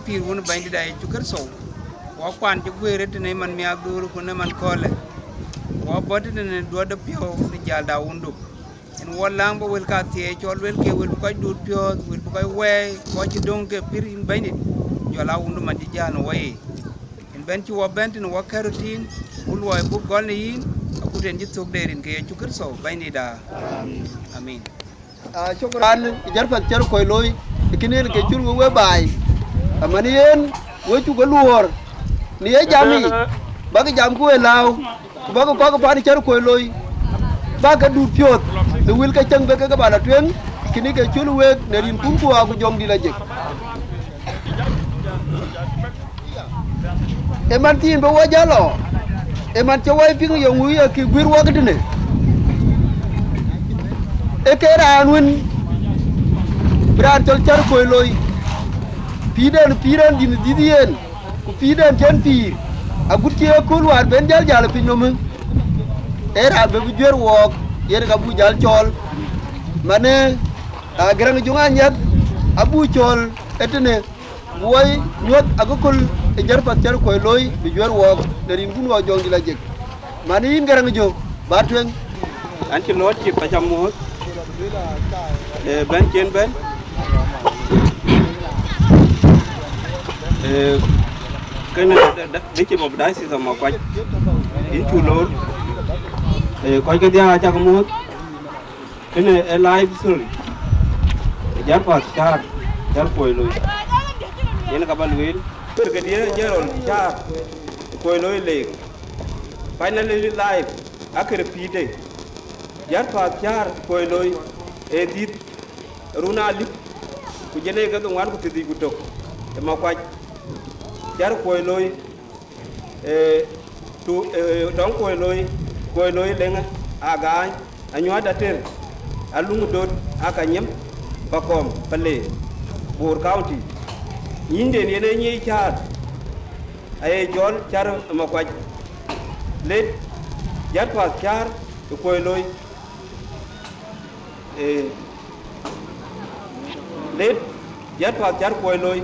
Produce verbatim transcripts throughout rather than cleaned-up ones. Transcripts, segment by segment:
pïïr Wun Bɛ̈nydït Yecu Kërtho, wɔ kuan cï guëër ëtënë man miäkduur ku në man köölë, wɔ bɔ̈ tëtënë duɔ̈t de piɔ̈u në jäl da Wundu. Yen wɔ läŋ bä wël kathiëëc cɔl luelkï, wël bï kɔc duut piɔ̈ɔ̈th, wël bï kɔc wɛɛi, kɔc cï döŋ ke pïïr yïn Bɛ̈nydït, jɔl a Wundu man cï jäl në wɔ yiic. Yen bɛ̈n cï wɔ bɛ̈n tënë wɔ kɛ̈r röt thïn, ku luɔi buk gɔl në yïn, akut yen cï thök de rin ke Yecu Kërtho Bɛ̈nydït aa. Amin. Ah, shukran, Jarpath Cär Kuɔi Looi, kënë yen ke cul we we baai. Aman yen, we cuk ke luɔɔr, në ye jam yic, bäk jam ku we lääu, ku bäk kɔ̈k pan Cär Kuɔi Looi, bäk ke duut piɔ̈ɔ̈th, në wël ke cäŋ bï ke ke bä la tueŋ, kënë ke cul week në rinkun ku aa ku jɔŋdït la jek. Ë man thiin bï wɔ jäl lɔ, ë man cï wɔ piŋ yɔŋ wïc akï guiir wɔ këtënë. Ë ke raan wën bï raan cɔl Cär Kuɔi Looi, pïïrden, pïïrden dïn dhïth yen, ku pïïrden cïn pïïr, agut cï ëkööl wäär ben jäl jäl ë piny nɔm, ë raan bï bï juër wɔɔk, yen ka buk jäl cɔɔl. Manë, a, Garaŋ Juŋ Anyiɛth abuk cɔɔl ëtënë. Woi nyuɔ̈th akököl ë Jarpath Cär Kuɔi Looi bï juër wɔɔk në rinkun wɔ jɔŋdït la jek. Man yïn Garaŋ Jö, bä tueŋ. An cï lɔɔt cï pac amuɔ̈th, ee, bɛ̈n cen bɛ̈n, ee, kënë da-, da-, Bishop of Diocese of Makuac, yïn cuk loor, ee, kɔc ke dhiaak acak muɔ̈th. Kënë ë life story ë Jarpath Cär, Cär Kuɔi Looi. Yen ka bä lueel. Kërkëdië General Cär Kuɔi Looi Leek. Finally life, akër pïïrde. Jarpath Cär Kuɔi Looi, ee dhïth run alip, ku jënë ke dhoŋuan ku thiërdhïc ku tök ë Makuac. Cär Kuɔi Looi, ee, tu, ee, tɔŋ Kuɔi Looi, Kuɔi Looi Leŋ Agaany, Anyuat Ater, Aluŋ Döt, Akanyim, Pakɔm, Pale, Bor County. Nyïnyden yen ee nyic Cär, aye cɔl Cär Makuac. Late Jarpath Cär Kuɔi Looi, ee, late Jarpath Cär Kuɔi Looi,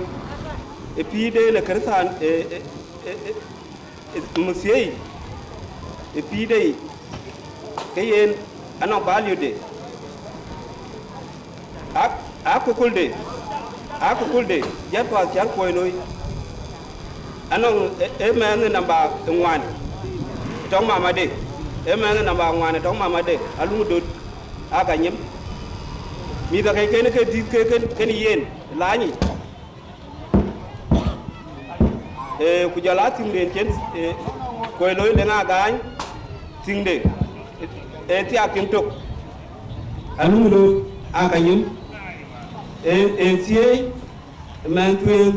ë pïïrde në Kërthan, ee, ee, ee, ee, ë muthiei ë pïïrde yic, ke yen anɔŋ valuede. Ak, akökölde, akökölde, Jarpath Cär Kuɔi Looi, anɔŋ ë, ë mɛnh namba ŋuan tɔŋ mamade, ë mɛnh namba ŋuan tɔŋ mamade, Aluŋ Döt, Akanyim. Mïth akɛcken ke dhïth ke kën, kën yen, lanyic. Ee, ku jɔl a thiŋden cen, ee, Kuɔi Looi Leŋ Agaany, thiŋde, ee, thiak tiŋ tök, Aluŋ Döt, Akanyim, ee, ee, thiëëi mɛnh tueŋ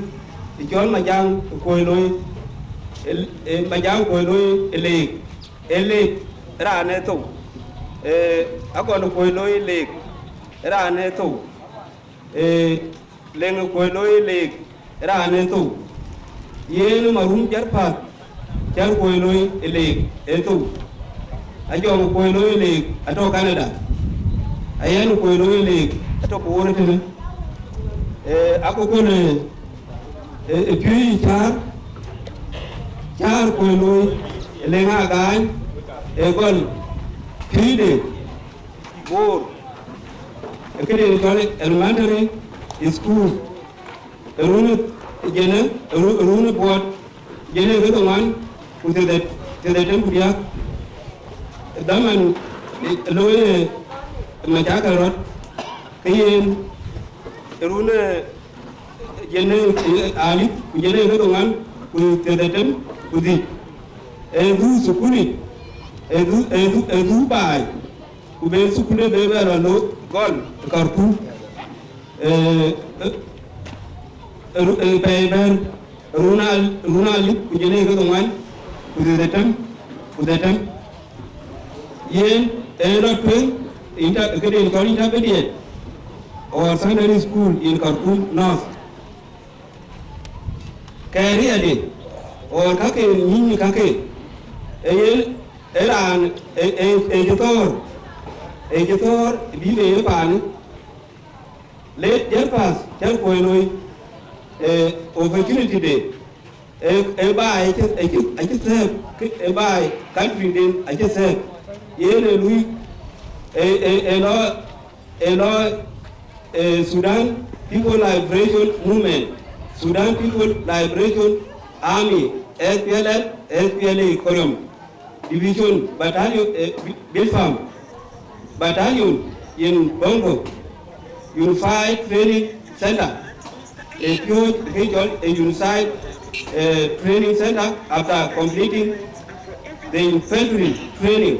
ë cɔl Majaŋ Kuɔi Looi, ee, ee, Majaŋ Kuɔi Looi ë Leek, ee Leek raan ee thou, ee, Agɔn Kuɔi Looi Leek raan ee thou, ee, Leŋ Kuɔi Looi Leek raan ee thou. Yen Marum Jarpath Cär Kuɔi Looi ë Leek ee thou. Ajɔŋ Kuɔi Looi ë Leek atɔ̈ Canada. Ayɛn Kuɔi Looi ë Leek atɔ̈ Bor ëtënë. Ee, akököl ë, ë, ë piööc Cär, Cär Kuɔi Looi ë Leŋ Agaany ë gɔl piööcde. Bor, ë këde cɔl elementary school, ë run jënë, ë ru-, ë run buɔt jënë ke dhoŋuan ku thiërdhetem, thiërdhetem ku diäk. Dhaman looi ë macakal rɔt, ke yen ë run ë jënë, ë, alip ku jënë ke dhoŋuan ku thiërdhetem ku dhïc. Ë dhuk thukulic, ë dhuk, ë dhuk, ë dhuk baai. Ku ben thukul de ben bɛ lɔ looi gɔl ë Khartoum, ee, ee, ee, pɛɛi bɛ̈n run al-, run alip ku jënë ke dhoŋuan ku thiërdhetem ku dhetem. Yen ee lɔ tueŋ inter-, këden cɔl intermediate or secondary school in Khartoum North. Kɛɛriɛde, or kake nyïny kake, ee yen, ee raan, ee, ee, ee cï thɔ̈ɔ̈r, ee cï thɔ̈ɔ̈r bï le ye paanë. Late Jarpath Cär Kuɔi Looi, Eh, opportunity de, eh, eh, baai acï, acï, acï thɛɛk, ke, eh, baai country den acï thɛɛk. Yen ë lui, eh, eh, eh, lɔ, eh, lɔ, eh, Sudan People Liberation Movement, Sudan People Liberation Army, S P L M, S P L A Koryom. Division Battalion, eh, Bi-, Bilpam Battalion in Bongo Unified Training Center. A pure region, a unified, eh, training center after completing the infantry training.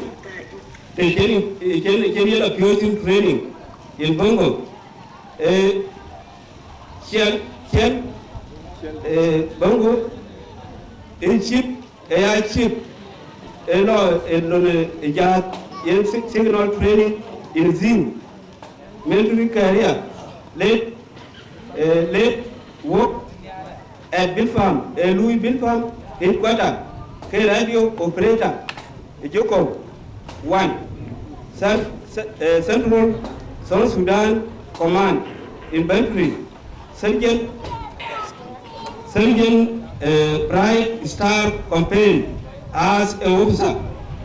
They can, can, can yell a pure training in Bongo. Eh, Chiel, Chiel, eh, Bongo, in chief, eh, ya chief, eh, lo, eh, lo ne, eh, ya, yen si-, signal training in Zin, military career, late, eh, late work at Bilpam, eh, Louis Bilpam headquarter, ke radio operator. Joko, one, Cen-, Ce-, eh, Central South Sudan Command Infantry, Sergeant, Sergeant, eh, Bright Star Campaign as a officer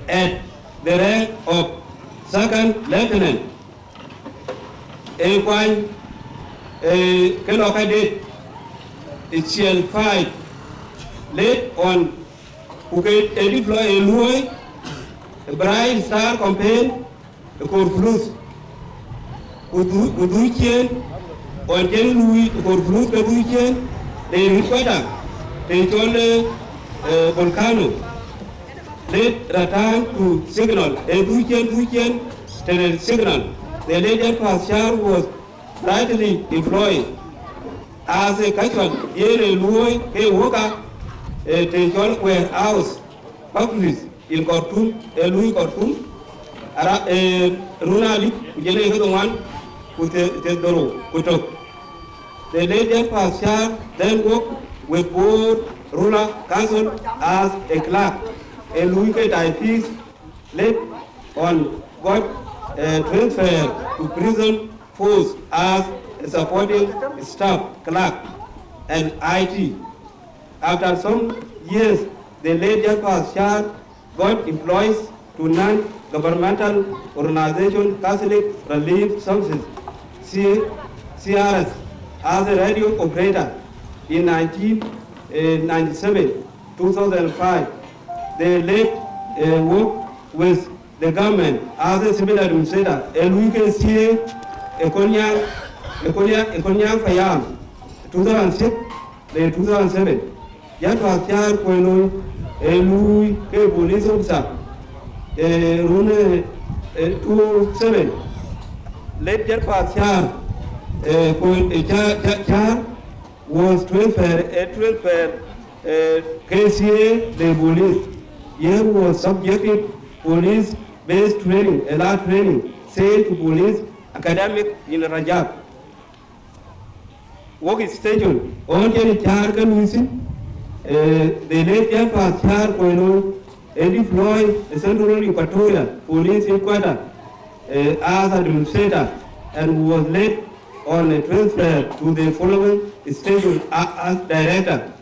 at the rank of Second Lieutenant. A kuany, eh, ke lɔ cadet, a chiel five, late on, ku ke edit lɔ e luɔi, Bright Star Campaign, e Kor Fuluth. Ku dhu-, ku dhuc ciëën, ɣɔn cïn lui e Kor Fuluth ke dhuc ciëën, le headquarter, te cɔl, eh, Volcano. Late return to signal, e dhuc ciëën, dhuc ciëën, te signal. The late John Pastor was rightly employed as a casual, yen e luɔi ke worker, eh, te cɔl warehouse factories in Khartoum, e lui Khartoum, ara, eh, run alic, ku jël e ke ŋuan, ku the-, the dhorou, ku tök. The late John Pastor then worked with Bor Rural Council as a clerk, e lui ke typist, late on got, eh, transfer to prison force as a supporting staff clerk and I T. After some years, the late John Pastor got employed to non-governmental organization Catholic Relief Services, C-, C R S, as a radio operator in nineteen ninety-seven, two thousand five. They led, uh, work with the government as a civil administrator, e lui ke C A e Kolnyaŋ, e Kolnyaŋ, e Kolnyaŋ Payam, two thousand six, le two thousand seven. Jat Path Cäär Kuei Looi e lui ke police officer, e run, e, e two oh seven. Late Jat Path Cäär, e, Kuei, e, Cäär, Cäär, Cäär was transferred, e transfer, e, K C A le police. Here was subjected police based training, a la training, sent to police academic in Rajab. Work station, ɣɔn cïn Cäär ke lui thïn, eh, the late Jat Path Cäär Kuei Looi, e deploy e Central Equatoria Police Headquarter, eh, as administrator and was led on a transfer to the following station a-, as director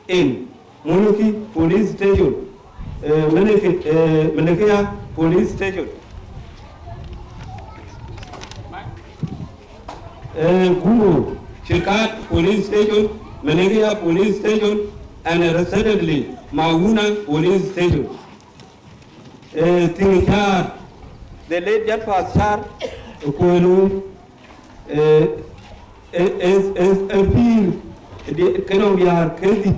in Muluki Police Station, eh, Meleke-, eh, Melekeya Police Station, eh, Gumbo Shirkat Police Station, Melekeya Police Station, and recently Mauna Police Station. Eh, Thiŋ Cäär, the late Jat Path Cäär Kuei Looi, eh, eh, eh, eh, eh, pïïr, di-, ke nɔŋ diäär ke dhïc,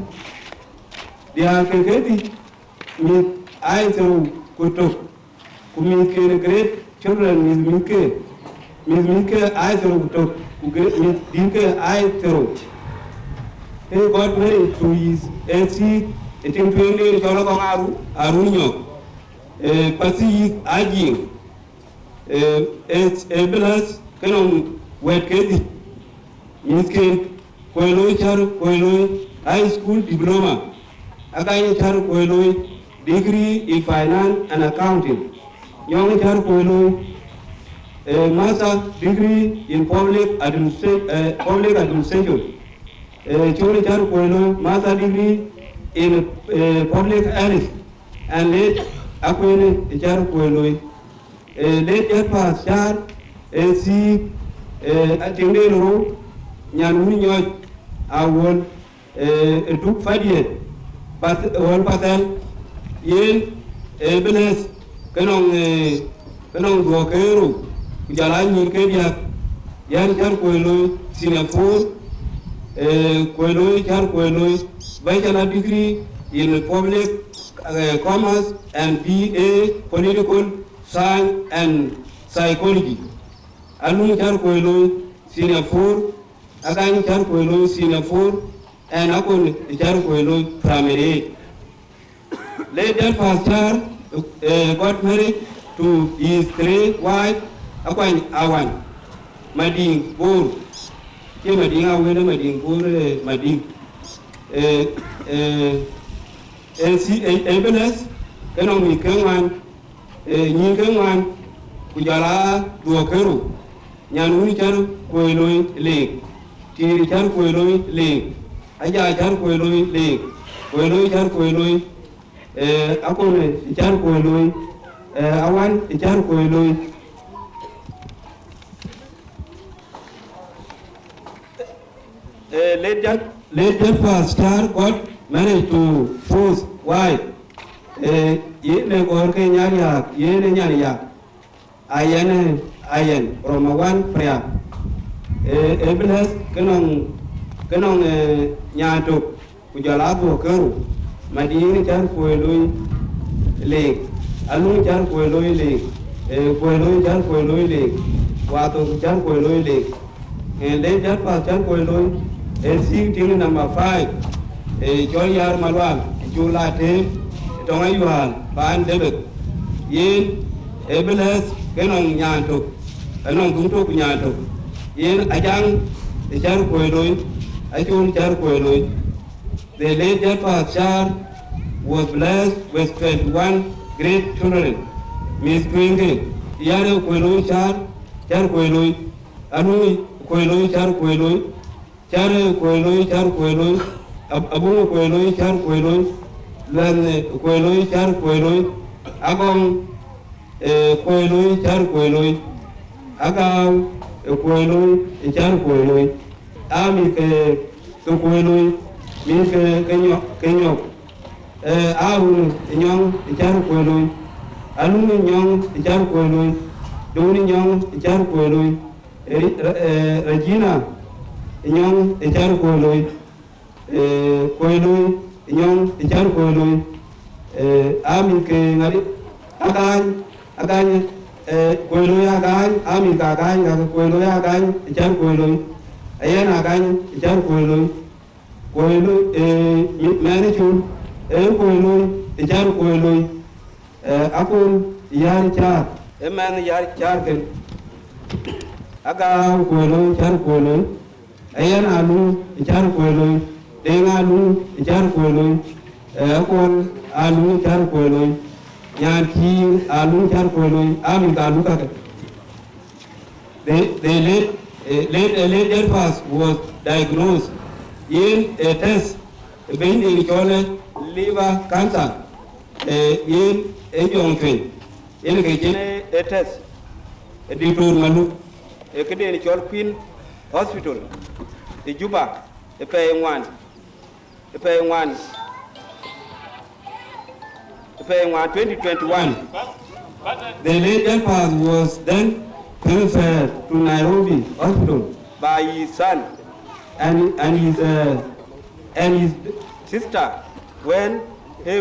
diäär ke ke dhïc, mïth aa ye thiërrou ku tök, ku mïthken, great children, mïth, mïthke, mïth, mïthke aa ye thiërrou ku tök, ku gre-, mïth dïtke aa ye thiërrou. He got married to his, eh, thiëëk, e tiŋ tueŋden cɔl Akɔŋ Aru-, Arun Nyɔk, eh, Pathuyith Ajiŋ, eh, eh, eh, Bilas ke nɔŋ wɛ̈t ke dhïc, mïthken, Kuei Looi Cäär Kuei Looi High School Diploma, Agany Cäär Kuei Looi Degree in Finance and Accounting, Nyɔŋ Cäär Kuei Looi, eh, Master Degree in Public Administra-, eh, Public Administration, Eh, Chol Char Kuei Loi, master degree in, eh, public health, and late Akuene Char Kuei Loi. Eh, late Jat Path Char, eh, thiëk, eh, atiŋden rou, nyan wun nyɔc, awuɔl, eh, tuk fadiet, Path-, Ɣɔl Pathɛl, yen, eh, bï lɛ̈th, ke nɔŋ, eh, ke nɔŋ duɔ̈k ke rou, ku jɔl a nyïïr ke diäk, yan Char Kuei Loi senior four, eh, Kuei Loi, Char Kuei Loi, bachelor degree in public, eh, commerce and B A political science and psychology. Aluŋ Char Kuei Loi senior four, Agany Char Kuei Loi senior four, and Akon Char Kuei Loi primary eight. Late Jat Path Char, eh, got married to his three wives, Akwany Awan, Madiŋ Bor. Cie Madiŋ Awen, Madiŋ Bor, eh, Madiŋ. Eh, eh, eh, si-, eh, eh, bï lɛ̈th, ke nɔŋ mïth ke ŋuan, eh, nyïïr ke ŋuan, ku jɔl a duɔ̈k ke rou, nyan wun Char Kuei Loi Leek, Tiir Char Kuei Loi Leek, Aja Char Kuei Loi Leek, Kuei Loi Char Kuei Loi, eh, Akon Char Kuei Loi, eh, Awan Char Kuei Loi. Eh, late Jat, late Jat Path Char got married to fourth wife. Eh, yen e gɔ̈ɔ̈r ke Nyariak, yen e Nyariak. Ayen, Ayen, from Awan Priak. Eh, eh, bï lɛ̈th, ke nɔŋ, ke nɔŋ, eh, nyan tök, ku jɔl a duɔ̈k ke rou. Madiŋ Char Kuei Loi Leek, Aluŋ Char Kuei Loi Leek, eh, Kuei Loi Char Kuei Loi Leek, Wathok Char Kuei Loi Leek. Eh, late Jat Path Char Kuei Loi, eh, thiëk tiŋ number five, eh, cɔl Yar Malual, Col Atem, Tɔŋ Ayual, paan Debek. Yen, eh, bï lɛ̈th, ke nɔŋ nyan tök, eh, nɔŋ dhuŋ tök ku nyan tök. Yen Ajaŋ Char Kuei Loi, Acol Char Kuei Loi. The late Jat Path Char was blessed with twenty-one great children. Mïth tueŋke, Yar Kuei Loi Char, Char Kuei Loi, Aluŋ Kuei Loi Char Kuei Loi, Char Kuei Loi Char Kuei Loi, Ab-, Abuŋ Kuei Loi Char Kuei Loi, Luɛnh Kuei Loi Char Kuei Loi, Agɔŋ, eh, Kuei Loi Char Kuei Loi, Agau Kuei Loi Char Kuei Loi. Aa mïth ke, ke Kuei Loi, mïth ke, ke Nyɔk, ke Nyɔk. Eh, Arun Nyɔŋ Char Kuei Loi, Aluŋ Nyɔŋ Char Kuei Loi, Dun Nyɔŋ Char Kuei Loi, Re-, Re-, eh, Regina Nyɔŋ Char Kuei Loi, eh, Kuei Loi Nyɔŋ Char Kuei Loi, eh, aa mïth ke ŋadï, Agany, Agany, eh, Kuei Loi Agany, aa mïth ke Agany, ka ke Kuei Loi Agany Char Kuei Loi, Ayen Agany Char Kuei Loi, Kuei Loi, eh, mi-, mɛnh Col, eh, Kuei Loi Char Kuei Loi, eh, Akon Yar Char, eh, mɛnh Yar Char kën, Agau Kuei Loi Char Kuei Loi, Ayen Aluŋ Char Kuei Loi, Deŋ Aluŋ Char Kuei Loi, eh, Akon Aluŋ Char Kuei Loi, Nyan Tiir Aluŋ Char Kuei Loi, aa mïth ke Aluŋ kakë. They, they late, eh, late, eh, late Jat Path was diagnosed. Yen, eh, test, eh, bɛ̈ny den cɔl, eh, liver cancer, eh, yen, eh, jɔŋ cueny. Yen ke cïn, eh, eh, test, eh, Doctor Maluk, eh, këden cɔl Queen Hospital, eh, Juba, eh, pɛɛi ŋuan, eh, pɛɛi ŋuan, eh, pɛɛi ŋuan twenty twenty-one. The late Jat Path was then transferred to Nairobi Hospital by his son and, and his, uh, and his sister when he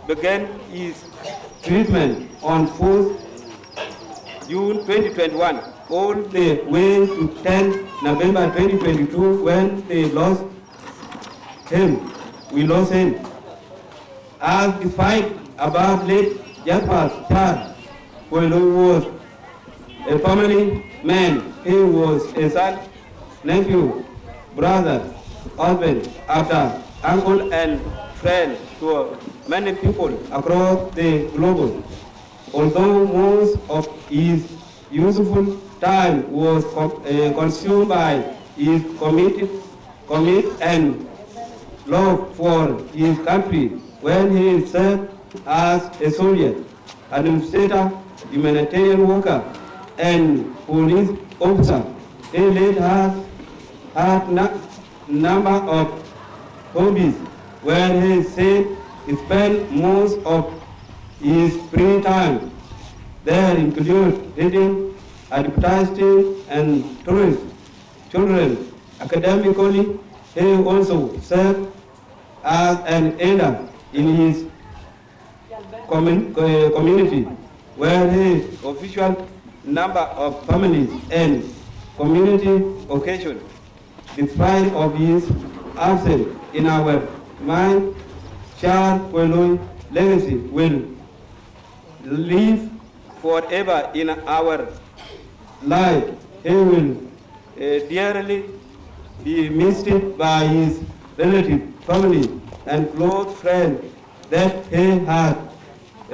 began his treatment on fourth June twenty twenty-one, all the way to tenth November twenty twenty-two when they lost him. We lost him. As despite about late Jat Path Char, Kuei Loi was a family man. He was a son, nephew, brother, husband, after uncle and friend to many people across the globe. Although most of his useful time was co-, uh, consumed by his committed commit and love for his country when he served as a soldier, administrator, humanitarian worker, and police officer. He led us had a number of hobbies where he said he spent most of his free time. There include reading, advertising, and tourism. Children, academically, he also served as an elder in his commun- uh, community, where he official number of families and community occasion. Despite of his absence in our mind, Char Koiloi legacy will live forever in our life. He will uh, dearly be missed by his relative, family, and close friends that he had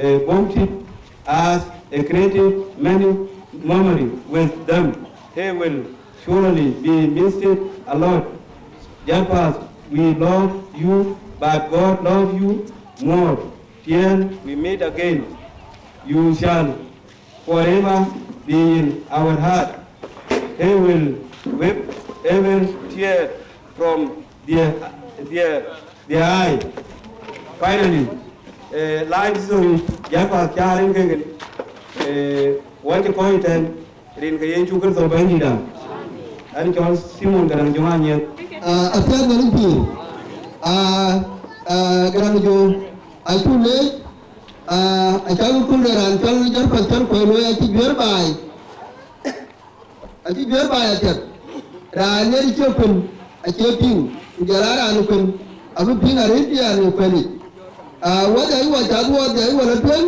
uh, bonded as a creative many memory with them. He will surely be missed a lot. Japas, we love you, but God love you more. Till we meet again, you shall forever be in our heart. He will wipe every tear from their, their, their eye. Finally, uh, life story, Japas Char in Kegel, uh, what you call it, rin ke Yecu Kërtho Bɛ̈nydïïtda. Ɛn cɔl Simon Garaŋ Juŋ Anyieth. Ah, apiɛth në rin pïïr. Ah, ah, Garaŋ Juŋ, acuk leec, ah, acäk köl de raan cɔl Jɔr Path Cär Kuɔi Looi acï juëër baai. Acï juëër baai apiɛth. Raan yen cï kuën, acie piŋ, ku jɔl aa raan kuën, abï piŋ arëët bï raan ë kuën yic. Ah, wek ayï wɔ cath wɔ, wek ayï wɔ lɔ tueŋ,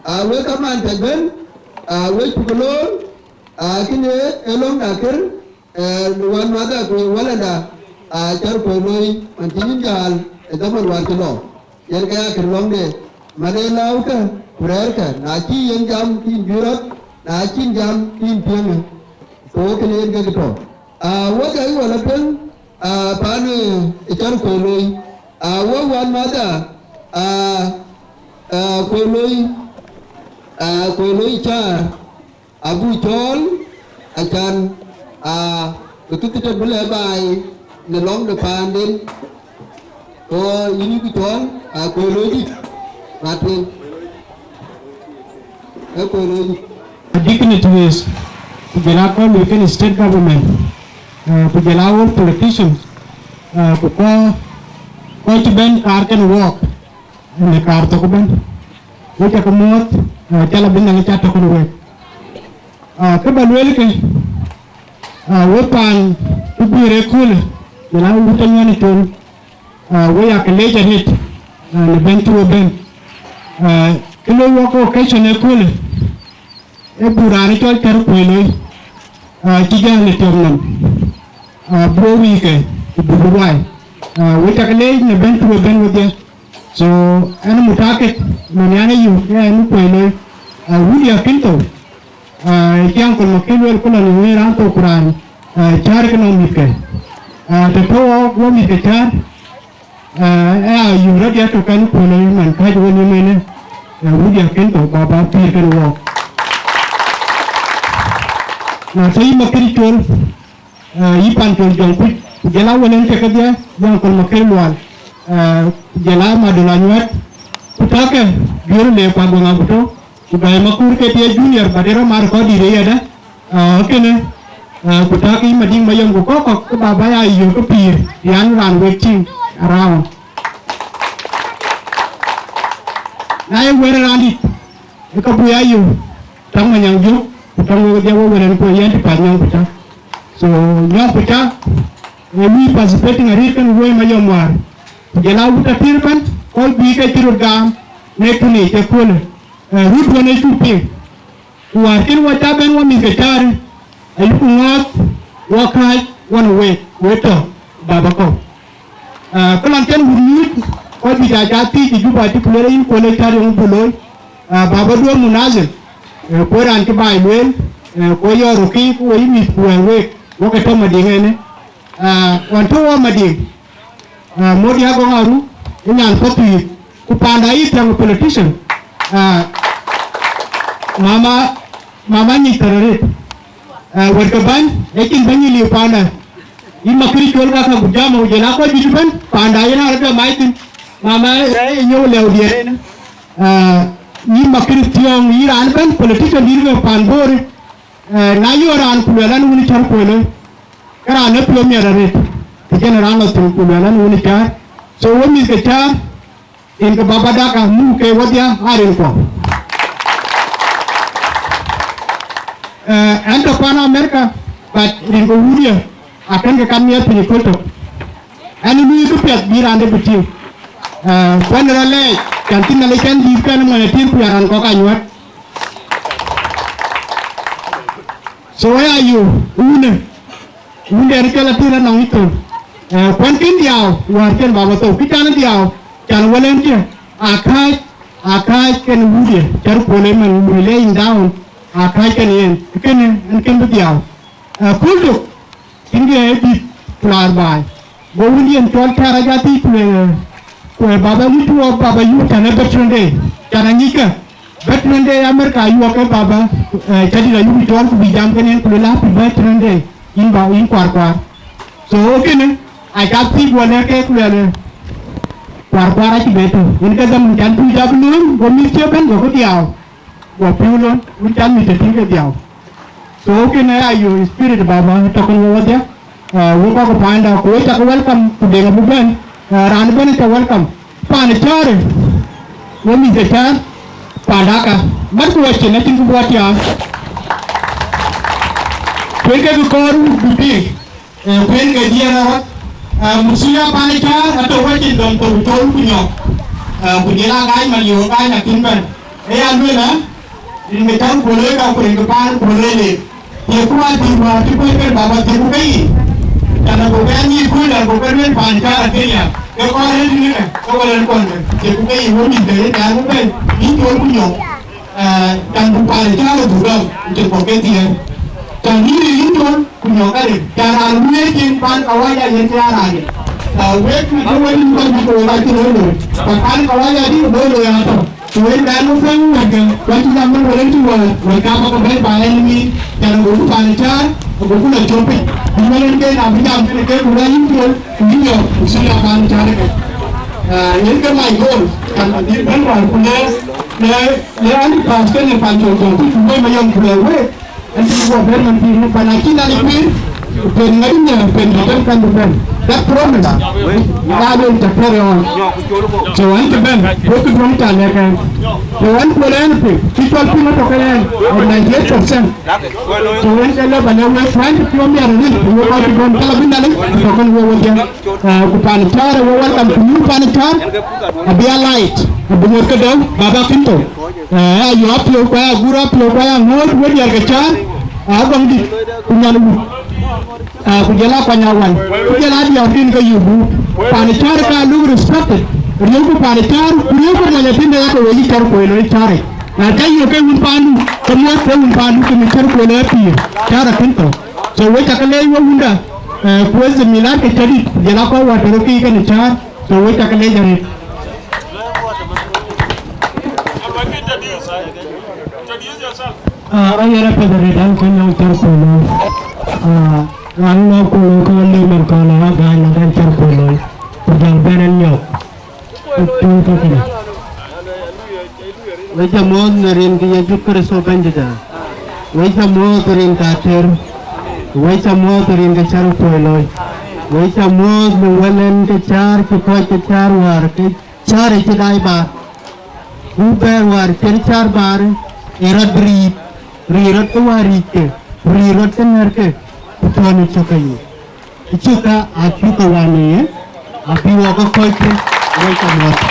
ah, wek kaman tɛ̈ bɛ̈n, ah, wek cuk loor, ah, kënë ee löŋda kër, eh, wänmäthda ku wälënda, ah, Cär Kuɔi Looi, man cï yïn jäl ë dhaman wäär cï lɔ. Yen ke ya kër lɔ̈ŋde, man ee lääukë ku rɛ̈ɛ̈rkë, na cï yen jam, ke yïn juëc rɔt, na cïn jam, ke yïn piɛŋë. So, kënë yen kek tɔ̈. Ah, wek ayï wɔ lɔ tueŋ, ah, paan, eh, Cär Kuɔi Looi. Ah, wek wänmäthda, ah, ah, Kuɔi Looi, ah, Kuɔi Looi Cär, abuk cɔɔl, acan, ah, bï kë thiin bï lɛ̈k baai në lɔ̈ŋ de paanden. Ku yïn yïku cɔɔl, ah, Kuɔi Looi dït, raan tueŋ. Ee Kuɔi Looi dït. Dignitaries, ku jɔl aa kɔc lui kenë state government, eh, ku jɔl aa all politicians, eh, ku kɔc, kɔc cï bɛ̈n kaar kenë wɔɔk në kaar thok ëbɛ̈n. Wek ca ke muɔ̈ɔ̈th, eh, ca lɔ bï Nhialic ca tɔ̈ kenë wek. Ah, kë ba lueel ke, ah, wek paan cï guiir ëköölë, jɔl aa wut Anyuɔɔn Col, ah, wek ya ke leec arëët, ah, në bɛ̈n cï we bɛ̈n. Ah, kë loi wɔ ke occasion ëköölë, ee buk raan cɔl Cär Kuɔi Looi, ah, cï jäl ë tiɔp nɔm, ah, buk wïïke, ku buk ruai. Ah, wek ca ke leec në bɛ̈n cï we bɛ̈n wedhie. So, ɛn mutakit, man yan ayuk, ɛn Kuɔi Looi, ah, wut ya kën thou. Ah, cï Uncle Makir lueel ku lɔ në wëi raan thou ku raan, ah, cäär ke nɔŋ mïthke. Ah, të tɔ̈ wɔ, wɔ mïthke cäär, ah, ë ayuk rɔt ya tök ɛn Kuɔi Looi man kääc wën yï mënë, ah, wut ya kën thou, ba, ba pïïr kenë wɔɔk. Na të yï Makir Col, ah, yï Pancol Jɔŋkuc, ku jɔl aa wël en cï kedhie, yï Uncle Makir Lual, ah, ku jɔl aa Madol Anyuɛt, ku tɔ̈kë, Biöör Leek ku Aguɛŋ Aguto, ku Gäi Makur ke tï ye junior, but ë rɔt mat kɔc dït ë yadë, ah, kënë, ah, ku tɔ̈kë yï Madiŋ Mayom, ku kɔ̈k kɔ̈k ke ba ba ya yök ke pïïr, yan raan wek tïŋ around. Na ye wɛ̈t raan dït, ë ka buk ya yök, tɔ̈ŋ Manyaŋ Jök, ku tɔ̈ŋ wek dhiau wek wël en ku yen të path Nyɔŋ ku Cä. So, Nyɔŋ ku Cä, ë lui participating arëët kenë woi Mayom wäär. Ku jɔl aa wut atïr ëbɛ̈n, kɔc bï ke cï röt gam, në kënë yic ëköölë. Eh, rut wën ë cuk piŋ. Ku wäär cïn wɔ cä bɛ̈n wɔ mïthke cäär, ayuku ŋɔ̈ɔ̈th, wɔ kääc, wɔ në week, wek tɔ̈, baba kɔ̈u. Ah, kë lɔn cïn wut nyuc, kɔc juëc aa ca thiëëc ë Juba, cï ku lueel yïn Kuɔi Looi cäär yöŋ buk looi. Ah, baba duɔ̈ɔ̈r munadhim, eh, ku ë raan cï baai lueel, eh, ku ë yɔɔr rökï, ku wɔ yï mïth ku wɛ̈ɛ̈r week, wɔ ke tɔ̈ Madiŋ ënë. Ah, ɣɔn tɔ̈ wɔ Madiŋ, ah, Modi Agɔŋ Aru, ë nyan Pathuyith, ku panda yï thiäŋ politician. Ah, mama, mama nyic thɔn arëët. Ah, wɛ̈t ke bäny, ë cïn bäny yï liu panda. Yï Makir Col ka ka ku jam, ku jël a kɔc juëc ëbɛ̈n, panda yen arëët bɛ mac thïn. Mama, eh, ë nyɔu lɛu diɛɛr en. Ah, yï Makir Thiɔ̈ŋ, yï raan ëbɛ̈n, politician dït ke pan Bor. Eh, na yöök raan ku lueel an, wun cär kuöl, ke raan ë piɔ̈u miɛt arëët, të cïn raan lɔ thïn ku lueel an, wun cär. So, we mïth ke cär, rin ke Baba Daka muk ke wedhia, aa rin kuɔ. Eh, ɛn tɔ̈ pan America, but rin ke wun ye, akën ke kan miɛt piny ëköl tök. Ɛn ë luui këpiɛth bï raan de bï tïŋ. Eh, kuɛn rɔt lɛɛc, can cïn Nhialic kɛn dïït kɛn ë mony atir ku ya raan kɔ̈k anyuäät. So aya yu, wun ë, wun dɛn cɔl atir anɔŋ ithöl. Eh, kuɛn kën dhiau, wäär cïn baba thou, kë can dhiau, can wël en cï, akääc, akääc kën wudie, cär kuöl ëmën, wun laying down, akääc kën yen, kënë, en kën bï dhiau. Eh, köl tök, cïn kë ë dït, ku laar baai. Go wëndiɛn cɔl Cär ajɔ thiëc ku lueel, ku ë baba ŋic tuɔɔk baba yuk tɛ̈n ë Veteran Day, can aŋickë. Veteran Day America ayuɔk ke baba, eh, cä dït ayuk cɔɔl ku bï jam kën en ku lueel happy Veteran Day, yïn ba, yïn kuarkuar. So, kënë, aca thiëc guɔ lɛ̈k ke ku lueel, eh, kuarkuar acï bɛ tɔ̈. Yen ke dhaman can tuc abï lööny, go mïth cie bɛ̈n, go kë dhiau. Go piu lon, wun can mïth tëtïŋ ke dhiau. So, kënë ayo spirit baba, tɔ̈ kën wɔ wadhia, eh, wek kɔc ke panda, ku wek cak welcome, ku deŋ abï bɛ̈n, eh, raan bɛ̈n cak welcome. Pan Cär, we mïth ke Cär, panda ka, mat ku wacin, acïn ku buɔt ya. Kuën ke kɔɔr wut bï bï, eh, kuën ke diɛɛr rɔt, eh, musulia pan Cär, atɔ̈ wacin dɔm tɔ̈ ku col ku nyɔk, eh, ku jël a gaany man yo gaany akïn bɛ̈n. Ë ya lueel, eh, rin ke cäŋ puɔ̈l ë ka ku rin ke paan puɔ̈l ë le. Ye ku wan thïn wäär cï kuec kën baba thieku ke yiic. Can ago ke nyïïn kuöc ago ke lueel paan Cär akëc ya. Ke kɔɔr rëër tënë ke, ke wël en kɔn ke. Thieku ke yiic wën mïth ke ye nɛɛr wën bɛ̈n. Yïn col ku nyɔk. Eh, can du paan Cär adhuk dɔm, cïn kɔ̈k ke thiëër. Can yïn rin yïn col ku nyɔk arëët. Can raan wëëc yen paan kawaja yen ke ya raan yen. Eh, wek cï wek yïn kɔc bï ke wek acï looi looi. Ku paan kawaja dï looi looi atɔ̈. Ku wek bɛ̈n wek pɛ̈n wek ke, ku acï jam wek wek cï wek, wek ka bä ke bɛ̈i ba en ŋic, can agoku paan Cär, agoku lɔ cop piny. Bï wek en ke na bï jam kën ke, ku rɛ̈ɛ̈r yïn col, ku yïn yɔ̈ɔ̈k, ku cï lɔ paan Cär ke. Ah, yen ke my goal, can bï bɛ̈n wäär ku le, le, le anti pass kënë pan col col, ku bɛ̈i mayɔm ku le wek. Ëntï guɔ bɛ̈n man pïïr, pan acï Nhialic pïïr, pen ŋäc nyääŋ, pen bï bɛ̈n, kan bï bɛ̈n. That promise, na luel cä carry on. So, ɛn cï bɛ̈n, duökï duöŋ ca lɛ̈k ɛn. So, ɛn kuöl ɛn pïïr, cï cɔl pïïr ëtök ke ɛn, ë ninety eight percent. So, ɛn cä lɔ bä lɛ̈k wek, kuɛn cï piɔ̈u miɛt aril, ku wek kɔc cï bɛ̈n, cä lɔ bï Nhialic, atɔ̈ kën wek wedhie. Ah, ku pan Cär, we welcome to you, pan Cär. Abï a light, abï ŋot ke däu, baba kïn thou. Eh, ayo apiöu, ku aya gur apiöu, ku aya ŋoot, we diɛɛr ke Cär, a gɔŋ dït, ku nyan wut. Ah, ku jël a kuany awan, ku jël a diäär din ke yök bu. Pan Cär ka luk respected. Riëëuku pan Cär, ku riëëuku mony atïn de yak we yï Cär kuöc lɔ Cär. Na ca yök ke wun pandu, ke muɔ̈th ke wun pandu, ke mi Cär kuöc lɔ pïïr. Cär akïn thou. So we cä ke leec we wunda, eh, kueth de milat ke cä dït, jël a kɔc wäär tɔ̈ ke kï kën Cär, so we cä ke leec arëët. Ah, ayen apiɛth arëët an kën nɔŋ Cär kuöc lɔ. Ah, raan lɔ kuöc lɔ ke lëu man kɔn lɔ, agaany na dan Cär kuöc lɔ. Ku jɔl bɛ̈n ɛn nyɔk. Ku tuuc kakënë. We cä muɔ̈ɔ̈th në rin ke Yecu Kërtho Bɛ̈nydït. We cä muɔ̈ɔ̈th rin ke Atër. We cä muɔ̈ɔ̈th rin ke Cär kuöc loi. We cä muɔ̈ɔ̈th në wël ɛn ke Cär cï kɔc ke Cär wäär ke Cär cï daai baar. Ku bɛ̈ɛ̈r wäär cïn Cär baar, ë rɔt bï riit, riit rɔt ke wäär riic ke, ku riit rɔt ke nɛ̈r ke, ku tɔ̈ në cök ke yic. Cï cök ka acuk ke wään në ye, abï wɔ ke kɔc ke, wek cä muɔ̈ɔ̈th.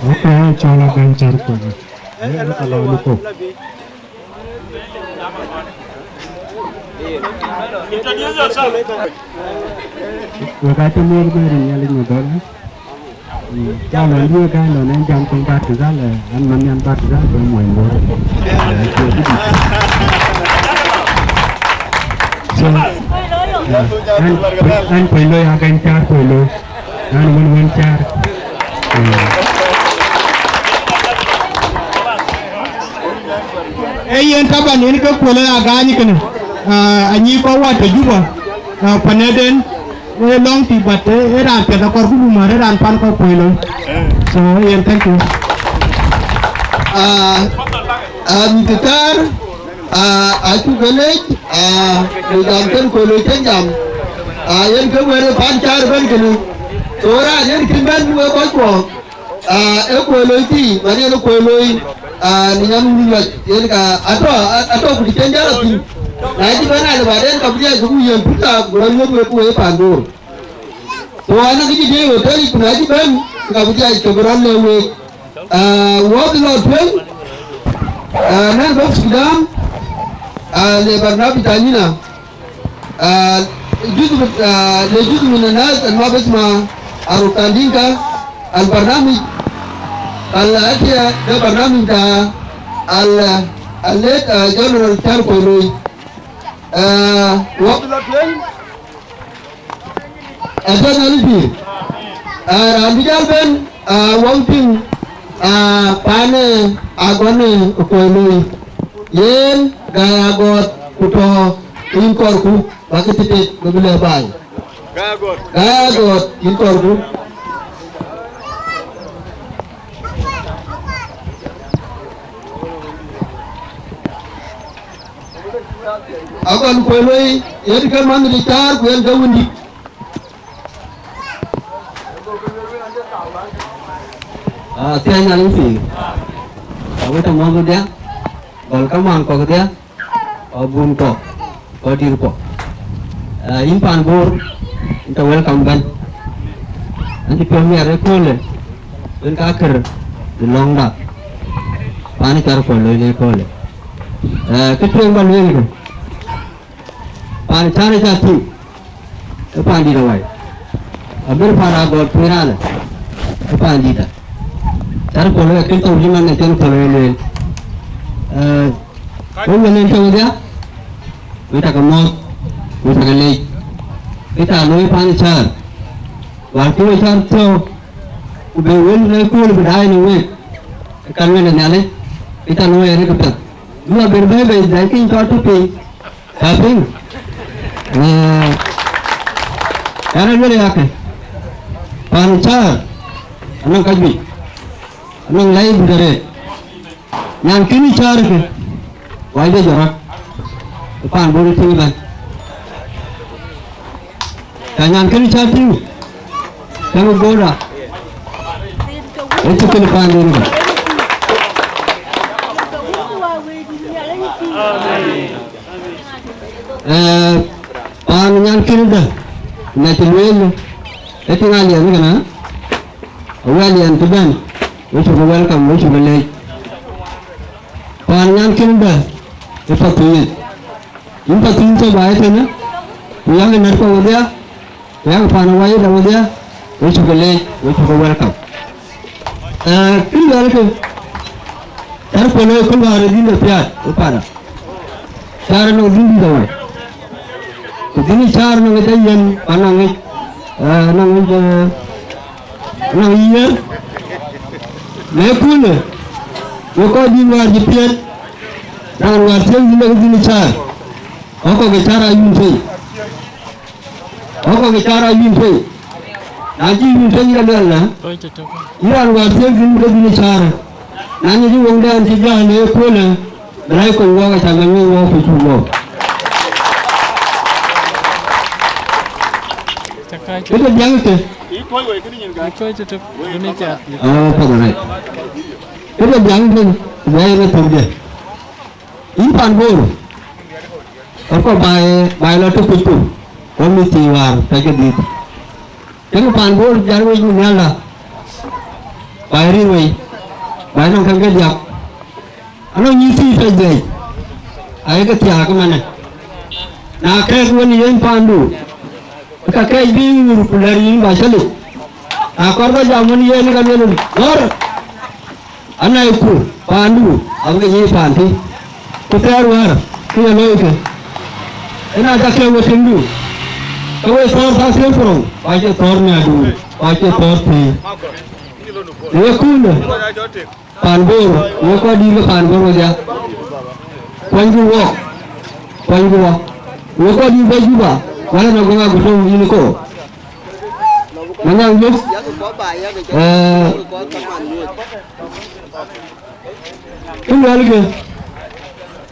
Wek aa cɔl agaany Cär kuöc, ee, ee ka lɔ lupou. Wek aa cä muɔ̈ɔ̈th bɛ̈ɛ̈r ë Nhialic Madhɔl. Ca lɔ liu ka lɔ nɛn jam thoŋ Bargazal, eh, an man nyan Bargazal ke mony Bor. Eh, so, eh, an, an Kuɔi Loi, akan caar Kuɔi Loi. An wën wën caar. Eh. Ee yen taban yen ke Kuɔi Loi agany kënë, ah, anyi kɔc wat tɔ̈ Juba, ah, panëden, ee lɔŋ tï, but, eh, ee raan piɛth akɔɔr ku bï määr, ee raan pan kɔc Kuɔi Loi. So, yen, thank you. Ah, ah, Mister Tɛ̈r, ah, acuk ke leec, ah, në jam kën Kuɔi Loi cïn jam. Ah, yen ke wël pan caar ëbɛ̈n kënë. So, raan yen kën bɛ̈n wek kɔc kuɔ. Ah, ee Kuɔi Loi thii, man yen ee Kuɔi Loi, ah, në nyan wun yɔc, yen ka atɔ̈, atɔ̈ ku të cen jal athïn. Na cï bɛ̈n alë baden ka bï dhiac ku yen pïrka, ku rɔt nyuɔ̈th wek ku wek pan Bor. So, an, kë cï diëëc hotel yic, ku na cï bɛ̈n, ka bï dhiac ke bï rɔt lëu wek. Ah, wɔ bï lɔ tueŋ, ah, nɛn bɔ̈ Sudan, ah, le barnabij tanyina. Ah, juz, ah, le juz min annas al ma bisma Aruf Tandinka, al barnamij al atiya de barnamij ta al, al let, ah, General Tɛ̈r Kuɔi Loi. Ah, wa-, atiya nani pïr. Ah, raan bï jal bɛ̈n, ah, wɔ piŋ, ah, pan, eh, agɔn, eh, Kuɔi Loi. Yen, gai agɔɔth, ku tɔ̈, rin kɔɔrku. Bä kë tëtët bï bï lɛ̈k baai. Gai agɔɔth, yïn kɔɔrku. Agɔn Kuɔi Loi, yen ke manh de caar ku yen ke wëndït. Ah, thiëëc Nhialic thii. Awek tɔ mɔ̈th dhia, gɔl kamaan kɔ̈k dhia. Ɔ bun kɔ̈k, ɔ dït kɔ̈k. Ah, yïn pan Bor, yïn tɔ welcome bɛ̈n. An cï piɔ̈u miɛt ëköölë, yen ka kër në lɔ̈ŋda. Pan cär Kuɔi Loi në ëköölë. Eh, kë tueŋ bä lueel kë, pan cär ë cä tïŋ, ë pan dït awai. Abï pan agɔɔt kuëër alë, ë pan dït a. Cär Kuɔi Loi akën thou cï man ë cän Kuɔi Loi lueel. Eh, Wek wën en tɔ̈u dhiak, wek cakë mɔ̈ɔ̈th, wek cakë leec. Kë ca looi pan cäär, wäär cï wek cäär thiɔ̈k, ku be wël në kööl bï daai në week, ke ka lueel ë Nhialic, kë ca looi arëk piɛth. Duɔ̈ aber bɛ̈ɛ̈i bei, dai piny cɔl tɔ piny, ka piŋ. Ee, ɛn ë lueel yakë, pan cäär, anɔŋ ka juëc, anɔŋ lɛ̈i bï ke reet. Nyan kënë cäär kë, wai de jɔt rɔt, ë pan Bor ë tïŋ ëbɛ̈n. Ka nyan kënë cä tïŋ, ke bï goda, ë cï kënë pan Bor ëbɛ̈n. Ee, pan nyan kënë dä, na cï lueel, ë tïŋ aliɛm kënë, awɛl yɛn cï bɛ̈n, wek cuk welcome, wek cuk leec. Pan nyan kënë bɛ̈ ë Pathuyith. Yïn Pathuyith cä baai tënë, ku yak ë nɛ̈t kɔ̈u wedhia, ku yak pan awayith awedhia, wek cuk leec, wek cuk welcome. Eh, kë luɛlkë, cär Kuɔi Loi kë wäär ë dhïn de piaat ë pada. Cär ë nɔŋ dhïn dït awai. Ku dhïn cäär nɔŋ ë jɔ yen, ku anɔŋ ŋic, eh, anɔŋ ŋic, eh, anɔŋ yiëër. Në ëköölë, wek kɔc dït wäär cï piɛth, raan wäär thiëëk dhïn ë dhïn cäär, ɣɔ̈k kɔ̈k ë cäär aa yum tei. Ɣɔ̈k kɔ̈k ë cäär aa yum tei. Na cï yum tei, yïn aluɛl na, yïn raan wäär thiëëk dhïn ke dhïn cäär. Na ŋic wëŋdɛn cï jäl në ëköölë, bï rɛ̈i kony wɔɔk, acä ŋɛ̈ny wëi wɔɔk ku cuk wɔɔk. Këde diäŋ ke. Oh, path arɛt. Këde diäŋ ke, bï rɛ̈i në thökde. Yïn pan Bor, akɔ̈k baai, baai lɔ tök kucku, wɔ mïth thii wäär pɛ̈c ke dhiëth. Kek pan Bor jal wec në nhialda, baai rïïr wei, baai nɔŋ kɛ̈m ke diäk. Anɔŋ nyïïn thii pɛ̈c dhɛɛc, ayek ke thiaak ëmënë. Na kɛ̈ɛ̈k wën yen pandu, ka kɛ̈ɛ̈c bï wur ku lɛ̈r yïn ba cä lec. Akɔɔr ba jam wën yen ka luel, ŋɔ̈r, anaiku paandu, abï ke nyic paan tï, ku thɛɛr wäär, kë ye loikë. Ëna ca kek we tiŋdu, ke we thɔ̈ɔ̈r thath thiëër ku rou, ku acie thɔ̈ɔ̈r miäkdu, ku acie thɔ̈ɔ̈r thiëër. Në ye kuundë, paan Bor, we kɔc dït ke paan Bor wedhia, kuanyku wɔk, kuanyku wɔk. We kɔc dït bɔ̈ Juba, wala na gɔŋ agutöŋ yïn ko. Manyaŋ Juëc, eh, kë luɛlkë,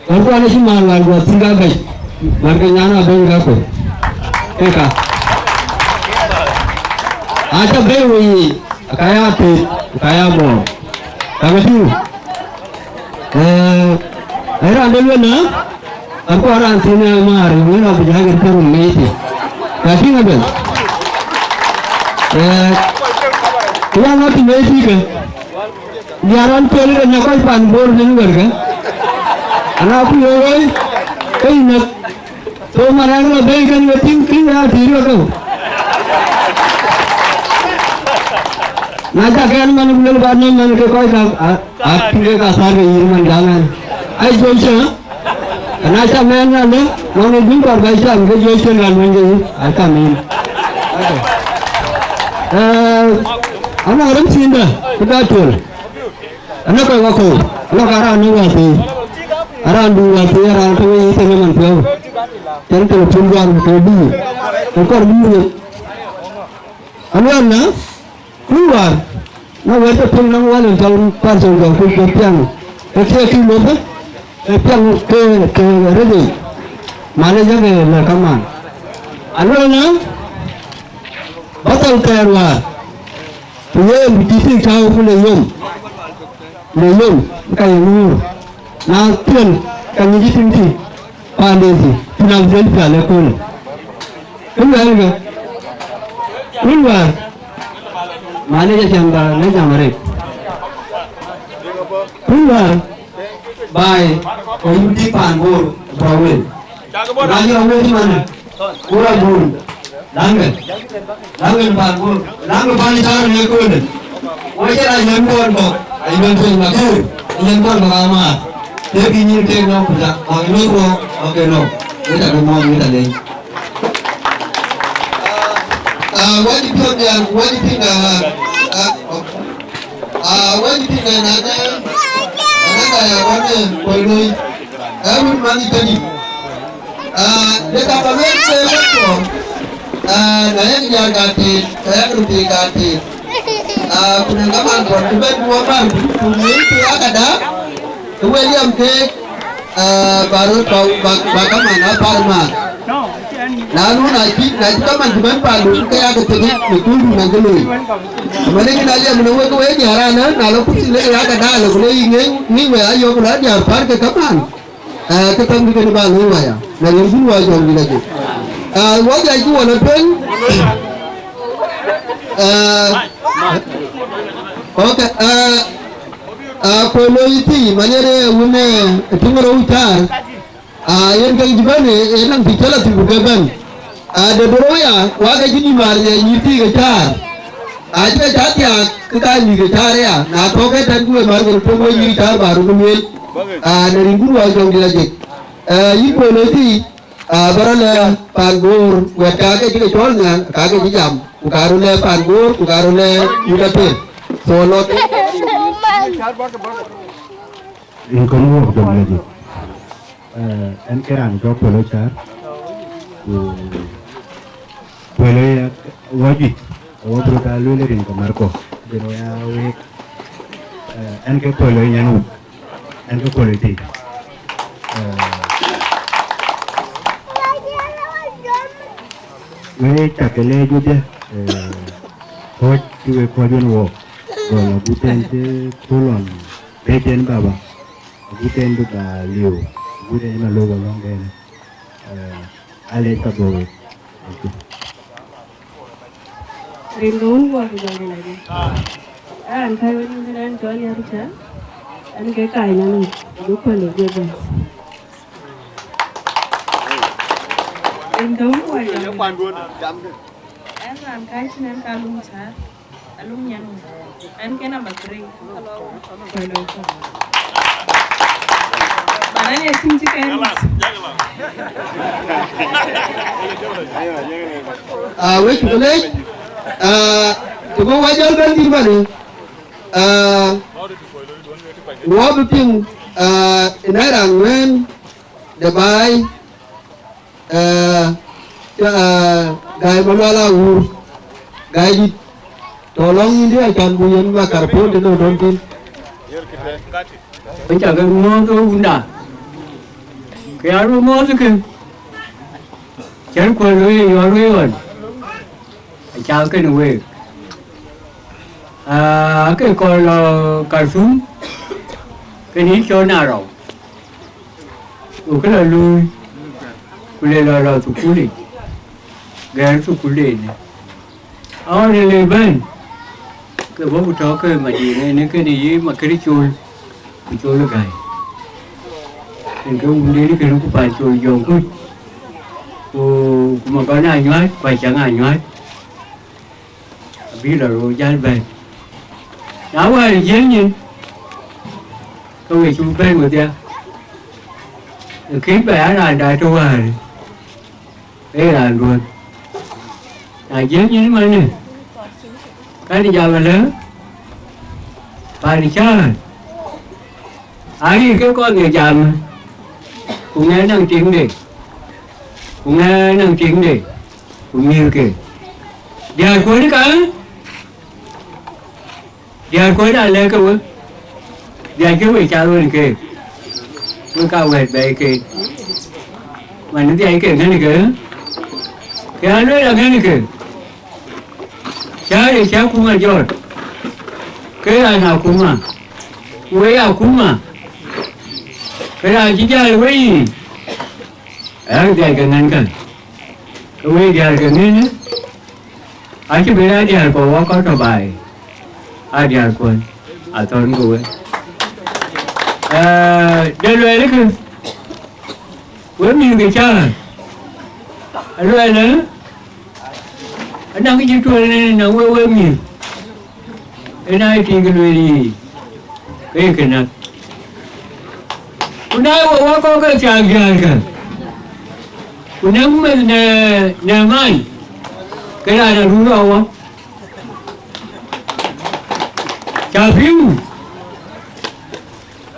wärku an acï maan wär guɔ thïn ka gäc, wärkë nyan abɛ̈ny ka kuec, ke ka. Aca bɛ̈i wei yiic, aka ya tëët, aka ya mɔɔr. Kakë tïŋ, eh, ë raan de luel na, aku a raan thiin ë määr, wën raan bï jäl ɣet kärou meeiti. Ka tïŋ abel. Eh, ya ŋɔt meeiti ke. Diäär raan piɛl ë na kɔc pan Bor tën wërkë. Ana ku ye woi, ke yï näk. So man raan la bɛ̈i kën we tïŋ, tïŋ ya tïr we ke. Na ca kɛn man ku lël ba nɔm man ke kɔc ka, a, a tïŋ ke ka thar ke yïr man jam ɛn. Ai jɔl cä. Ana cam ɛn ŋa lë, ŋɔn ë dun kɔɔr ba cam, ke jɔ cïn ŋa luny ke yïn, a cam yïn. Eh, ana rem cïndä, ku da tuɔl. Ana kɔc wakɔ̈u, ana ka raan në wäthii. Araan du wäthii, araan tɔ̈ wei yï tënë man piɔ̈u. Cɛn tënë pun guan ke du. Ku kɔr du ye. Aluɛn na, Kuc wäär, na wɛ̈t ke piŋ nɔm wal in tɔŋ Panthon Gɔŋ Kuc ke piɛŋ, ke thiëëk kï loth, ke piɛŋ ke, ke rëdei, malë jake lë kaman. Aluel na, ba thɔl thɛɛr wäär, ku yen bï cï tik cäu ku le yom, le yom, ka ye ŋuur, na piɛl, ka ŋic tiŋ tik, paanden tik, pïn abï dhil pial ëköölë. Kë luɛɛlkë, kuc wäär, malë jɔ cam ba në jam arëët. Kuc wäär, baai, ë yum tik paan Bor, bä wel. Raan jɔ wël cï manë, ku rɔ bun, laŋkë, laŋkë paan Bor, laŋkë paan cäär në ëköölë. Wek cï raan yɛn kuɔn kɔ̈k, ayï ben tueny makëër, yɛn kuɔn kɔ̈k amaar. Tëëk yï nyïïn keek nɔm ku cak, ɣɔn ë loi ruɔɔk, ɣɔn ke nɔm, wek cak ë muɔɔc, wek cak leny. Ah, wɛ̈t piɔ̈ɔ̈th nhial, ku wɛ̈t piŋ, ah, ah, ah, wɛ̈t piŋ, ah, na de, na de ya wan, eh, kɔc looi. Eh, wut man ë tëdï. Ah, de ka ba luel ke wek kɔɔr. Ah, na yen diäär ka tit, ka yak röt tit ka tit. Ah, ku nɔŋ kaman kɔɔr ku bɛ̈n ku wä bär ku, ku ŋic ku yak ada. Ke William keek, ah, ba röt ba, ba, ba kaman a pal maan. Na nu na cï, na cï kaman cï bɛ̈n pal, ke yak ke thëk në kuur du na ke looi. Mane kï na liɛm në wek, wek diäär anë, na lɔ kursi le yak ada le ku le yï ŋic, ŋic wek ayök ku la diäär pär ke kaman. Ah, ke thɛm kë kën ba looi waya. Na yen kun wa jɔŋ dït ajik. Ah, wa jai ku wa la tueŋ. Ah, okay. Ah, ah, ku looi thii, man yen, eh, wun, eh, tiŋ rou cäär. Ah, yen ke jibɛ̈n, eh, eh, naŋ thii cäl athii ku ke bɛ̈n. Ah, de doro ya, wa ke cï nyï mar ye nyïïr thii ke cäär. Acï ke cä thiaak, ke ka nyïïr ke cäär ya. Na tɔ̈ ke tɛ̈n ku we mar ke tök we nyïïr cäär ba röt lueel. Ah, në rin kun wa jɔŋ dït ajik. Eh, yïn ku looi thii, ah, bä rɔ lɛ paan Bor, wɛ̈t ka ke cï ke cɔl nhial, ka ke cï jam. Ku ka röt lɛ paan Bor, ku ka röt lɛ yïn apiɛth. So, lɔt. Rin kɔn wuɔk jɔŋ dït ajik. Eh, ɛn ke raan cɔl Kuɔl Cäär, ku Kuɔl ya wɔ juëc, wɔ bï röt aa lueel rin ke märkɔ, bï röt aa wek, eh, ɛn ke Kuɔl nyan wut, ɛn ke Kuɔl tei. Eh, wek cak ke leec wedhie, eh, kɔc cï wek kɔc wën wɔ, gɔl agut ɛn cï köl ɣɔn, pec ɛn baba. Agut en bï ba liu, agut en ëmën lok alɔŋ kɛn, eh, alec ka dhou wek. Rin ke wun guɔ ku jɔl rin adï. An, kai wek rin këdan cɔl ya Richard, an ke kai nanu, du kuɛl ë guet bɛ̈n. Rin ke wun guɔ jɔl rin. An, an kai cïn an ka lum tar. Alum nyan. Ɛn ke number three. Kuɛl looi kɔ̈k. Ba raan ye tïŋ cï kɛn. Ah, we cuk leec. Ah, të bï wɔ jɔl bɛ̈n thïn manë. Ah, wɔ bï piŋ, ah, në raan wën de baai, ah, ca, ah, Gai Malual Awur, Gai dït, tɔ̈ lɔŋ yïndï acan bï yen makar puɔ̈u tënë ɣön thïn. Wek ca ke muɔ̈ɔ̈th ë wunda, ke ya röt muɔ̈ɔ̈th kë, cän kuɔ̈l wei yɔl wei ɣɔn, acath kën week. Aa, ke kɔn lɔ Khartoum, ke ni cɔl na rɔu, ku kë lɔ luui, ku le lɔ lɔ thukulic, gɛ̈ɛ̈r thukuldenë. Aɣɔn ë le bɛ̈n, ke bɔ̈ ku tɔ̈ ke Madiŋ ënë kënë yï Makër Col, ku Col ë Gäi. Yen ke wundenë kënë ku Pan Col Jɔŋkuc, ku, ku Magɔn Anyuac, ku Acaŋ Anyuac. Abï lɔ röör jäl bɛ̈n. Na wäär jiël nyin, ke we cuk bɛ̈n wedhia, ë kën bɛ aa raan daai tɔ wäär, ee raan duɔ̈n. Na jiël nyin manë, kɛn jam ëlë, pan cään, arëër ke kɔn ye jam, ku ŋɛk naŋ tiŋde, ku ŋɛk naŋ tiŋde, ku mïthke. Diäär kuɔ̈n ka, diäär kuɔ̈n alɛ̈k ke we, diäär ke we cath ɣön keek, we ka wɛ̈ɛ̈t bɛ̈ɛ̈i keek, man dhiac ke ŋɛ̈n ke, ke aluel aŋɛ̈n ke. Cäär ë cä akuma jɔt, ke raan akuma, ku wek akuma, ke raan cï jäl weyiic, ë ɣäk dhiac ke ŋɛ̈nkë, ke wek diäär ke ŋɛ̈në, acï bï raan diäär kɔ̈k wɔ kɔc tɔ baai, aa diäär kuɔ̈n, athɔ̈n ke we. Ee, de luɛɛlkë, we mïth ke cäär, aluɛɛlë, anɔŋ kë cï tuɔl në, në we, we mïth, ëna ye tik lueel yiic, ke ye kë näk. Ku na ye wɔ wä kɔ̈k ke thiaak diäärkë, ku nɛ̈k meth në, në man, ke raan aruu rɔt wɔ. Ca piŋ,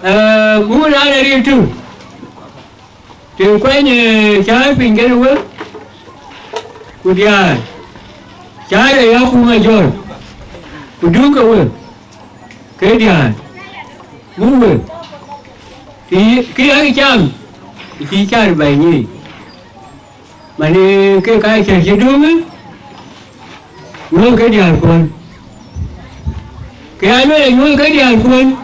ee, muk raan aril tök. Të kuany, ee, cäär piny kenë we, ku diäär, cäär ë ya akuma jɔt, ku duk ke we, ke diäär, muk we, të yï, kë yak cam, të cï cäär bɛ̈ny yiic. Man, ee, ke ka cäär cï döŋë, nyuɔ̈th ke diäär kuɔ̈n. Ke ya lueel nyuɔ̈th ke diäär kuɔ̈n.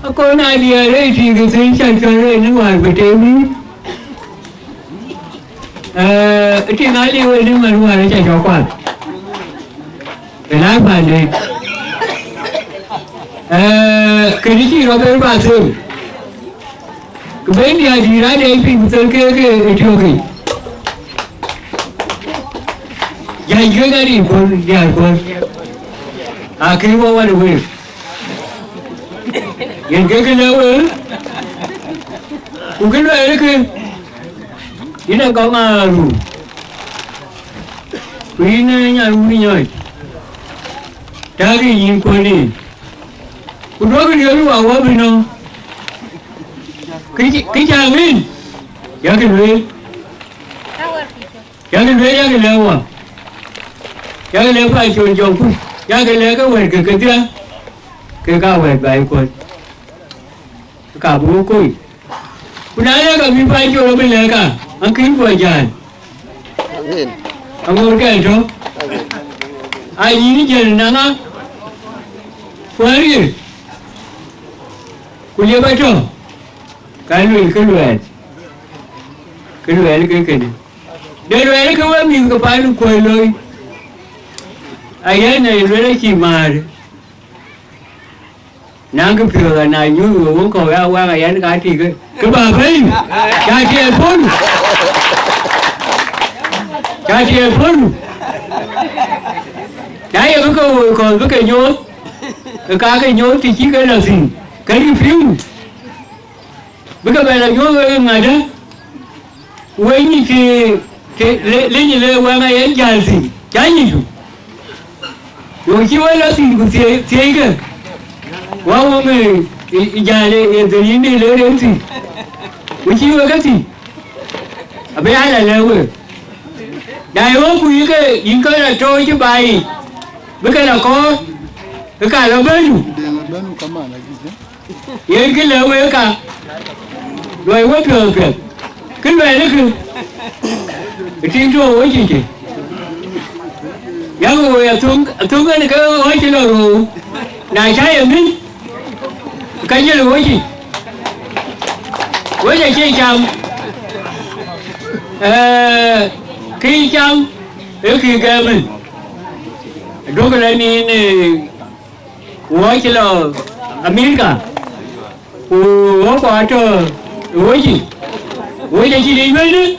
Akɔn aa diäär ë tik ë thïn cän cɔl ë në wäär bï teem yïn. Ee, ë tik aa liu ë në man wäär acä cɔk kuath. Ë laar paanden. Ee, kënë cï rɔt ë ba them. Kë bɛ̈ny diäär dït adɛɛc piny ku thel keek ë tiɔ̈kic. Jäny kek adït kuɔ̈n diäär kuɔ̈n. Akëc wɔ wan ë week. Yen kek kë lëu ë, ku kë luɛɛlkë, yïn Agɔŋ Aru, ku yïn, ee, Nyaruu Nyɔc, tääkï yïn kuɔ̈n yiic. Ku duɔ̈kkï riɔ̈ɔ̈c wä wä bï nɔ̈k. Kë cä, kë cä ŋic, yak lueel, yak lueel, yak lɛ̈k wä, yak lɛ̈k Pan Col Jɔŋkuc, yak lɛ̈k ke wɛ̈ɛ̈tkë kedhia, ke ka wɛ̈ɛ̈t baai kuɔ̈n, ke ka bï wek kony. Ku na lɛ̈k abï Pan Col abï lɛ̈k ka, akën guɔ jäl. Amin. Aŋoot kɛn tɔ̈. Amin. Ayïn jël naŋa, ku ariëër, ku liep atɔ̈, ka luel kë luɛɛl, kë luɛɛl ke kënë. De luɛɛl ke we mïth ke pan kuɔ̈c looi, ayɛn ë luel acï määr. Na kë piɔ̈ɔ̈th ana nyuth we wok kɔ̈u ya wak ayɛn ka tik, ke bä bɛ̈ny, ca tiɛɛl pɔ̈l, ca tiɛɛl pɔ̈l. Na ye bï ke woi kɔ̈th bï ke nyooth, ke ka ke nyooth të cï ke lɔ thïn, ke rï piu, bï ke bɛ lɔ nyooth wek ë ŋadë, wek nyic ke, ke le, le nyin le wɛŋ aye jäl thïn, cä nyicku. Wek cï wek lɔ thïn ku thiëi, thiëi ke, wa wok ë, ë, ë jäl ë, ë dhil yïn dï le rem thïn, ku cï wek ke thïn, abï aa lɔ lɛ̈k wek. Na ye wok ku yïn ke, yïn ke lɔ tooc cï ba yic, bï ke lɔ kɔɔr, ke ka lɔ bɛ̈ndu. Yen kë lëu wek ka, luɔi wepiɔ̈ɔ̈th piɛth, kë luɛɛlë kë, ë tiŋ tuɔɔk wecï cï. Yak woi athöŋ, athöŋ en ke ɣɔ̈c cï lɔ rou, na cä ye mïth, ka jël wecï, wec acie cam, ee, kë cam, ee kë gɛ̈m en, duökï lɔ nïn, ee, Wɔ cï lɔ Amerika, ku wɔ kɔc atɔ̈ ë wecï, wec acï dï yuënë,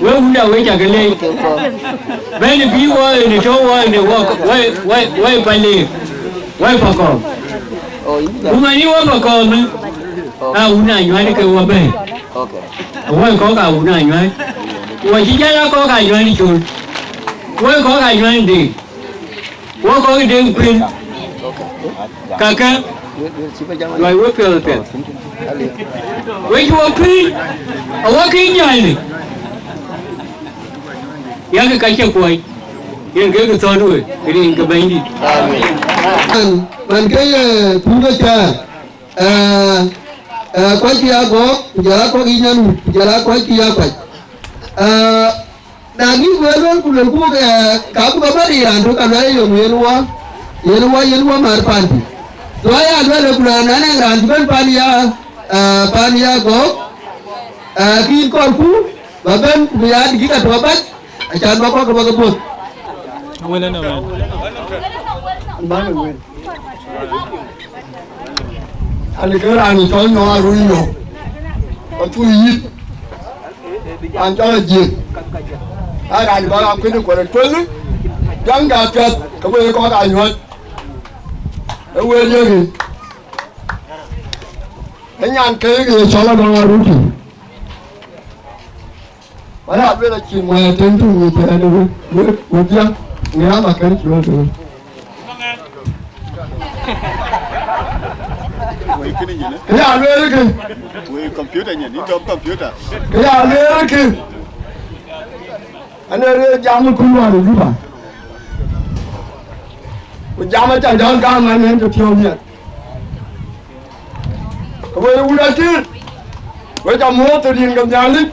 we wunda wec akë leec. Bɛ̈n bï wɔ ënë tɔ̈u wɔ ënë wɔ, wɔ, wɔ, wɔ ë Paleek, wɔ ë Pakɔ̈ɔ̈m. Ku mɛn yï wɔ Pakɔ̈ɔ̈m, aa wun Anyuäny ke wɔ bɛ̈n. Wɔ ë kɔ̈k aa wun Anyuäny. Wɔ cï jäl aa kɔ̈k Anyuäny col. Wɔ ë kɔ̈k Anyuäny dï. Wɔ kɔc Deŋ Kuir, kakë, luɔi wepiɔ̈ɔ̈th piɛth. Wec wɔ pïïr, awɔ kï nyääni, yakï ka cï kuɔc, yen kek thɔ̈n we, rin ke Bɛ̈nydït. Man, man ke ye pur ke cäär, eh, eh, kuackï ya gɔ̈k, ku jɔl aa kɔc yic nyan wut, ku jɔl aa kuackï ya kuac. Eh, Na gïk wël luel ku luel ku, eh, ka buk abɛ̈n yic raan tök, ka luɛl yom yen wɔ, yen wɔ, yen wɔ mär paandï. So aya luɛl ku luɛl na nɛŋ raan cï bɛ̈n pan ya, eh, pan ya gɔ̈k, eh, kïn kɔɔrku ba bɛ̈n ku bï ya dït ka tɔ bac, acan ba kɔ̈k ke ba ke buɔth. Wël ënë wën. Bäny wël. Ani ke raan cɔl Nyɔŋ Arun Nyɔŋ, Athuc Yït, raan cɔl Ajiëk. Aa raan bä ɣa kuënë kuɔl ë tueŋë, piɛŋda piɛth ke wek kɔc aa nyuɔ̈th. Ee wël yekë, ee nyan ke ye cɔl Adɔŋ Arun tïŋ. Wala luel acïn wɛ̈ɛ̈r tëŋ tïŋ wïc ënë we, we, we diäk, ŋiɛ̈ɛ̈m akën cuël tënë. Wei kënë nyin, eh? Kë ya lueel kë. Wei computer nyin, yïn dɔm computer. Kë ya lueel kë. Ane rëër jam ë kuc wään ë Juba. Ku jam aca jɔl gam an, yen ke piɔ̈u miɛt. Ke wël wut atir, we ca muɔ̈ɔ̈th ë rin ke Nhialic.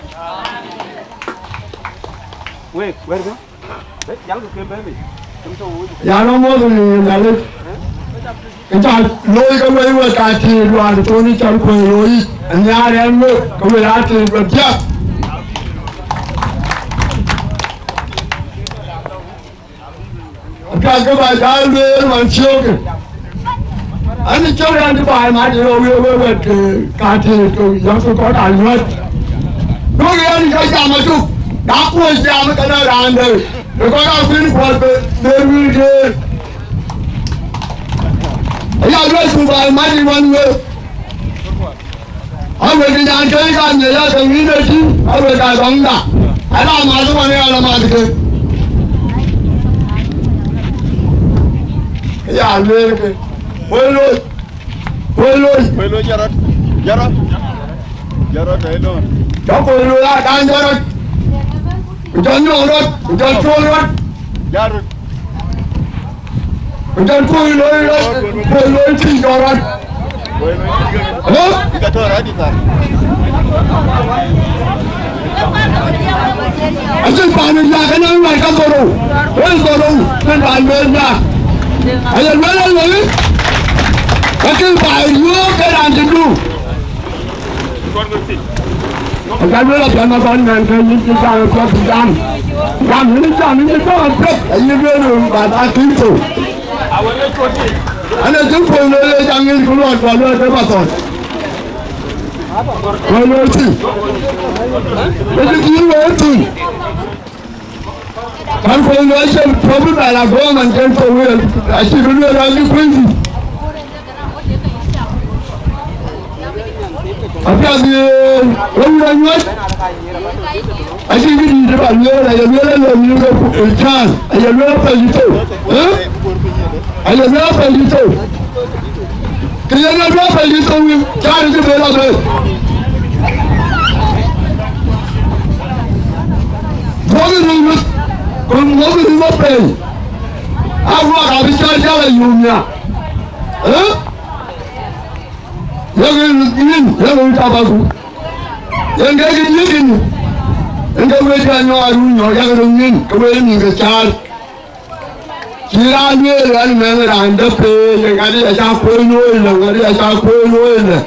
Wek, wërkë, wek, jal ke ke bɛ̈n bei. Ya rɔt muɔ̈ɔ̈th ë rin ke Nhialic. Ke ca looi ke wëi we ka tiit wään thöönë cɔl kuëë looi yic, anhiaar ɛn we, ke we aa tiit we diäk. Apiɛth ke ba jal lueel man ciöökë. An, cï cï raan cï baai mac ë we, we, wɛ̈t ke ka tëëk ke yɔ̈k ke kɔc aa nyuɔ̈th. Duökï an, ka jam acuk, ka kuöc jam kënë raan dɛ̈, ke kɔc aa kuïn kuɔth be, be wïïr geer. Aya luel ku baai mac ë wan we. Awek nyan ke ka ŋiɛc ya ke ŋic ëtï, awek ka dɔŋda. Ala math wan ë ala math ke. Ya lueel ke. Woi loi. Woi loi. Woi loi, jarɔt. Jarɔt. Jarɔt, ai lon. Jɔ woi loi a kan jarɔt. Ku jɔ nyɔŋ rɔt, ku jɔ tuɔl rɔt. Jarɔt. Ku jɔl kuöc looi rɔt, kuöc looi tïŋ jɔl rɔt. Alo? Acïn paan ë yak ënɔɔnë, luac ka dhorou. Wël dhorou, acïn paan lueel yak. Aye lueel aloi, ka kï baai riöök ke raan cï du. Aca lueel apiɛth, ma kɔn mɛn ke yïn cï jam apiɛth, jam. Jam, yïn jam, yïn cï tɔ̈ apiɛth, ayï lueel, but akïn thou. Ane cï kuöc lueel, ye ca ŋic ku luɔt, ku lueel ke Pathɔn. Kuöc lueel thïn. Ë cï thïn lueel thïn. Kan kuɔny luɔi cï tɔ̈u bï bɛ la gɔ̈ɔ̈r man cïn tɔ̈u wël, acï bï lueel an, bï kuëny dït. Apiɛth ye wëu rɔt nyuɔ̈th, acï bï dït bä lueel, aye lueel alɔ nyuɔ̈th ke caan, aye lueel apɛl dït thou, ë? Aye lueel apɛl dït thou. Kë yen ë duɔ̈ɔ̈r pɛ̈i yï thou wïc, caan cï bɛ lɔ bɛ̈ɛ̈i. Duɔ̈kkï röt wïc, ku muɔ̈kkï röt wïc pɛ̈i. Aguɔ ka bï cɔl jal ayum nya. Ë? Yek yïn, yek yïn tabaku. Yen ke kï diëk yïn. Yen ke wëët ka nyɔɔr Arun nyɔɔr, yak röt nyin, ke wëët nyin ke caar. Cï raan lueel an, mɛnh raan däp pei, ŋadï acä kuöc looi lë, ŋadï acä kuöc looi lë.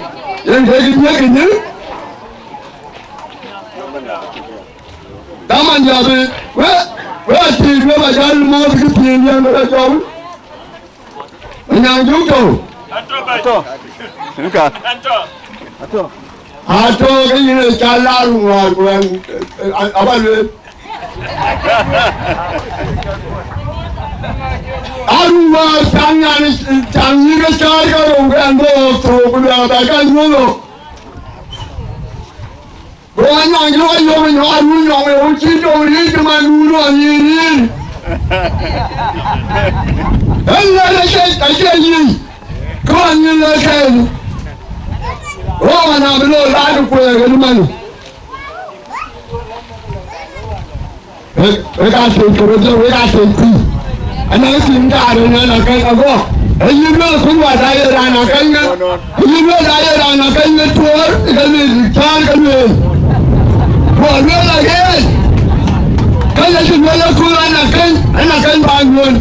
Yen kek diëk ënë. Dhamandï abï, we, we atiit, we ba jäl mɔ̈ɔ̈th kë thiin yɛn, we jɔu. Anyaŋ juk tɔ̈u. Atɔ̈. Ka. Atɔ̈. Atɔ̈ ke yïn ë ca lar wäär, ku ɛn, aba lueel. Arun wäär caŋ nyan, caŋ yïn ke cäär ke rou, ke ɛn bɔ̈ thou, ku luɛɛl aba ka nyuɔ̈th. Go anyɔŋ jɔ yök nyɔŋ Arun nyɔŋ ë wun cï dom riëëc cï man nu lɔ nyïïn riëëc. Ënë acie, acie yic. Kë man nyin lɔ kɛɛl. Wok ana bï lɔ laat kueer ënë man. Wek, wek aa thiëc ke röt, wek aa thiëc kuc. Anaŋ tim taar ënɛn akɛ̈ny agɔk. Ee yïn lueel kuc wat aa ye raan akɛ̈ny ŋa? Ee yïn lueel aa ye raan akɛ̈ny ŋa tuɔɔr ë ke lueel, cäär ke lueel. Ku alueel aɣeec. Ka ye cï lueel aköl an akɛ̈ny, an akɛ̈ny bä lueel.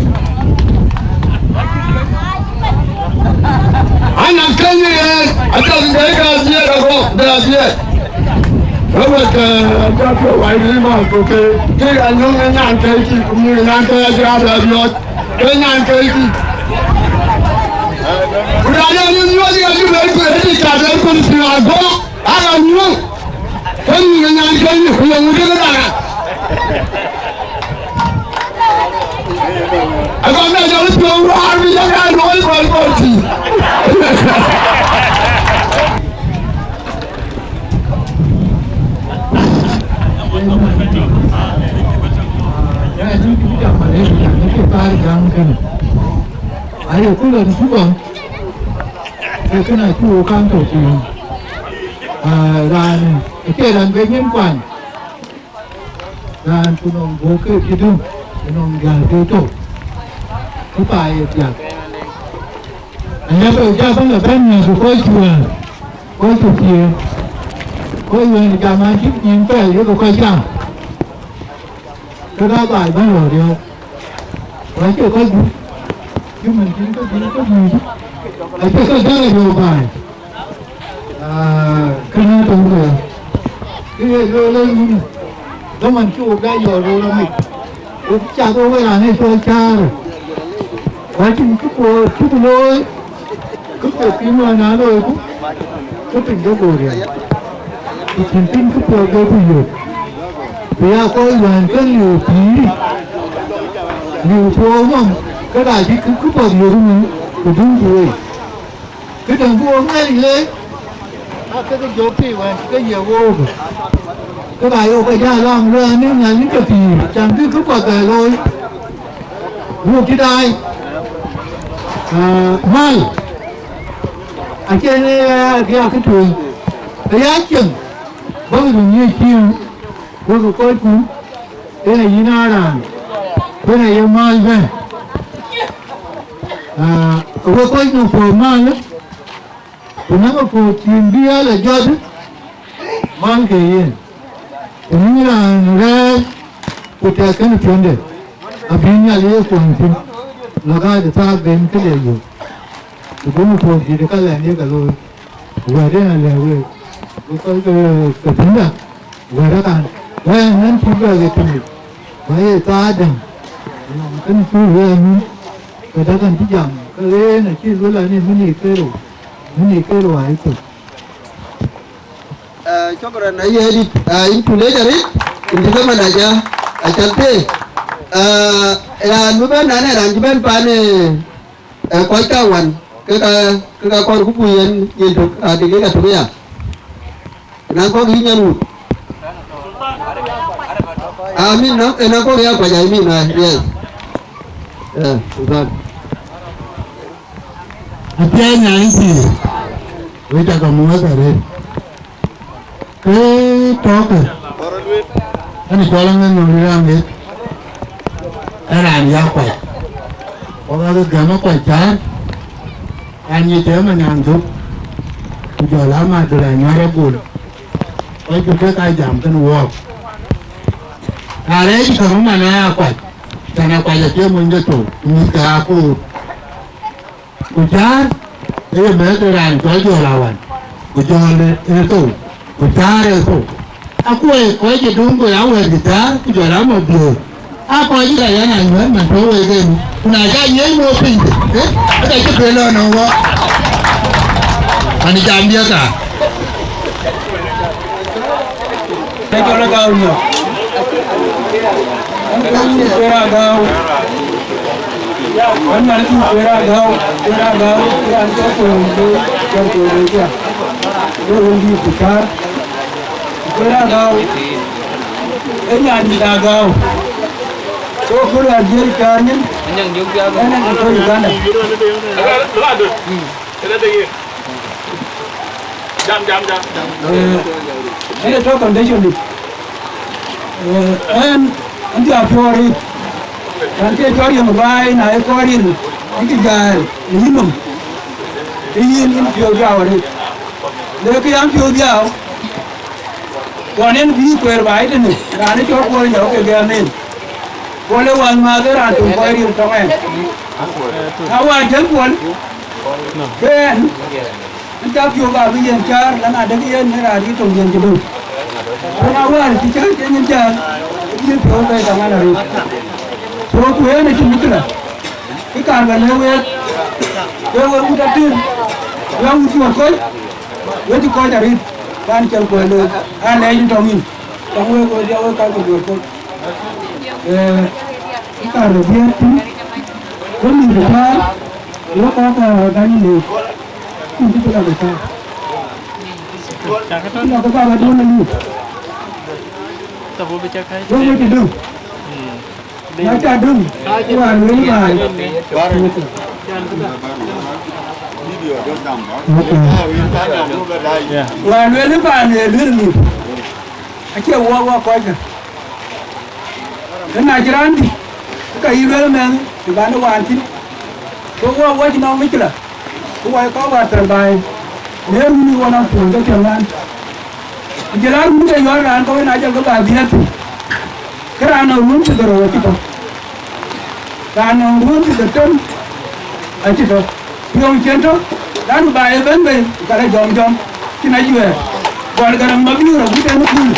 An akɛ̈ny ë ɣɛɛr, adɔk bɛ ka dhiëëth agɔk, bɛ dhiëëth. Ëwët, eh, apiɛth ke wai bï ma ku ke, ke anyɔŋ ë nyan kɛ̈ɛ̈c tik, ku mïth nyan kɛ̈ɛ̈c rac bɛ biɔt, ke nyan kɛ̈ɛ̈c tik. Ku raan ë nyuɔɔth yen cï bɛ kueer tik, ka bɛ kueer tik agɔk, aa ka nyuɔɔth. Ke mïth nyan kɛ̈ɛ̈c tik, ku ye ŋut ke raan. Agɔk na jɔl piɔ̈u ruaar bï jɔl aa luɔi kɔc kɔc tïŋ. Aye ku lɔ Juba, ee kënë acï wok kaŋ tɔ̈ piny. Ah, raan, acie raan bï nyin kuany. Raan ku nɔŋ bɔ̈ ke cï döŋ, ku nɔŋ jäl ke tɔ̈, ku pa ye piath. Aya bɛ ja bä lɔ bɛ̈n nhiaar ku kɔc cuëër, kɔc cï thiëëk, kɔc wën jam an cïk nyin pɛl yek kɔc jam. Ke ka baai bä lɔ riɔ̈ɔ̈k, ku acie kɔc gup, cï mën cïn ke bï ke bï, acie kɔc däk ariɔ̈ɔ̈k baai. Ah, kënë tɔ̈u ke, ke ye lueel ë nu, dhaman cï wok da yɔɔr röör amec, wok cath wok ë raan ë cɔl caarë, ku acïn kë kuɔɔr cuk looi, kë piɛth piny wään aa looi ku, ke piny ke go riɛl, ku cïn piny kë piɔ̈ɔ̈th de ku yök, ku ya kɔc wään ke liu pïïric, liu tuɔɔk nɔm, ke ka cï kë, kë path yök ëmën, ku dum ku wei. Këdäŋ bï wok Nhialic leec, aa ke ke jɔ pïïr wën cï ke yiëk wook. Ke ka yok ke jɔ lɔ̈ŋ luɛɛl në Nhialic ke pïïr, can bï kë path bɛ looi. Wok cï daai, aa, mal, acïn ë ya kë tueŋ, ke ya cieŋ, bäk röt ŋiëc cieŋ, wek kɔcku, yen ayïn aa raan, yen aye mal bɛ̈n. Aa, wek kɔc nɔŋ puɔ̈u mal, ku nɔŋ apuɔ̈u cïn bï ya lɔ jɔt, mal ke yen. Ku nɔŋ raan rɛɛr, ku tɛk kënë piɔ̈nde, abï Nhialic ye kuɔny thïn, lɔ gäätde thaak ben këde yök. Ku duŋ puɔ̈u dït ë ka lɛn yek alooi. Wɛ̈t yen alɛ̈k week, bï kɔc ke, ke piŋda, wɛ̈t akan, wɛ̈t ɛn cï bɛ̈ɛ̈k ë tëmec, ku aye thaar däŋ, nɔm kën cï wɛ̈ɛ̈t nun, ke däk ɛn cï jam, ke ɣeen acï luel an, ee mini kerou, mini kerou ayï thök. Eh, shukran, aye dït, ah, yïn ku lec arëët, yïn cï dhaman aja, acan tëë. Ah, raan bï bɛ̈n nɔn ee raan cï bɛ̈n pan, eh, eh, kɔc kaŋuan, ke ka, ke ka kɔn ku bui yen, yen tök, ah, dakika tök aya. Ënɔŋ kɔ̈k yï nyan wut. Amin, nɔŋ, ënɔŋ kɔ̈k ya kuac, amin, ah, yes. Eh, Sultan. Apiɛth nyan pïïr, wek cä ke muɔ̈ɔ̈th arëët. Ke tɔ̈ɔ̈kë, ɣɛn cɔl Aŋeth Nhom Rït Aŋeth, ë raan ya kuac. Wok aake gɛ̈m ë kuac cäär, raan nyic tëë Manyaŋ Dhuk, ku jɔl a Madura Nyuäär Agol. Kɔc bï kek aa jam kën wɔɔk. Na rɛɛc käŋ man aya kuac, cän akuac acie monyde thou, mïthke aa koor. Ku cäär ë ye mɛ̈th de raan cɔl Jɔl Awan, ku jɔl ë thou, ku cäär ë thou. Akuɔi kɔc cï döŋ ku ya wɛ̈ɛ̈t cï cäär, ku jɔl a Mabiöör. Aa kɔc cï rɛc an, anyuɛ̈ɛ̈n man tɔ̈u wek en, ku na cä nyiëëc wok piny, eh, ë ka cï kë lɔ nɔm wɔ. Ani jam diɛ̈ ka. Ë jɔl ë gäu nyɔk. Ɣɛn ke wun kueer agäu. Ɣɛn man cï kueer agäu, kueer agäu, raan cɔl kueer wun ke cɔl kueer wun cia. Ke wun dïït ku cäär. Kueer agäu. Ë nyan dït agäu. So, kul a jiël cäär nyin. Ɣɛn ë ke tɔ̈ Uganda. Jam, jam, jam. Eh, ënë tɔ̈ condition dït. Eh, ɣɛn, ɣɛn dhiau piɔ̈u arëët. Raan ke cɔl riɛm baai, na ye kɔc ril, ë kë jäl, ë yïn nɔm. Ë yïn, yïn piɔ̈u dhiau arëët. Le kë yam piɔ̈u dhiau. Ɣɔn yen bï kueer baai tënë, raan ë cɔl Kuɔl Nyɔk ke gɛ̈m en. Kuɔl ë wänh mäth ë raan töŋ kɔc ril tɔŋ ɛn. Na wäär jël Kuɔl, ke ɛn, Ɣɛn cä piɔ̈u abï yen cäär, lan adek yen në raan yï töŋ yen cï döŋ. Ku na wäär cï cäär cï nyin cäär, yïn piɔ̈u bei kaŋ an arëët. So ku yen acï mïthkëla. Kë kaar bä lëk week, ke wek wut atïr, wek wut cï wä kɔc, wek cï kɔc arëët, raan cïn kuɛ̈ɛ̈t looi, aa lɛɛc tɔŋ yïn. Tɔŋ wek wek diɛ̈ wek kɔc ke duöör kɔc. Eh, kë kaar bä dhiëëth thïn, wek mïth bï päär, wek kɔc ke bäny leec. Ku bï la bï tɔ̈u. Bï la bï baba duön aliu. Wek wec ë döŋ. Na ca döŋ, wään wël baai. Ok. Wään wël baai në luel aliu. Acie wɔ wɔ kɔckë. Ëna cï raan dït, ka yï luel mɛnh, të bän ë wään thïn. Ku wɔ wɔ cï nɔm mïckëla, ku wɔ kɔc wäär thɛl baai, në run ë wɔ nɔm puɔ̈n ke piɛŋ ŋuan. Ku jël a run ke yɔ̈ɔ̈r raan kɔ̈u ëna jɔl ke bä dhiëëth thïn. Ke raan nɔm run cï dhorou acï tɔ̈. Raan nɔm ruɔ̈ɔ̈n cï dhetem acï tɔ̈. Piɔ̈u cïn tɔ̈, raan bä ye bɛ̈n bei, ku ka rɔt jɔm jɔm, cïn ajuɛɛr. Gɔl Garaŋ Mabiöör agut en ë pul.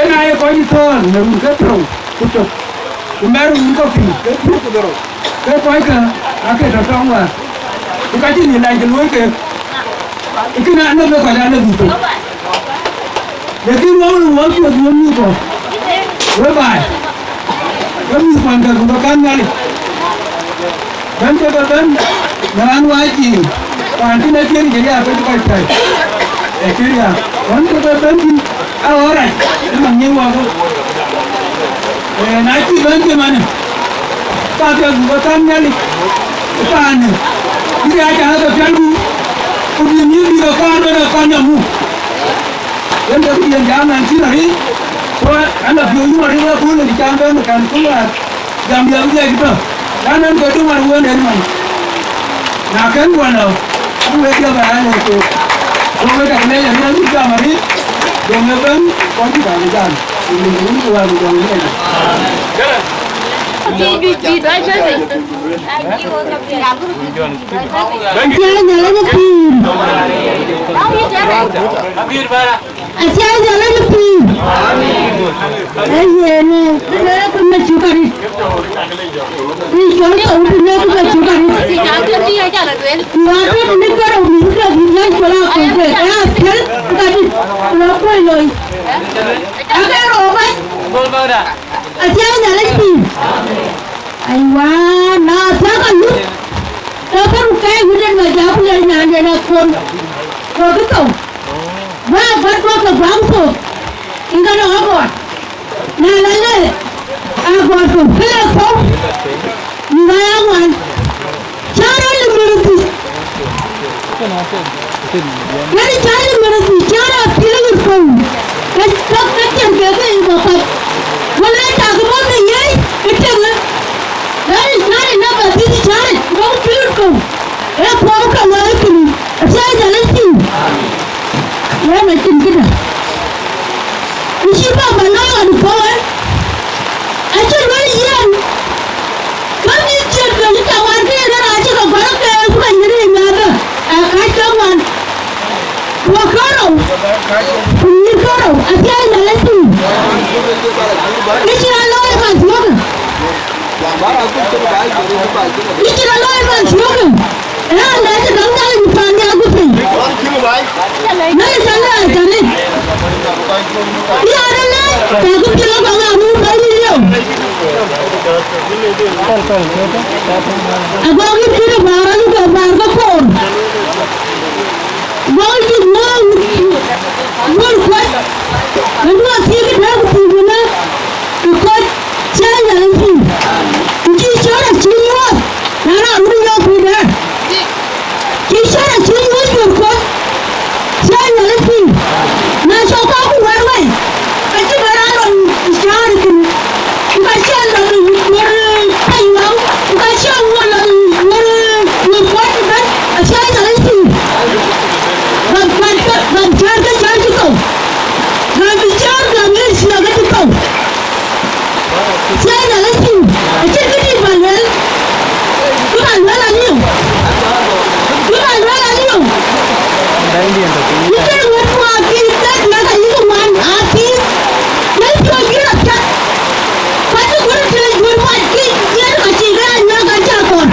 Ëna ye kɔc ë thɔ̈ɔ̈r në run ke piɔ̈u ku tök, ku mɛr run ke pïïr ke pïïr ku dhorou. Ke kɔckë aake tɔ̈ tɔŋ wäär, ku ka cïn ë lac kë luöi keek. Ë kënë anɔ̈k ke kɔc anɔ̈k bï thou. Lakin wɔ wɔ piɔ̈ɔ̈th wɔ mïth kɔ̈k, wek baai, wek mïth kuany ke ku bä kaŋ Nhialic. Bɛ̈n ke bä bɛ̈n në raan wääc yiic, paan cïn ë tiëŋ cï riääk ke cï kɔc pɛ̈i ë cï riääk. Ɣɔn ke bä bɛ̈n thïn, aa ɣɔn rac ë man ŋic wɔ ke. Ee, na cï bɛ̈n cï manë, ka ke buk ë kaŋ Nhialic ë paanë, bï riääc aa ke pial muk, ku bï mïth bï ke kɔn bɛ̈n ë kɔn ë muk. Yen ke bï yen jam ɛn cïn arëët, ku ɛn lɔ piööc yum arëët wek kööl ë cam bɛ̈n ë kɛn kööl ɣäär, jam diɛɛr bï dhiac tɔ̈, raan ɛn ke döŋ ɣɔn wëën en man. Na kën wën lɔ, ku wek jɔ bɛ raan ë keek, ku wek dak lec arëët bï jam arëët, döŋ ë bɛ̈n, kɔc cï bä bï jam, ku wek wun ku wään ku jam ë lec. Thank you. Acie Nhialic ë pïïr. Acie Nhialic ë pïïr. Ee yen, ee, ke ke me cuk arëët. Ke cɔl thou bï me ke me cuk arëët. Ku atɔ̈ në kërou mïth ke bï lɛc cɔl akɔ̈l ke, ee apiɛl ka dït, ku akuɔ̈c loi. Ake rou bac. Bol bäda. Athiäŋ Nhialic pïïr. Aiwa, na thiäk ayuth, ke kën ke wënden ma jam ku lɛ̈k nyaanden akon. Go bï thou. Guɔ bät guɔ ke guaŋ thok. Ï ka nɔŋ agɔɔt. Na la le, agɔɔt thou, ke le thou. Ï ka ya ŋuan. Cä rɔt lë mën dhïc. Wën cä lë mën dhïc, cä rɔt piëëŋ ë thou. Ka, ka, ka cïn kek ke yï bɔ̈ kɔc. Wën ë tak bɔ̈ në yiëëc ë tëŋë. Wën cä lë namba dhïc cä rɔt bɔ̈ piëëŋ ë thou. Ee kuɔm ke lɔ ë piny. Acie Nhialic piny. Wën acïn këdë. Ku cï baba lɔ ɣɔn puɔ̈u, acï lueel yen, ka mïth ciɛ̈t ke cï tɔ̈ wär ke yen raan cï ke gɔl ke ku ka nyïïr ë nyathë, aa, kac ke ŋuan. Ku kärou, ku nyïïr kärou, athiɛɛi Nhialic piny. Kë cï raan looi man thiɔ̈kë. Kë cï raan looi man thiɔ̈kë. Ee, na cï dɔm Nhialic paan nhial ku piny. Nhialic alɛɛr tënë. Yɛn alɛɛr, ka kë piɛth kɔ̈k aa muk bɛ̈ny liu. Agɔk yïn kïn ë bäär, aluk ë bäär ke koor. Gɔk yïn ŋɔ̈ɔ̈ŋ wun kuɔc. Ëndu athiëëk dɛ̈ɛ̈k ku thiëëk wënë, ku kɔc cï Nhialic piny. Ku cï cɔɔr acï nyuɔɔth, na raan wun yɔ̈ɔ̈k piny dɛ̈ɛ̈r. Cï cɔɔr acï nyuɔɔth juöör kuɔc, cï Nhialic piny. Na cɔk kɔ̈k ku wär wei, ka cï bɛ raan lɔ cäär thïn. Ku ka cï lɔ juöör pɛ̈ny ŋɔ̈u, ku ka cï wun lɔ juöör, juöör kuɔc ëbɛ̈n, acï Nhialic piny. Bäk, bäk, bäk cäär ke cäär cï thou. Bäk bï cäär, bäk ŋic cï ke cï thou. Cï Nhialic piny, acïn kë dït bä lueel. Bï bä lueel aliu. Bï bä lueel aliu. Yïn ke ŋuɛ̈t ku athith, ke diäk ayï ke ŋuan athith. Yɛn piɔ̈ɔ̈c yïn apiɛth. Ka cï guöt tëë juöt mac kï, yen ka cï ke anyuak ka cä kɔn.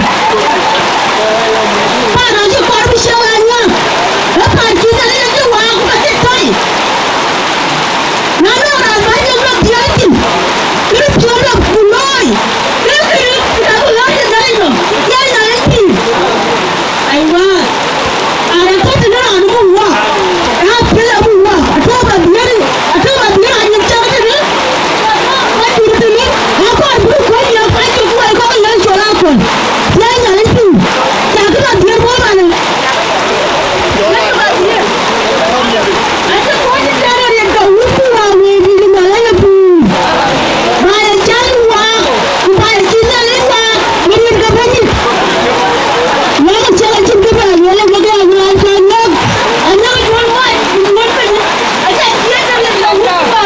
Pan acï kɔn bï ciɛk anyuak. Ee pan cï Nhialic acï waak ku ka cï tɔ̈i. Na nɔŋ raan bä nyɔk lɔ dhiëëth thïn, kërë piɔ̈ɔ̈th lɔ ku looi, ke kërë ku dap lɔ të Nhialic nɔm, yen Nhialic pïïr. Aiwa, an, atɔ̈ tënë raan ë muk waak, aa piɛth ë muk waak, atɔ̈ bä dhiëëth, atɔ̈ bä dhiëëth anyim cäk tënë, bä dur tënë, akɔɔr bï kuöc yɔ̈ɔ̈k, acï kuöc kɔ̈k ë lɔ cɔl akɔ̈l. Yen Nhialic pïïr, cä kë bä dhiëëth bɔ̈ manë. Acï kɔc ë tɛ̈n ariɛt ke wut ku wäär wëi bï Nhialic pïïr. Ba ya cän waak, ku ba ya cïn Nhialic waak, bï riɛt ke bɛ̈ny. Wek acïk acïn kë bɛ lueel, wek ya lueel ka nyɔk. Anyɔk duɔ̈n mac, ku duɔ̈n piny. Acä dhiëëth ariɛt ke wut ku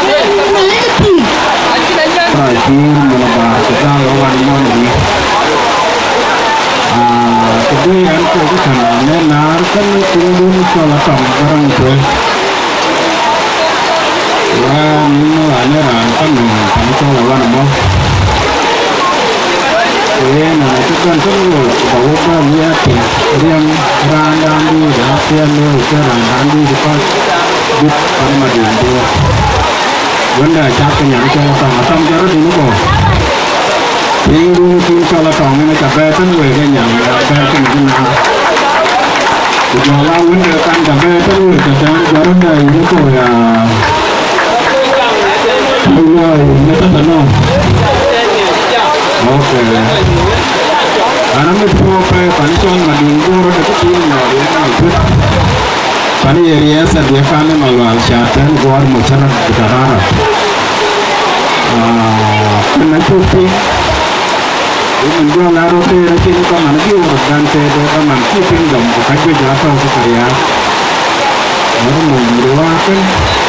wäär wëi bï Nhialic pïïr. Raan cï man ba cï dhal wan mɔn bï. Aa, të bï ɛn kɔc ë tɛ̈n në naar kënë, tiŋdun cɔl Atɔŋ Gäräŋ Tuel. Wään ɣɛn ë raan ka nɔm pan cɔl Awan Mɔ̈k. Ku yen ɣɛn acï bɛ̈n tënë wok, ba wok bɛ̈n wiɛɛr tïŋ riɛm raandan dïït, apiɛth lëu ke raandan dïït kɔc dït pan Madiŋ Bor. Wënda cak ke nyan cɔl Atɔŋ, Atɔŋ jɔt rɔt tïŋ bɔ̈. Tiŋdun cïn cɔl Atɔŋ yen aca bɛ̈ɛ̈i tënë wek ë nyan, bɛ̈ɛ̈i tënë bï naan. Ku jɔl a wënde kan ca bɛ̈ɛ̈i tënë wek tëtɛ̈ɛ̈n, jɔt rɔt dɛ yïn ë kɔc ya. Wënda yïn ë tëtɛ̈ɛ̈n nɔm. Ok. An, amit puɔ̈u pɛ̈i pan cɔl Madiŋ Bor rɔt ë kë tïŋ nɔm yen ë kuc. Pan ye riɛth adhiɛ kan ë Malual Caten Guɔɔr Mucarak Butarara. Ah, kën acuk piŋ. Ë mën jɔl a rɔt tëër acïn kaman bï wor dan tëëde kaman cï piŋ dɔm ku ka juëc a tɔ̈u ku ka riääk. Wor mony mïth waak kën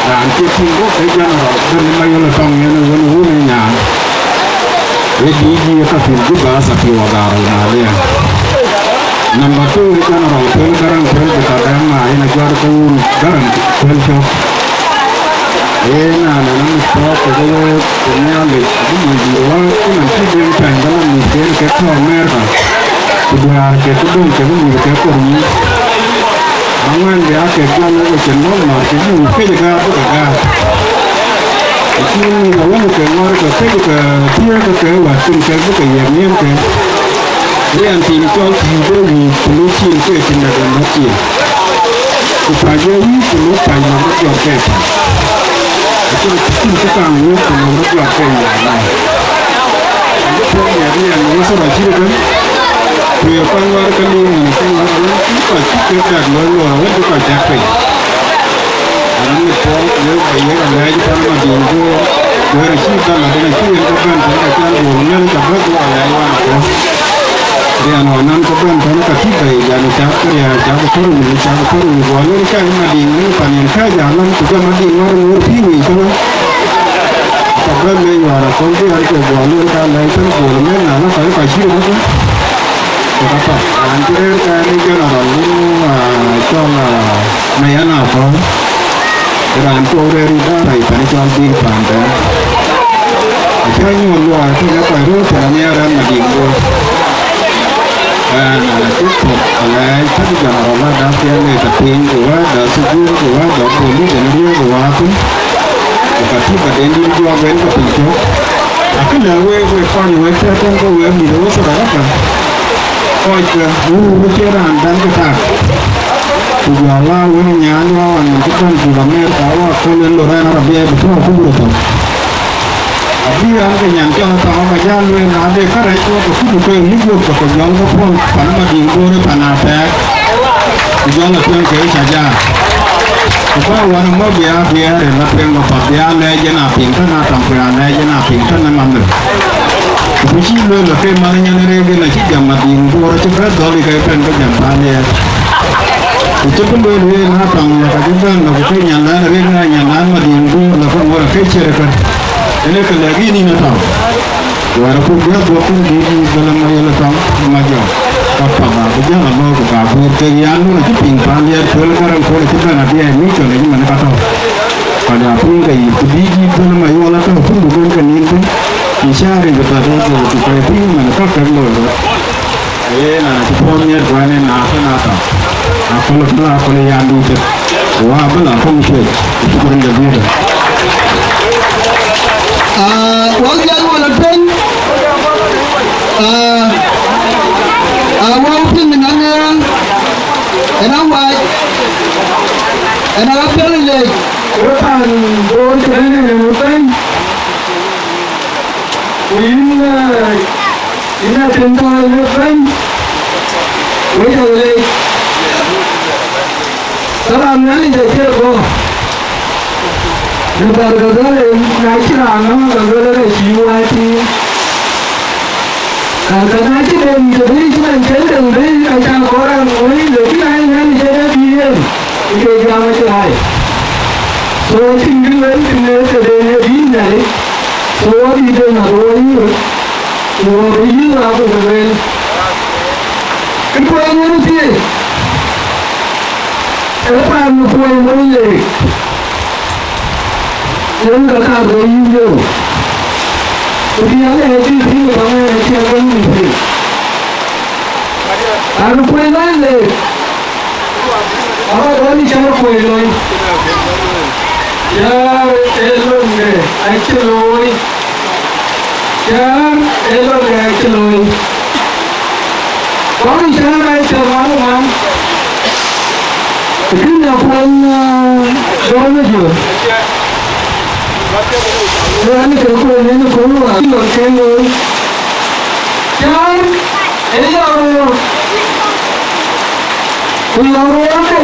raan cï piŋ ku ke general bën ë Mayol Atɔŋ yen wën wun ë nyan. Ë D G ë ka pïl Juba asa piu agar Malia. Number two ë General Tuel Gäräŋ Tuel bï ka dɛ̈ŋ ma yen ajɔt ke wun Gäräŋ Tuel cök. Yen anɛn amit puɔ̈u kekë week ku Nhialic abï mony dït wä ku nɔn cï Deŋ Pɛny bä lɔ mïthken kek tɔ̈ Amerika, ku duäär kek ku döŋ kek mïth kek kor mïth. Aŋuɛ̈n bï aa kek jɔl wek ecin mɔ̈k mär cï muk këc ë gäär bï ke gäär. Cïn nïn awäny ke ŋɔ̈r ke këc ke thiëëk ke ke wät thïn ke bï ke yiëk nhiëër ke. Riɛn thïn cɔl thïn bï wïc ku luk cin ke cïn dɛ̈t ë mɔ̈k cin. Ku päc ye wïc ku luk päc nɔm rɔt jɔt ke päc. Acïn cïn cï kaŋ wïc ku nɔm rɔt jɔt ke yiëk nhiëër. Ku bï piɔ̈u miɛt riɛn wosoro cït ëbën. Ku ye kɔc ŋɔ̈r ke liu nɔm ke ŋɔ̈r awäny cï kɔc cï kek dɛ̈t looi looi awäny cï kɔc dɛ̈t piny. Anɔŋ mit puɔl ku lëu ba yiëk alɛɛc pan Madiŋ Bor, wɛ̈ɛ̈r acï dhal adɛn acï yen ke bɛ̈n tën ka cän duɔ̈ɔ̈r mɛ̈l ka bɛ̈k wok alɛɛc wan apuɔ̈u. Riɛn ɣɔn nɔn ke bɛ̈n tën ka tït bei, jan cak ke riääc, cak ke pär wun, cak ke pär wun, guɔ lëu cak Madiŋ lëu pan yen kääc alɔm, ku jɔ Madiŋ ŋɔ̈r ŋoor pïïr wei cï wën. Ka bɛ̈n lec wäär aköl bï an ke guɔ lëu ka lɛɛc tën guɔl mɛ̈l na la ka ka cï röt ke. Ku ka path, raan cï rëër ka yen ë general wun, ah, cɔl, ah, Mayen Akɔ̈u, raan tuɔɔu rëër ë idara yic pan cɔl Bill Panther. Acä nyuɔɔth luɔi tënë kɔc röör tën anhiaar rɛ̈n Madiŋ Bor. Ɣɛn acï thök alɛɛc tënë general adap piɛl ë tɔ piny, ku wääda thukul, ku wääda police ënë riëëu ku waak thïn. Ku ka tïk adendït juɔk en ke piny cök. Akë lɛ̈k wek, wek kɔc wek tɛ̈tɛ̈n ke wek mïth wosoro raka. Kɔckë, wur wur cie raan däŋ ke tak. Ku jɔ la wën nyan wa wan nïn cï bɛ̈n puk Amerika wa köl en lor ɛn arabia bï tɔ̈ puk röt thok. Abï ɣɛn ke nyan cɔl atɔ̈ ka jäl lueel na de kärɛc wok ke kuc ke yïk wok ke jɔl ke puɔl pan Madiŋ Bor pan Apɛɛk. Ku jɔl atueŋ ke ca jäl. Ku ka wan ŋö bï a biɛɛr ë la tueŋ ke path bï a lɛɛc en a piŋ tën a tɔŋ ku ya lɛɛc en a piŋ tën ë mamir. Ku bï cï lueel la ke man nyan rëëk en acï jam Madiŋ Bor acï bɛ̈n dhɔl ke pɛn ke jam paan yɛn. Ku cï bï lueel wëë na tɔŋ la ka cï bɛ̈n la ku ke nyan lɛn rëëk na nyan lɛn Madiŋ Bor la ke ŋuɔt ke ciɛɛr ëkën. Ënë ke lɛ̈k yïn yïn atɔŋ. Wäär apuk bï adhuɔ̈k thïn bï bï dhël ë Mayel ë tɔŋ ë Majɔk. Ka path abï jäl alɔ̈ɔ̈r ku ka guiir kek yan nu acï piŋ paan yɛt kuël Garaŋ Kuɔl acï bɛ̈n abï aa mïc cɔl ë cï man ka tɔ̈u. Kɔc aa piŋ ke yic ku bï jiik dhël ë Mayɔl atɔ̈u pun ku gën ke nin thïn. Cï cäär yic ku thät ë dhël ku kɔc piŋ man ka kek looi röt. Yen an acï puɔ̈u miɛt guɛ̈n en na kën atɔ̈u. Aköl ë kën aköl ë yan dïït. Wa bï la kɔŋ cuec, shukran jazilan. Ah, wak jal wala tueŋ. Ah, ah, wak piŋ nan ya. Ena wac. Ena ka piɛl lec. Wepan bor tene ne wepan. Ku yin, eh, ina tin tɔɔi wepan. Weja lec. Taban Nhialic acie gɔ̈k. Në Barkadhal, na cï raan nɔ̈k, ka luel ë cï wääc tïŋ. Ka, ka na cï den të bï cï man cïn den bï, ka ca kɔɔr an wëi, lakin aa Nhialic ë dɛ bï yen, ke jam acï raai. So, acïn bï luel tënë tëde ye bï Nhialic. So, abï den aduɔɔr yï röt, ku abï yï raak ku luel. Kë tueŋ yen thiëëc, ee paan kuɔny mony leek, yen ka kaar ke yïn jɔ. Ku bï alɛɛc bï piŋ ë tɔŋ ë ciɛɛŋ ë yïn piŋ. An kuëny mony leek, aba gɔl ë cär kuëny lony. Cär ë londe acï looi. Cäär ë lon ë cï looi. Kɔc cäär ë cï ŋuan ŋuan. Kën ë kuɔny, eh, dɔ̈ɔ̈r ë jö. Ë ɣɛn ke kuɔny ë kuɔny wa lon ke looi. Cäär ë yɔ̈ɔ̈k röör. Ku yɔ̈ɔ̈k röörde,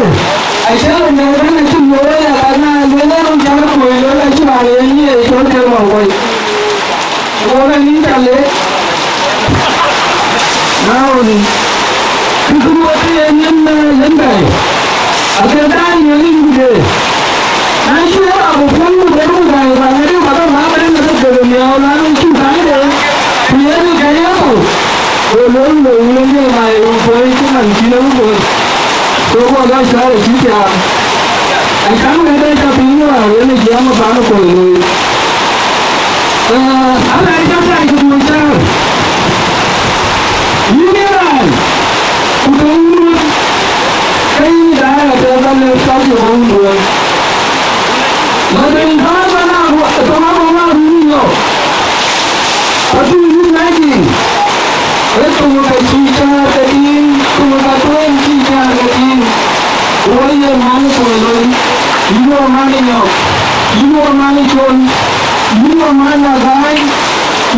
acï röt nɛ̈k röt acï looi, aka na lueel ë röt cäär kuöc looi, acï raan yen ye cɔl Ker Maŋ Kuɔc. Ku wok anïn ca lek. Na ɣɔn, kë kë wok yen yen, yen bɛ̈ɛ̈i. Ake daai ye rin ku de. Na cï raan bï puɔ̈l ku de run gäi, ba ŋɛ̈t ë ba ke ŋuan rin ke ke miaau, na rin cï gäi de. Ku yen ke ya ku. Go lueel, go lueel, ye ŋa ye wun puɔ̈i cï man cïn ë wun puɔ̈i? Go guɔ lɔ cɔɔl acï thiaak. Acan wëëtde ca piŋ wäär, yen ë jiɛɛm ë paan ë kuɔ̈i looi. Ee, ala ca tai ke duööc cäär. Yïn ye raan, ku tɔ̈ wun duööc, ke yïn daai apiɛth ba lëk cɔl cï bɔ̈ wun duööc. Lɔ den kääc ba na, tɔ̈ abɔ̈ Ku du yïn Najiŋ, ee thoŋ ka cï cäär ke tiiŋ, thoŋ ka tueŋ cï cäär ke tiiŋ. Ku wɔ ye man Kuɔi Loi, yïn wɔ man Nyɔk, yïn wɔ man Col, yïn wɔ man Agany,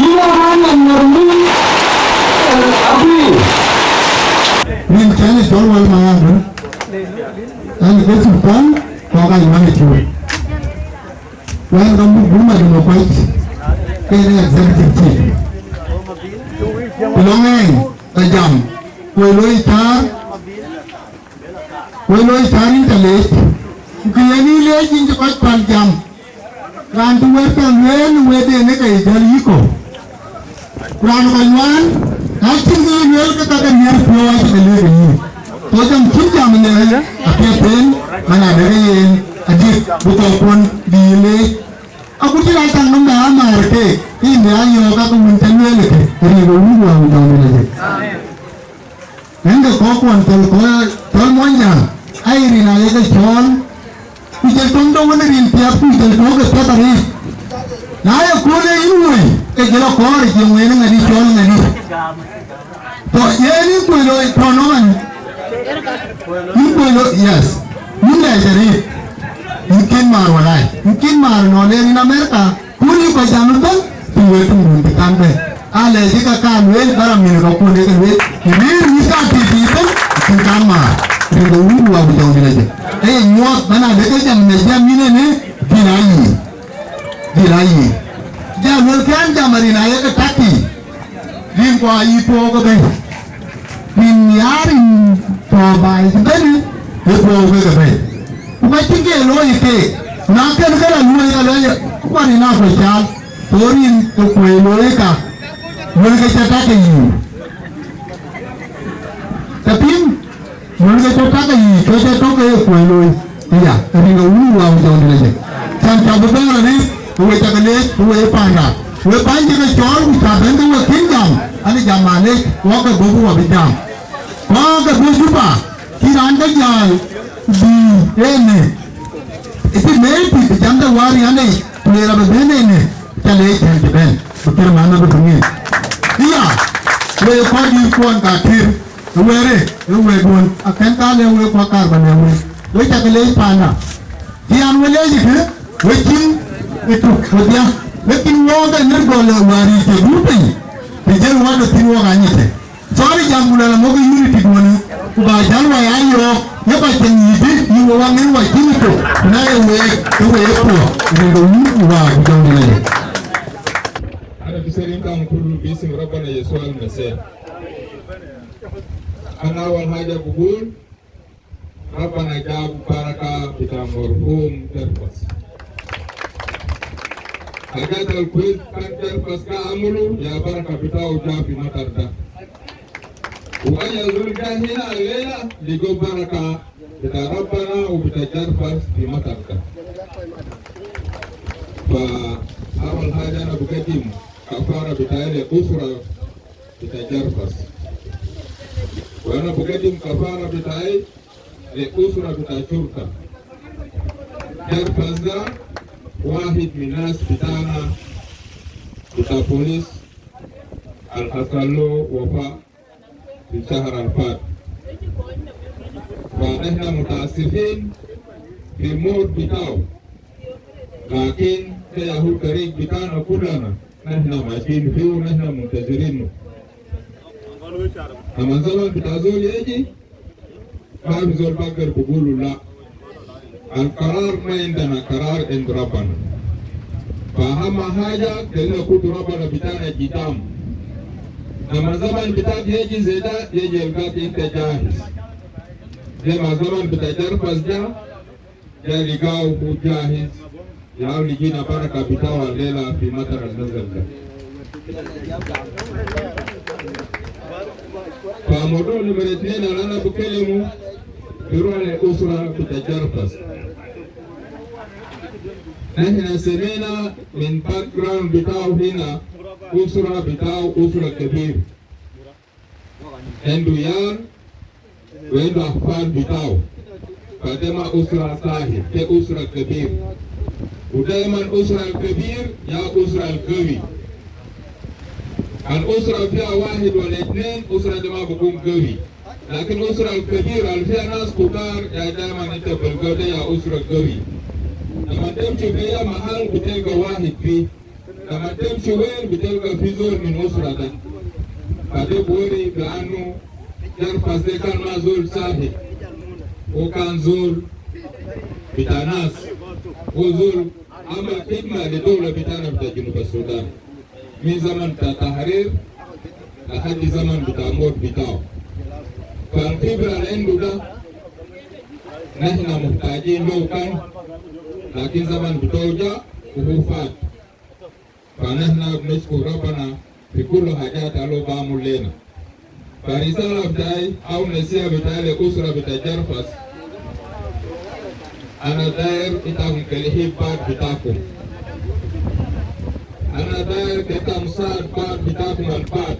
yïn wɔ man Nyarmïn, eh, abï. Rin cän ë cɔl Wal Mayardït, an, ke Sultan, kɔk aa man ë Col. Wɛn ka muk buma de ma kuac, ke ne executive chief. Ku lɔŋ ɛn ka jam, Kuɔi Loi cäär, Kuɔi Loi cäär yïn ca leec. Ku kë yen yï leec yïn cï kɔc päl jam. Raan cï wɛ̈t tɔ lueel në wɛ̈tden ë ke ye jäl yï kɔ̈u. Ku raan kɔc nuan, na cïn kë ye lueel ke ka ke nhiaar piɔ̈u acï ke leec ë yïn. Ku jam cïn jam në apiɛth en, man adeke yen, adït, bï kɔckuɔn bï yï leec. Agut cï raan cak nɔm bɛ a määr keek, ke yïn bï a yɔ̈ɔ̈k, ka ke wun cä lueel ë kë, rin ke wun guɔ wun jɔŋ dït ajëk. Rin ke kɔckuɔn thöl kɔc thöl Muɔnyjäŋ, aye rin ayek cɔɔl, ku jël töŋ de wën rin piɛth, ku jël tök ë piɛth arëët. Na ye kööl ee yïn woi, ke jël akɔɔr ë jiëŋ wën ŋadï cɔɔl ŋadï. Tɔ, yen yïn Kuɔi Loi, tɔ nɔŋ ɛn. Yïn Kuɔi Loi, yes. Yïn lɛc arëët. Yïn kën määr walai. Yïn kën määr nɔn ee rin America. Kun yï kɔc jam ëbɛ̈n, ku wël tïŋ wun bï kan bɛ̈n. Alɛc yï ka kan lueel, ba ram min ka kun ye ke lueel. Yïn rëër mïth ka tiit yï ëbɛ̈n, cïn kan määr. Rin ke wun ku wa ku jɔŋ dït ajëk. Ee ye nyuɔɔth, man adeke jam në jam yïn ënë, dhil aa yï. Dhil aa yï. Jam wël kɛn jam arin ayek tak yï. Rin ku ayï puɔ̈u ke bɛ̈i. Rin ya rin puɔ̈u baai cï bɛ̈n, ë puɔ̈u ke ke bɛ̈i. Ku ka cïn ke looi keek. Na kën ke la luɔi ka luɔi, ku ka rin a kɔc caal. Ku rin ke Kuɔi Loi ka. Wël ke cä tak ke yï. Tɛ̈ piŋ, mɔn ke tɔ̈ tak yiic, ke tɔ̈ ke ye Kuɔi Loi. Aya, rin ke wun wa ku jɔŋ dït ajëk. Cän cä bï bɛ̈ɛ̈r arëët, ku we cä ke leec, ku we ye panda. We bäny cï ke cɔɔl, ku cä bɛ̈n ke we kën jam, an, jam alec, wɔ ke bɔ̈ ku wɔ bï jam. Kɔc ke bɔ̈ Juba, cï raan ke jäl, ku bï ënë. Ë cï mɛ̈ɛ̈r pïïr, bï jam de wäär riɛn yic, ku le rɔt bï bɛ̈n ënë. Ca leec tɛ̈n cï bɛ̈n, ku cï röt man ë bï ŋic. Aya, we kɔc dït kuɔn ka kïr, ë wɛ̈ɛ̈rë, ë wɛ̈ɛ̈t duön, akën ka lɛ̈k we kuak kaar ba lɛ̈k we. We cä ke leec panda. Cï an we leec ëkë, we cïn ë tuk wedhia, we cïn wɔɔk ë nïr gɔl ë wäär yic cï guur piny, të jël wä de thïn wɔk anyïtë. Sorry, jam ku luɛl amɔ̈k ë unity duɔ̈në, ku ba jäl wai a yɔ̈ɔ̈k, ye kɔc cïn yïdï, yï we waŋ ë wai cïn ë tok, ku na ye week, ke we ye puɔ̈k, rin ke wun ku wäär ku jɔŋdït ajëk. Ana biselim kan kulu bisim Rabbana Yesu al-Masih. Ana awal haja bugul, Rabbana jab baraka bita marhum Jarfas. Haja tal kwes kan Jarfas ka amulu ya baraka bitau ja fi matar da. Wa ya zul ja hina alela ligo baraka bita Rabbana u bita Jarfas fi matar da. Fa awal haja ana bukadim kafara bita ile usra bita Jarfas. Wa ana bukadim kafara bita ile usra bita shurta. Jarfas da wahid min nas bitana bita polis al hasalo wafa fi shahar al fat. Fa nahna mutaasifin fi mot bitau. Lakin ke yahu tarik bitana kulana. Nahna mashin fiu, nahna muntazirinu. Ama zaman bita zol yeji, ma fi zol bagder bugulu la. Al karar ma indana karar indu Rabbana. Fa ahama haja, kena kutu Rabbana bitana gidam. Ama zaman bita yeji zeda, yeji elgak inta jahiz. Zema zaman bita Jarfas ja, ja ligau hu jahiz. Yau ligina baraka bitau alela fi matar al nazal da. Fa modu numero itnen al ana bukelimu, biru ala usra bita Jarfas. Nahna semena min background bitau hina, usra bitau usra kebir. Indu yal, wa indu ahfad bitau. Fa de ma usra sahil, de usra kebir. ودايمًا أسرة الكبير يا أسرة القوي. الأسرة فيها واحد ولا اتنين، أسرة دي ما بكون قوي. لكن أسرة الكبيرة اللي فيها ناس كتار، يا دايمًا انت بتلقى ده يا أسرة قوي. لما تمشي في أي محل بتلقى واحد فيه. لما تمشي وين بتلقى في زول من أسرة ده. فده بوري بأنه جرفس ده كان ما زول سهل. هو كان زول بتاع ناس. هو زول عمل خدمة لدولة بتاعنا بتاع جنوب السودان. من زمن بتاع تحرير لحد زمن بتاع موت بتاعه. فالخبرة اللي عنده ده نحن محتاجين له كان، لكن زمن بتاعه جاء وهو فات. فنحن بنشكر ربنا في كل حاجات اللي هو بعمل لنا. فرسالة بتاعي أو نصيحة بتاعي لأسرة بتاع جرفس، أنا داير إتاكم كليهي بعد بتاعكم. أنا داير كده مساعد بعد بتاعكم البعد.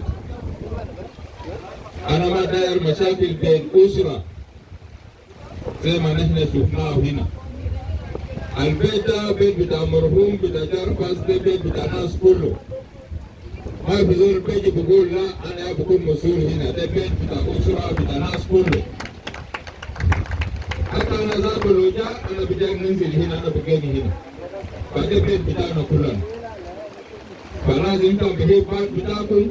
أنا ما داير مشاكل بين أسرة زي ما نحن شفناه هنا. البيت ده بيت بتاع مرحوم بتاع جرفس، ده بيت بتاع ناس كله. ما في زول بيجي بيقول: "لا، أنا بكون مسؤول هنا." ده بيت بتاع أسرة بتاع ناس كله. حتى أنا ذاته لو جاء، أنا بجاي ننزل هنا، أنا بجيني هنا. فده بيت بتاعنا كلنا. فلازم انتوا بيجي بعد بتاعكم،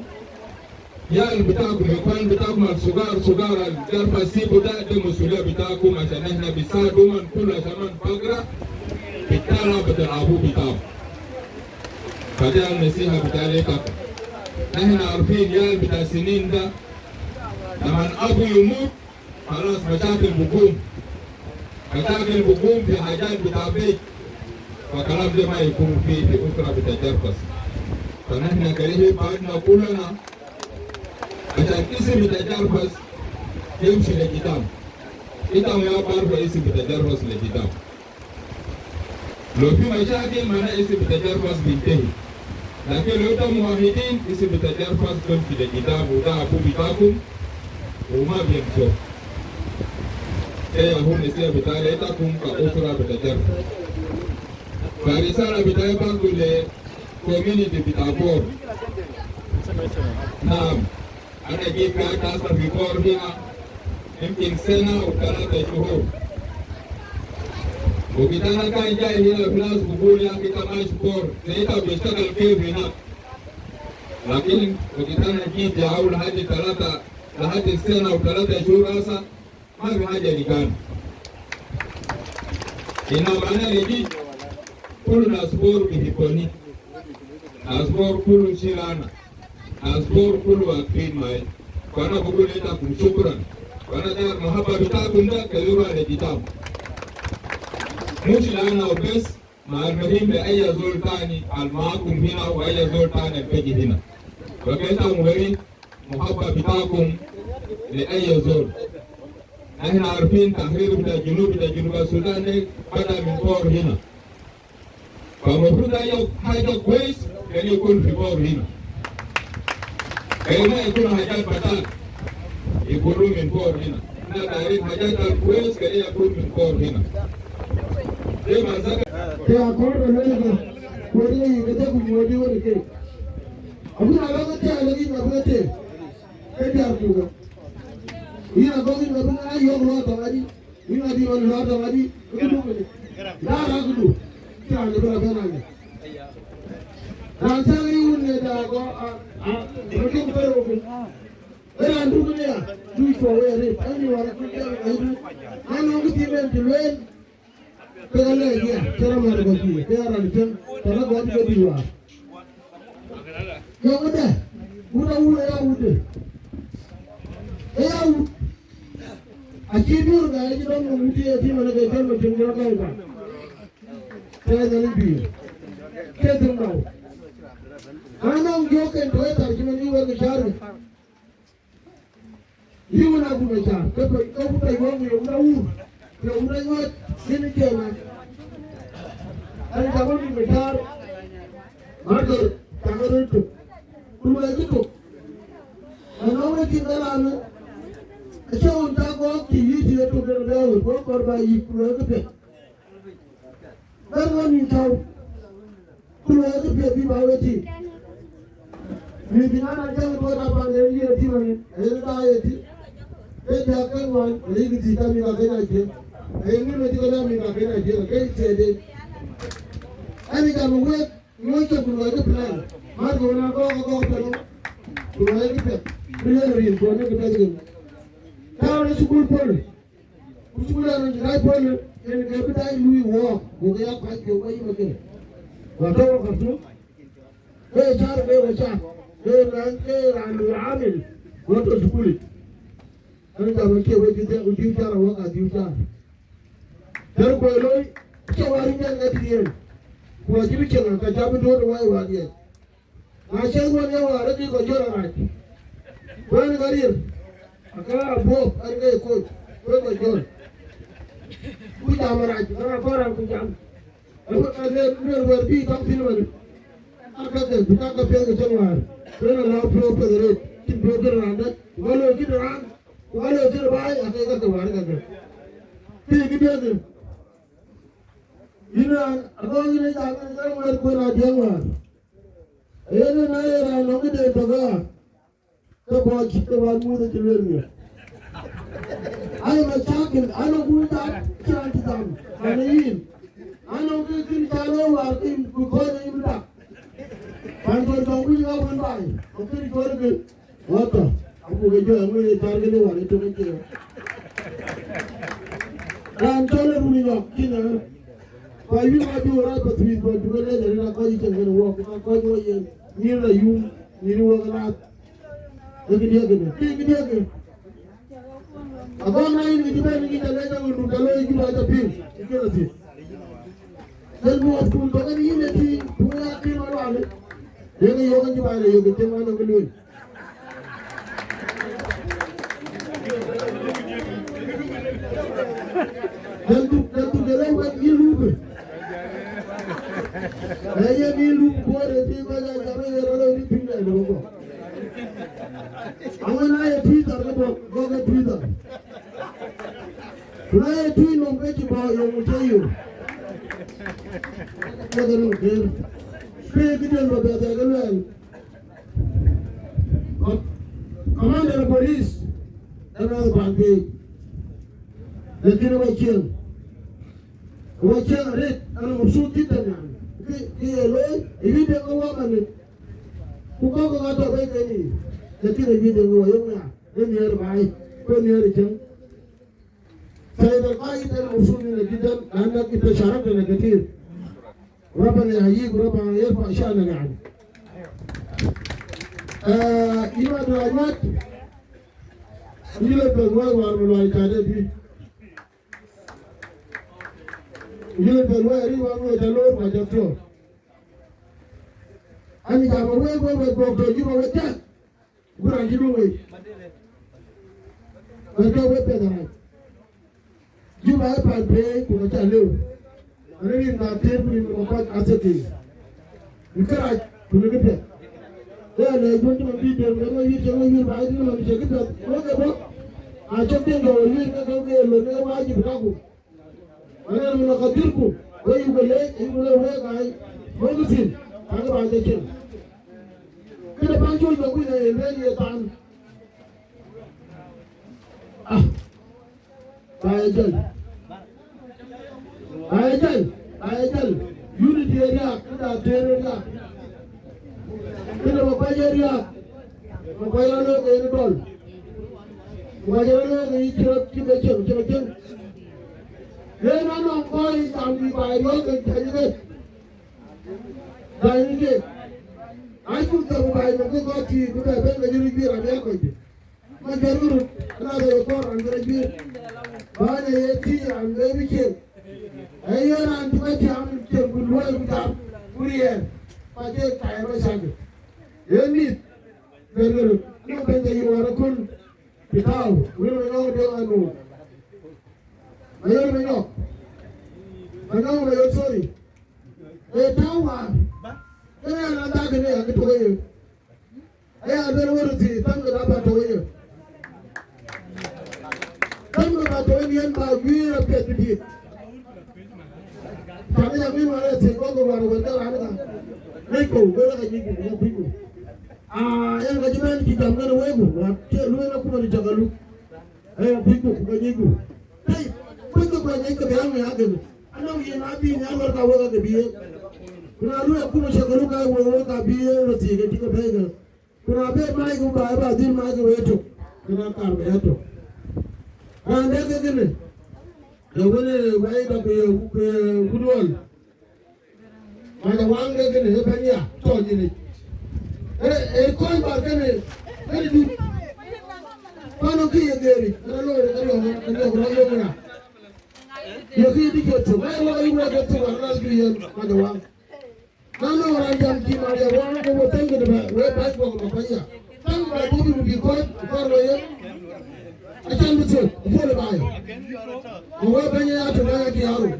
يا بتاعكم، يا اخوان بتاعكم الصغار، صغار الجرفس سيبوا ده، ده مسؤولية بتاعكم، عشان احنا بنساعدهم من كل زمان فقرة في الطلبة بتاع أبو بتاعهم. فده النصيحة بتاعي لكم. نحن عارفين يا بتاع سنين ده، لما أبو يموت، خلاص مشاكل بقوم. مشاكل بقوم في حاجات بتاع بيت. فكلام ده ما يكون في، في أسرة بتاع جرفس. فنحن كريه بعدنا كلنا عشان اسم بتاع جرفس يمشي لقدام. انت ما بعرف اسم بتاع جرفس لقدام. لو في مشاكل، معناه اسم بتاع جرفس بينتهي. لكن لو انتم موحدين، اسم بتاع جرفس بيمشي لقدام، وده أبو بتاعكم، وما بينسوا. ده يا هو نصيحة بتاعي لكم كأسرة بتاع جرفس. فرسالة بتاعي برضو ل community بتاع بور. نعم. أنا جيت قعدت هسه في بور هنا يمكن سنة وثلاثة شهور. وقت أنا كان جاي هنا، في ناس بقول: "يا أخي، أنت ماشي بور، زي أنت بتشتغل كيف هناك؟" لكن وقت أنا جيت جاو لحد ثلاثة، لحد سنة وثلاثة شهور هسه، ما في حاجة لقانا. إنما أنا لقيت كل ناس بور بيحبوني. ناس بور كله شيل أنا. ناس بور كله واقفين معي. فأنا بقول لكم شكرًا. فأنا داير محبة بتاعكم ده كبيرة لقدام. مش لأنا وبس، مع المهم لأي زول تاني المعاكم هنا وأي زول تاني البيجي هنا. فكده مهم محبة بتاعكم لأي زول. نحن عارفين تحرير بتاع الجنوب، بتاع جنوب السودان ده بدأ من بور هنا. فالمفروض أي حاجة كويس كان يكون في بور هنا. كان ما يكون حاجات بتال يقولوا من بور هنا. احنا دايرين حاجات كويس كان يكون من بور هنا. زي ما ذكر. Ke akɔɔr ba lueel ke, wël ë yï ke jɔku nyuɔɔth ë wël ë keek. Abï na lɔ ke thiaak lɔ yïn abï ke teer. Ke diäär ku ke. Yïn agɔk yïn abï na yɔ̈ɔ̈k lɔ tɔŋ adï. Yïn adï ɣɔn lɔ tɔŋ adï. Ke du kënë. Raan raan këdu. Cï raan de bï la bɛ̈n raan de. Raan thiaak yï wun ë da gɔ a, a, röt döŋ bɛ̈n röt döŋ. Ë raan duk nia, du cuɔ wei arëët, an, yï wär akut jam ë du. Na nɔŋ kë thiin en cï lueel, ke ka lɛɛc ya, cï rɔt mär bɔ̈ thïn, ke ya raan cieŋ, tɔ̈ la gɔ̈t ke dït wäär. Yɔŋ ëdë, wut awut ë ya wut ë. Ë ya wut. Acï duur ka ë cï dɔm nɔm wut ë thiin, man ë ke cɔl ma tiŋ cï rɔt lɔ̈ɔ̈i ka. Ke ya Nhialic bï. Ke dhil nɔu. Na nɔŋ jɔ̈ɔ̈k en tɔ̈ ë thar cï man yï wek ë cäär. Yï wën abun ë cäär, ke pɛ̈i, ke wut ayuɔ̈ɔ̈ŋ ye wut awur, ye wut anyuɔɔc, yen ë cɛɛn ë. Ɛn cak wën bï cäär, Martha, cak röt tök, ku luɔi cï tök. Ɛn nɔŋ wek cïn dhal anë, acie wun cak gɔɔk cï yï cï ye tök yen bï awur, ku kɔɔr ba yïk, ku luɔi këpiɛth. Bɛ̈n ɣɔn yïn tɔ̈u. Ku luɔi këpiɛth bï bä we tïŋ. Mïth bï nyan a jam bɔ̈ rap an, ee yen tïŋ aŋic, ee yen daai ee tïŋ. Ke diäk ke ŋuan, ee yïn kë thïn ka mïth ka keny a ciëŋ. Ee yen ŋic mïth ke lɛ̈k mïth ka keny a ciëŋ, ke thiëëde. Ɛn ë jam wek, nyuɔ̈c cök ku luɔi kë plan. Mar ku na gɔɔk, gɔɔk piɛth. Ku luɔi kë piɛth. Bï lël rin, ku anï kë piɛth rin. Tääu në thukul pol. Ku cuk lɛɛr röt rac puɔ̈l, yen ke bï dac luui wɔɔk, gokï ya kuany ke wɔ yï makënë. Wa tɔ̈u Khartoum, ke ye cäär ke wɔ cäär, ke ye mɛnh, ke ye raan luui amil, wɔ tɔ̈ thukul yic. Ɛn jam ë cie wec cï dhiau, cï cäär awɔk adhiu cäär. Cäär kuɔc looi, acie wäär ë nyan ŋɛ̈t yen. Ku acï bï cieŋ, ka cä bï duööt ë wai wäär yen. Na cï ŋuɔ̈t ye wäär, ë bï kɔc jɔl arac. Ku ɛn ka riël, aka abuɔ̈p ɛn ke koc, wek kɔc jɔl. Ku jam arac, na kɔn raan ku jam. Ë wek ka luel, luel wɛ̈t bï tɔŋ thïn ëmënë. Aka ke, ku ka ke piɛth ke cïn wäär. Ku en alɔ̈u piɔ̈u piɛth arëët, cïn piɔ̈u këde raan dɛ̈t, ku ka looi këde raan, ku ka looi këde baai, ake ka ke wäär ka ke. Kë yï kë diëëthë. Yïn raan, agɔ̈ɔ̈r yïn ë jam, ë jam wɛ̈t kuën adiɛŋ wäär. Yen na ye raan nɔŋ këde tök aya, ke bɔ̈ cït ke wän Muthɛ cï lueel miɔ̈c. Ai, macakil, anɔŋ ku jam, cï raan cï jam, man ë yïn. Anɔŋ kë kën ca lɔ wäär ke yïn, ku kɔc ë yïn tak. Pan tɔ̈ tɔŋ ku yï ka wën baai, ku kën cɔl kë, wä tɔ̈, aku ke jɔ ë ŋö ye cär kënë wän ë tök ë ciëën. Raan cɔl ë run ë nyɔk, cïn ë. Ku ayï ŋɔ̈ɔ̈th bï wä rac Pathuyith, ku abï ke lɛc arëët, akɔc ë cieŋ kënë wɔ, ku ka kɔc wɔ yen, nyïïr la yum, nyïïr wɔ ke lath. Ee këdiɛ̈ kënë, ee këdiɛ̈ kënë. Agɔɔk na yïn kë cï bɛ̈n, yïn ca lɛc, aɣöndun ca looi Juba, aca piŋ, ë kënë thïn. Jël muɔɔthkun tök ɛn yïn ë tïŋ, ku ya tim aluaalë. Yek yök ɛn Juba, yek tim anɔŋ kë lueel. Jël duk, jël duk, jël wek yï lup. Ee yen yï lup, kuɔɔr ë tïŋ kɔc aa jam ë yen rɔt ë rït piny dɛ bï rɔt gɔ̈k. Aŋö na ye Twitter ke bɔ̈, gɔ̈k ë Twitter. Ku na ye Twitter nɔm ke cï bɔ̈ yöŋ ë tɔ yöŋ. Ke ke nɔm ker. Ke ye këden bä bɛ thɛɛr ke luɛɛl. Commander of police, ëmɛn pan piny. Lakin ë wacieŋ, ë wacieŋ arëët, ana mabsut jiddan yani. Kë, kë ye looi, ë yï deŋ ë wamani. Ku kɔ̈k ë ka tɔ bei keni. Lakin ë yï deŋ ë wayok ya, ë nhiɛɛr baai, ku ë nhiɛɛr ë cieŋ. Said al-Qaid, ana mabsut minna jiddan, liannaka anta sharakhtana kathir. Rabbana yahmik, Rabbana yarfa sha'nak yani. Eh, yïn Maduany Mat, yïn lɔ bɛ̈n wɛ̈ɛ̈r wäär mi luɔi ca dɛ bï. Yïn lɔ bɛ̈n wɛ̈ɛ̈r yï wäär mi luɔi ca loor, ku aca thiɔ̈ɔ̈k. Ani jam ë wek, wek, wek bɔ̈k tɔ Juba wek cäk. Ku raan cï luŋ wei. Wek ke wek piɛth arac. Juba ë pan pei ku ka ca lëu. Arëër rin ka tëër ku rin ka kɔc athiëkï. Në kërac ku në këpiɛth. Ke alɛɛc duɔ̈n cï man bï tëër ku yen we yïr cï we yïr ba yï man cï këpiɛth. Wek ke bɔ̈. Acök tïŋ ka we yïr ke ke ke lon ë wajib kaku. Wala min qadirku, we yu ke lec, yu ke lec wek ai, wek thïn, ka ke ba ke cin. Këde pan col ba kuc na ye lueel ye than. Ah, ba ye jël. Ba ye jël, ba ye jël. Unity ë riak, këda tëër ë riak. Këde ba kuac ë riak, ba kuac rɔt look en dɔl. Ku ka jɔ rɔt look en cï rɔt cï ke cieŋ, cï ke cieŋ. Yen anɔŋ kɔc jam bï baai riɔ̈ɔ̈k ke tɛ̈ny ke. Tɛ̈ny ke. Acuk thɔ̈k baai nɔm ke kɔc tïït bï bɛ bɛ̈n ke jɔ röt guiir amiɛt kɔcdï. Ma jɔt ke röt, ala ke ye kɔɔr raan ke rɔt guiir. Baai në ye tïït raan ke bï cieŋ. Ee yen raan cï kɔc tiam cieŋ ku luɔi ku jam ku riɛɛr. Ka cie taai rɔt cak. Yen mïth, bɛ̈n ke röt. Anɔŋ bɛ̈ny ke yï wäär ëköl. Pitau, wël Manyɔk de anu. Mayor Manyɔk. Manyɔk, Mayor, sorry. E tau wa. Kene ya na da kene ya kitoka ye. Aya ben wëru ti, tam ke da ba to ye. Tam ke ba to ye, yen ba wi ya pet ti. Tam ya mi ma ya ti ko ko wa ro da ran ka. Ŋic ku, wek aa ka nyic ku, ku ka kuc ku. Aa, yen ka cï bɛ̈n cï jam kɛn wek ku, wä cie lueel akuma ni cak aluk. Ee, kuc ku, ku ka nyic ku. Tei, kuc ku, ku ka nyic ku, bï aŋic akënë. Anɔŋ yen abï nyan wär ka wek ake bï yen. Ku na lueel akuma cak aluk ka wek, wek ka bï yen röt thiëëk ë cï ke bɛ̈ɛ̈i kë. Ku na bɛ mac ku ba, ba dhil mac ke wek tök, ke na kaar bɛ ya tök. Raan dɛ ke kënë, ke wënë wɛi dɔ ku ye, ku ye ku duɔl. Mac Awaŋ ke kënë, ee pɛ̈n ya, tɔ nyin yic. Ee, ee kɔc ba kënë, kënë dut. Pan ë kë ye dhëëric, ke rɔ looi, ke rɔ, ke rɔ, ke rɔ looi ya. Ye kë ye dï ke tök, ee wä, ee wä ke tök, wä raan dut yen, Mac Awaŋ. Na nɔŋ raan jam cï Maria Awaŋ ke we thank you ba, we bac guɔk ba kuany ya. Thank you ba Bobi ku bï kɔc, ku kɔɔr we yen. Acan bï thök, apuɔl ë baai. Ku we bɛ̈ny ya tök aya diaaru.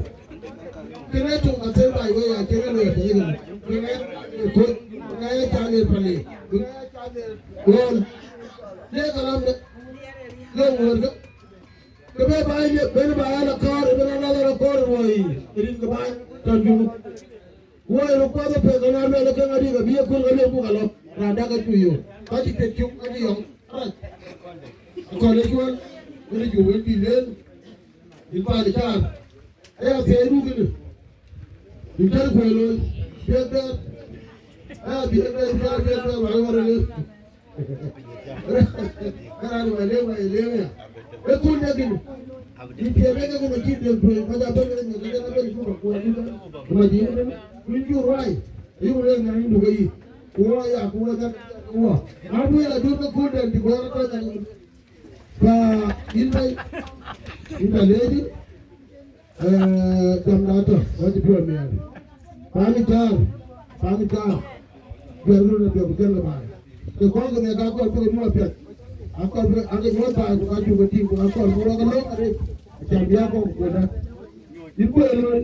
Kënë tök athel baai we ya, cïn ë luɛɛr të yïk. Kënë ë koc, kënë ë can ë pali. Kënë ë can ë ɣɔn. Le kalam de. Le ŋuɔ̈t ke. Ke be baai le, ben baai ala kɔɔr, ben ala ala kɔɔr ruɔi. Rin ke baai, tɔn juŋ. Woi, röt kuɔth ë pek, ëna lueel ke ŋadï, ke bï ye kuël, ke lueel buk alɔ, raan dak acuk yök. Ka cï piɛth cuk, acï yɔŋ, arac. Akɔn ë cuɔl, ënë cuk wël bï lueel, yïn paan ë caar. Aya thiëëc ruk kënë. Yïn tënë kuël looi, piɛth bɛ̈ɛ̈r. Aya piɛth bɛ̈ɛ̈r, piɛth bɛ̈ɛ̈r, piɛth bɛ̈ɛ̈r, wai wärë lëu. Raan wä lëu, wä lëu ya. Ë kun de kënë. Yïn piɛth bɛ̈ɛ̈r ke kun acï del tueŋ, ka ja bɛ̈n ke nya, ka ja bɛ̈n ku ba kuɔɔr yïn. Ku ma jiëëŋ bɛ̈n, ku yïn cuk ruai. Ayï ku lëu na yïn duk ayï. Ku wä ya, ku wä ja, ku wä. Na ku yïn aduk ke kun de, dï gɔɔr atɔ̈ nya. Fa yïn bɛ̈ny, yïn ba lëëdï. Eh, jam da tɔ, wä cï piɔ̈ɔ̈th miɛɛr. Paan ë caar, paan ë caar. Juɛ̈r röt ë piɔ̈u kën lë baai. Ke kɔc ke ŋɛk akɔɔr bï ke nyuɔɔth piɛth. Akɔɔr bï, ake nyuɔɔth baai ku ka cuk ke tïŋ ku akɔɔr bï rɔt ke lɔ̈k arëët. Acan bï akɔɔr ku kuënda. Yïn kuëë looi,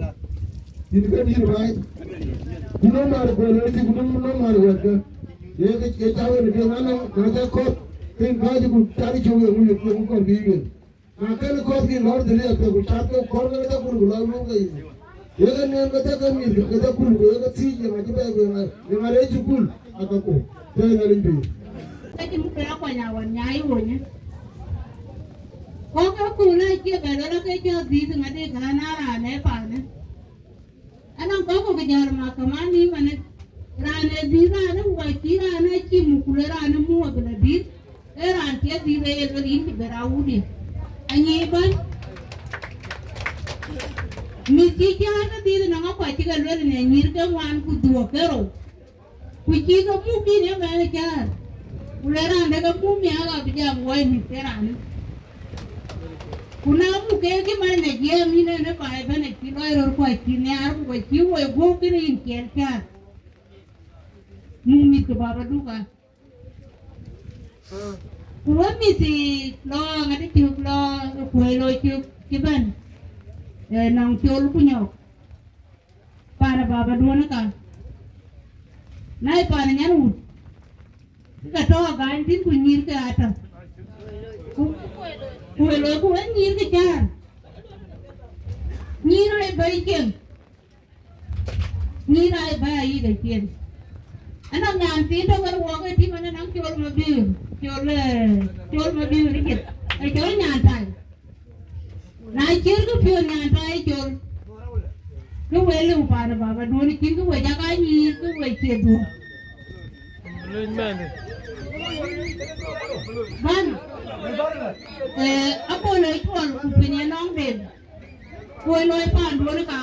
yïn ke dïït baai. Ku nɔm mar kuëë looi cï ku nɔm, nɔm mar wɛ̈ɛ̈tkë. Ye ke, ke ca wën ë piɛth anɔŋ, na ca kɔ̈th, ke yïn bä cï ku car cök ye ŋuc ye piɔ̈u ku kɔɔr bï yï yen. Na kën kɔ̈th kï lɔ̈ɔ̈r dhil ya piɛth ku cath ke kɔ̈r ke ke cä kul ku lɔ luɔ̈k ke yic. Ye ke neem ke cä ke mïth ke cä kul ku ye ke thiëc ye ŋa cï bɛ̈ɛ̈i ku ye ŋa, ye ŋa rɛɛc cï kul, aka ku. Tëë Nhialic pïïr. Ke cï muk ke akuany awan nyai wönyë. Kɔ̈k ke kul ë cie bɛ lɔ ke cä dhïth ŋa de kän aa raan ë paanë. Anɔŋ kɔ̈k kɔ̈k jäl ma kaman ni manë. Raan ë dhïth raan ë wä cï raan ë cï muk ku le raan ë muk abï lɔ dhïth. Ee raan cï adhïth ë ye luel yïn cï bɛ ra wudï. Anyic bän. Mïth cï cäär ke dhïth ënɔŋ akuac cï ke luel në nyïïr ke ŋuan ku dhuɔ̈k ke rou. Ku cï ke muk yïn ëmɛn ë cäär. Ku le raan de ke muk miäk abï jam woi mïth ke raan. Ku na muk ke cï man në jiɛɛm yïn en ë baai ëbɛ̈n acï lɔc röt ku acï nhiaar ku acï woi guɔ̈p kënë yïn ciɛɛl cäär. Muk mïth ke baba duka. Ku wek mïth lɔ ŋadï cök lɔ kuëë lɔ cök cï bɛ̈n, eh, nɔŋ col ku nyɔk. Paan ë baba duɔ̈n ë ka. Na ye paan ë nyan wut, ke tɔ̈ agany thïn ku nyïïr ke atɔ̈. Ku, ku wek lɔ ku wek nyïïr ke cäär. Nyïïr aa ye bɛ̈i cieŋ. Nyïïr aa ye bɛ̈i ayï ke cieŋ. Anɔŋ nyan thiin tɔ̈ kën wɔk ë tïŋ ënɔŋ col Mabiöör, col, eh, col Mabiöör ë jëth. Ë col Nyantai. Na ciër kë piɔ̈ɔ̈th Nyantai ë col. Kë wël liu paan ë baba duɔ̈n cïn kë wec aka nyïïr kë wec cie duɔ̈n. Bän, eh, abol ë cuɔl ku piny ë nɔŋ den. Ku ë lɔc paan duɔ̈n ë ka.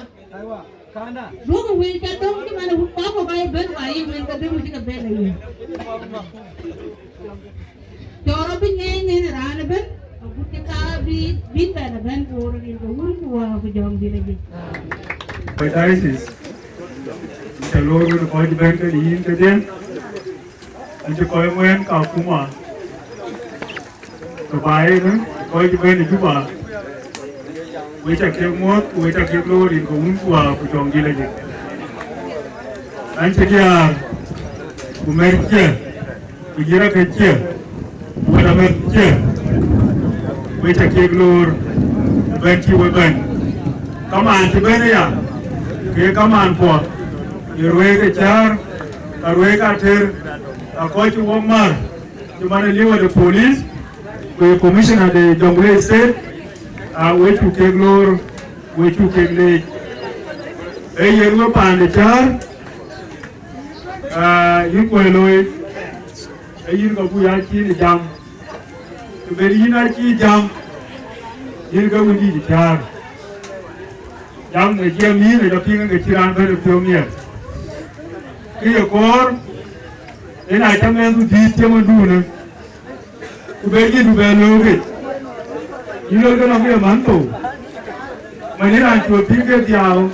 Duɔ̈kkë wël ca döŋ cï man ë wut kɔ̈k kɔ̈k aa ye bɛ̈n, wa ye wël ke döŋ cï ke bɛ̈n ë yen. Cɔɔr abï ŋeeny en raan ëbɛ̈n, agut cï ka bï, bï bɛ̈n ëbɛ̈n Bor rin ke Wun ku Wä ku Jɔŋdït Lajik. Kɔc diocese, cä loor wën kɔc bɛ̈n ke yïn kedhie, an cï kɔc ŋuɛ̈ɛ̈n Kakuma. Ke baai ënë, kɔc cï bɛ̈n ë Juba, wek ca kek muɔ̈th, ku wek ca kek loor rin ke Wun ku Wä ku Jɔŋdït Lajik. An cï diäär, ku mɛ̈r cië, ku jï rɔt ke cië, ku wɛ̈t amɛ̈th cië, wek ca kek loor, ku bɛ̈n cï wek bɛ̈n. Kamaan cï bɛ̈n aya, ke kamaan puɔth, ë ruëëk ë cäär, Ka ruëëk ater, a kɔc cï wok mar, cï man ë liwä de police, ku ye commissioner de Jonglei State, a we cuk kek loor, we cuk kek leec. Ee yen we paan de cäär, a yïn kuɔi looi, ee yïn ka buk ya cïn ë jam. Të ben yïn acï jam, yïn ke wëndït cäär. Jam në jiɛɛm yïn, ë jɔ piŋ ke cï raan bɛ̈n ë piɔ̈u miɛt. Kë ye kɔɔr, yen acä mɛnhdu dhïïth cï mandunë, ku ben yïndu bɛ löökic. Yïn lol ke nɔm ye man thou, man yïn raan cuö piŋ ke dhiau.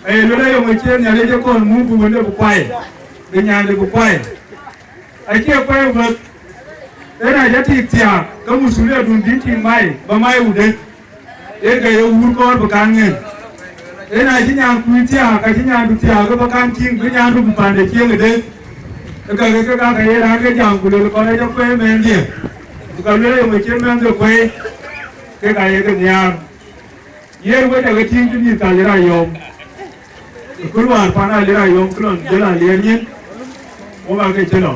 Aye luel ayom ë ciëën Nhialic ë kɔn muk bï wënde bï kuai, bï nyaande bï kuai. Acie kuɛɛi wek, ëna jɔ tik thiaak, ke muthuliadun bï tik mai, bä mai wudë, yen ke ye wuur kɔɔr bï kaŋ ŋën. Ëna cï nyan kuc thiaak, ka cï nyandu thiaak, ke bä kaŋ tïŋ, bï nyandu bï pande cieŋ ëdë. Ë ka ke ke ka ke ye raan ke jam, ku luel kɔn acä kuɛɛi mɛnhdië, ku ka luel ayom acïn mɛnhdië kuɛɛi, ke ka ye ke nhiaar. Yen wek ake tïŋ cï mïth ka Alier Ayɔm. Ë kul wäär pan Alier Ayɔm kë lɔn jël Alier nyin, wok ake cï lɔ.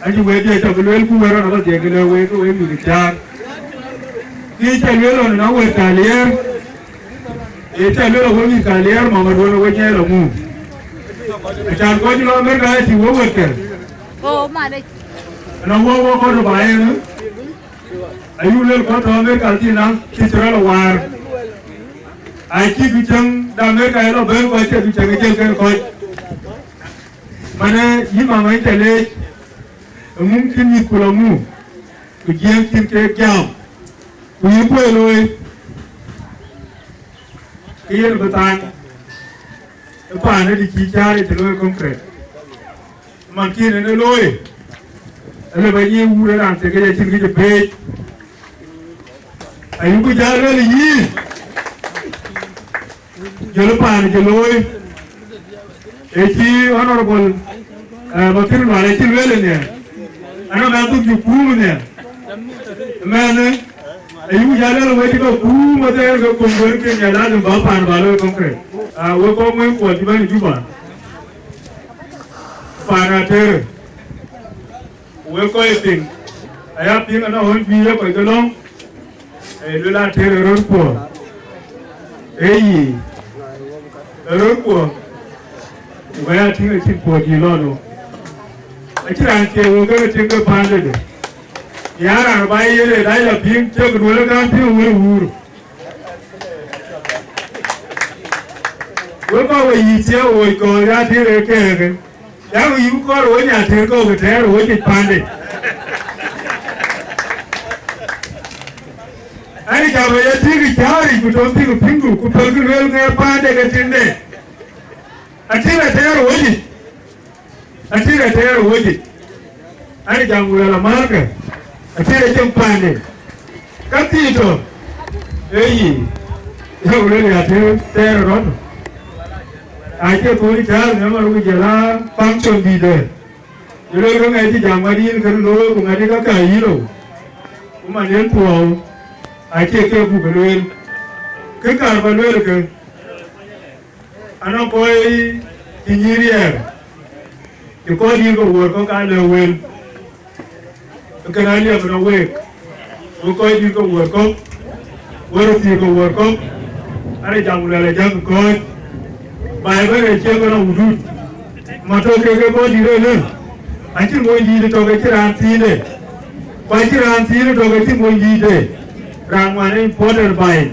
Acï wek dië cä bï lueel ku wek rɔt abä dhiëk lë wek ke wek mïth cäär. Kë cä lueel ɣɔn ënɔ wek ka Alier, ee cä lueel ɣɔn wek mïth ka Alier, mama duön ë wek nyɛɛl amu. Acan kɔc lɔ Amerika ë tïŋ wek wek kë. Oh, malic. Ënɔ wok wok kɔc röt ba yen, ë? Ayï luel kɔc tɔ̈ Amerika cï naŋ cï cï rɔt lɔ waar. Acï ducäŋ de Amerika ye lɔ bɛ̈n kɔc, cï ducäŋ ë jël kën kɔc. Manë yï mama yïn cä leec, ë mum cï mïth ku lɔ mu, ku jiëëŋ cïn keek jam, ku yï kuëë looi, ke yen bï thaany ë paan ë dï cï cäär ë cï looi konkret. Man cïn en ë looi, ëlë bä nyiëë wuur ë raan thek ë cïn kë cï peec. Ayï ku jal luel yïn, jɔl paan cï looi, ë cï honorable, eh, Bakir Lual ë cï lueel ënhiɛ, anɔŋ mɛnh dhuk cï kuum ënhiɛ, mɛnh ë, ayï ku jal luel wec ke kuum ë thɛɛr ke kuum wën ke nya lazim bä paan bä looi konkret. Ah, wek kɔc ŋuɛ̈n kuɔl cï bɛ̈n ë Juba, paan Ater. Ku wek kɔc piŋ, aya piŋ ënɔ ɣön juëc ye kɔc ke lɔ̈ŋ, ee luel Ater ë röt kuɔ, ee yic, ë röt kuɔ, ku ka ya tïŋ acïn puɔ̈u dïït lɔ nu. Acïn raan cie wek ke tïŋ ke paandede, ya raan ba ye yen ë dac lɔ piŋ, cï ke duöl ë kaŋ piŋ wël wuur. Wek kɔc we yï thiëëu woi kɔɔr ya tïŋ ë keek. Yak yï kɔɔr wec nya tëër kɔ̈u ke tɛɛr wec yic paande. Ani jam ë ye tïŋ cääric ku tɔ̈ tïŋ piŋdu ku pälkï lueel ke paande ke tïŋde. Atïŋ atɛɛr wec yic. Atïŋ atɛɛr wec yic. Ani jam ku luɛl amärkë. Atïŋ acïn paande. Ka thii tɔ̈, ee yic, yak luel ya të thɛɛr rɔt. Acie thöl cäär në man ku jël a function dïïtë. Ku luel ke ŋɛc cï jam ŋadï yïn kën looi ku ŋadï ka ka yï rou. Ku man yen thuɔɔu, acie ke buk lueel. Kë kaar bä lueel ke, anɔŋ kɔc cï nyïïr riɛɛr, cï kɔc dïït ke wuɔ̈ɔ̈r kɔ̈k aa lëu wël. Kën aliɛm ënɔ week, wek kɔc dïït ke wuɔ̈ɔ̈r kɔ̈k, wek röt thiëëk ke wuɔ̈ɔ̈r kɔ̈k, ade jam ku luɛl ajäk kɔ̈ɔ̈c. Baai bɛ̈n ë ciëŋ ënɔ wudut, ma tɔ̈ kek ke kɔc dïït ënë, acïn mony dïït tɔ̈ ke cïn raan thiinde, ku acïn raan thiinde tɔ̈ ke cïn mony dïïtde. Raan ŋuan ë important baai.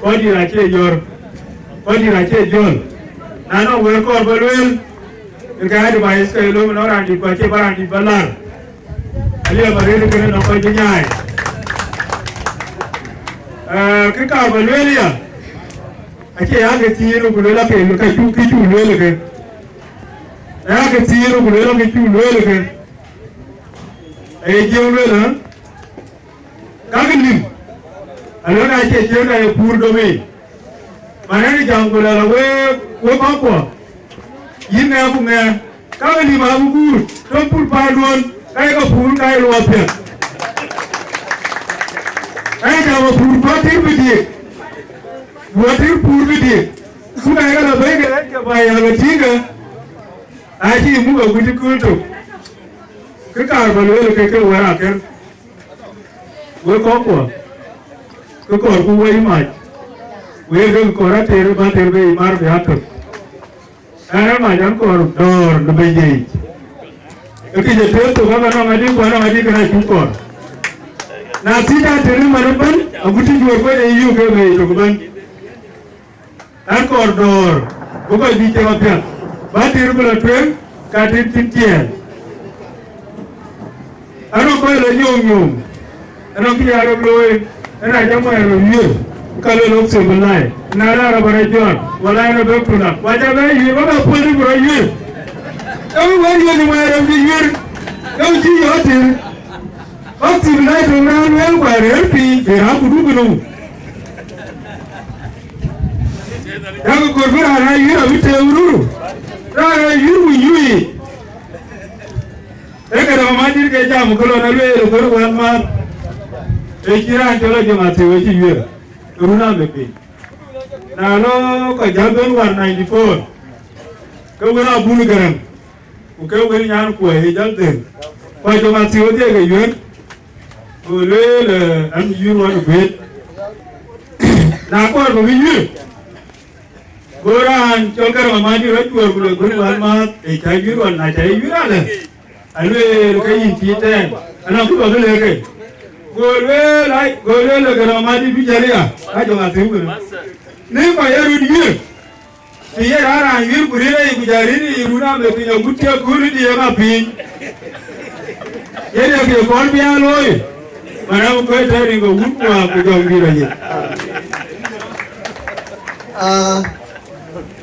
Kɔc dït acie yɔ̈ɔ̈r, kɔc dït acie jɔ̈ɔ̈l. Na nɔŋ wël kɔɔr bä lueel, ke ka advice ke looi nɔŋ raan dït ku acie bä raan dït bä lar. Aliɛm arëët kënë nɔŋ kɔc bï nyaai. Ee, kë kaar bä lueel ya, acie ya ke thiin ku lueel ake ka cuk kë cuk lueel ke. Ya ke thiin ku lueel ake cuk lueel ke. Aye jiëëm lueel, ë? Kakë nïm, alɔ̈k acie ciëën ka ye puur domic. Man ënë jam ku lɛl wek, wek kɔ̈kkuɔ, yïn ŋɛɛr ku ŋɛɛr, kakë nïm abï guur, tɔ̈ pur paanduön, ka ye ke puur, ka ye luɔk piɛth. Ë jam ë puur kɔc tïr bï diëk, luɔk tïr puur bï diëk, ku ka ye ke lɔ bɛ̈i ke ɣɛn ke bä ya ke tïŋ ke. Acï muk agut cï kööl tök, kë kaar bä lueel ke ke wɛ̈ɛ̈r akër, wek kɔ̈kkuɔ, ke kɔɔrku wei mac, wek ke kɔɔr ater bä ter bei mar bï atök. Ɛn ë mac an kɔɔr dɔ̈ɔ̈r në bei yiic. Ë kë jɔ tëër thok aka nɔŋ adï, ku anɔŋ adï kën acuk kɔɔr. Na thiëc ater ë man ëbɛ̈n, agut cï juöör kuec ë yï ke bei tök ëbɛ̈n. An kɔɔr dɔ̈ɔ̈r, bï kɔc bï cek apiɛth, bä tiir bï lɔ tueŋ, ka tiir cïn tiɛɛl. Anɔŋ kɔc lɔ nyooŋ nyooŋ, anɔŋ kï ya rem looi, ëna jɔ muɛɛr rem wiëër, ka luel wok thim bï lai, na raan rɔt bä rɔt jɔt, wala en rɔt bɛ tunak, wa jɔ bɛ yuëër, wa bɛ puɔ̈l bï rɔt yuëër. Ee wek wɛ̈ɛ̈r yuëër, muɛɛr rem bï yuëër, ee cï yɔ̈ɔ̈k tiir. Bäk thim na tök raan wël, ku arëër piny, bï raan ku duk ënou. Yak kɔɔr bï raan aa yïr abï tëëk ruru, raan aa yïr ku yui. Ee këdäŋ madït ke jam, ku lɔ na lueel ë kɔɔr wɛ̈ɛ̈r määth, ee cï raan cɔl Ajoŋ Athiu ë cï yuëër, run abï piny. Na lɔ kɔc jäl ben war ninety four, ke wën abun Gäräŋ. Ku ke wël nyan kuɔi ë jäl dhël, ku Ajoŋ Athiu dhiëëk ë yuëër, ku lueel, eh, an, yïr wan ë guëët. Na kɔɔr bä bï yuëër, go raan cɔl Gäräŋ Amadï rɔt cuɔɔr, ku lueel, gör wän määth, ë cä yuëër wan, na cä ye yuëër alë, alueel ke yïn cï tɛɛn, anɔŋ kë bä bï lëk ke. Go lueel, ai, go lueel, Gäräŋ Amadï bï jäl ya, ka Ajoŋ Athiu kënë. Në kɔc ye röt yuëër, të ye raan raan yuëër ku rëër ayic, ku jɔ rëër yic run abï piny, agut cï akööl ë diëëŋ apiny. Yen ee kë kɔn bï aa looi, man abï kuɛ̈ɛ̈t tɛ̈ riŋ ke wun kuaak ku jɔŋdït ayic. Ah,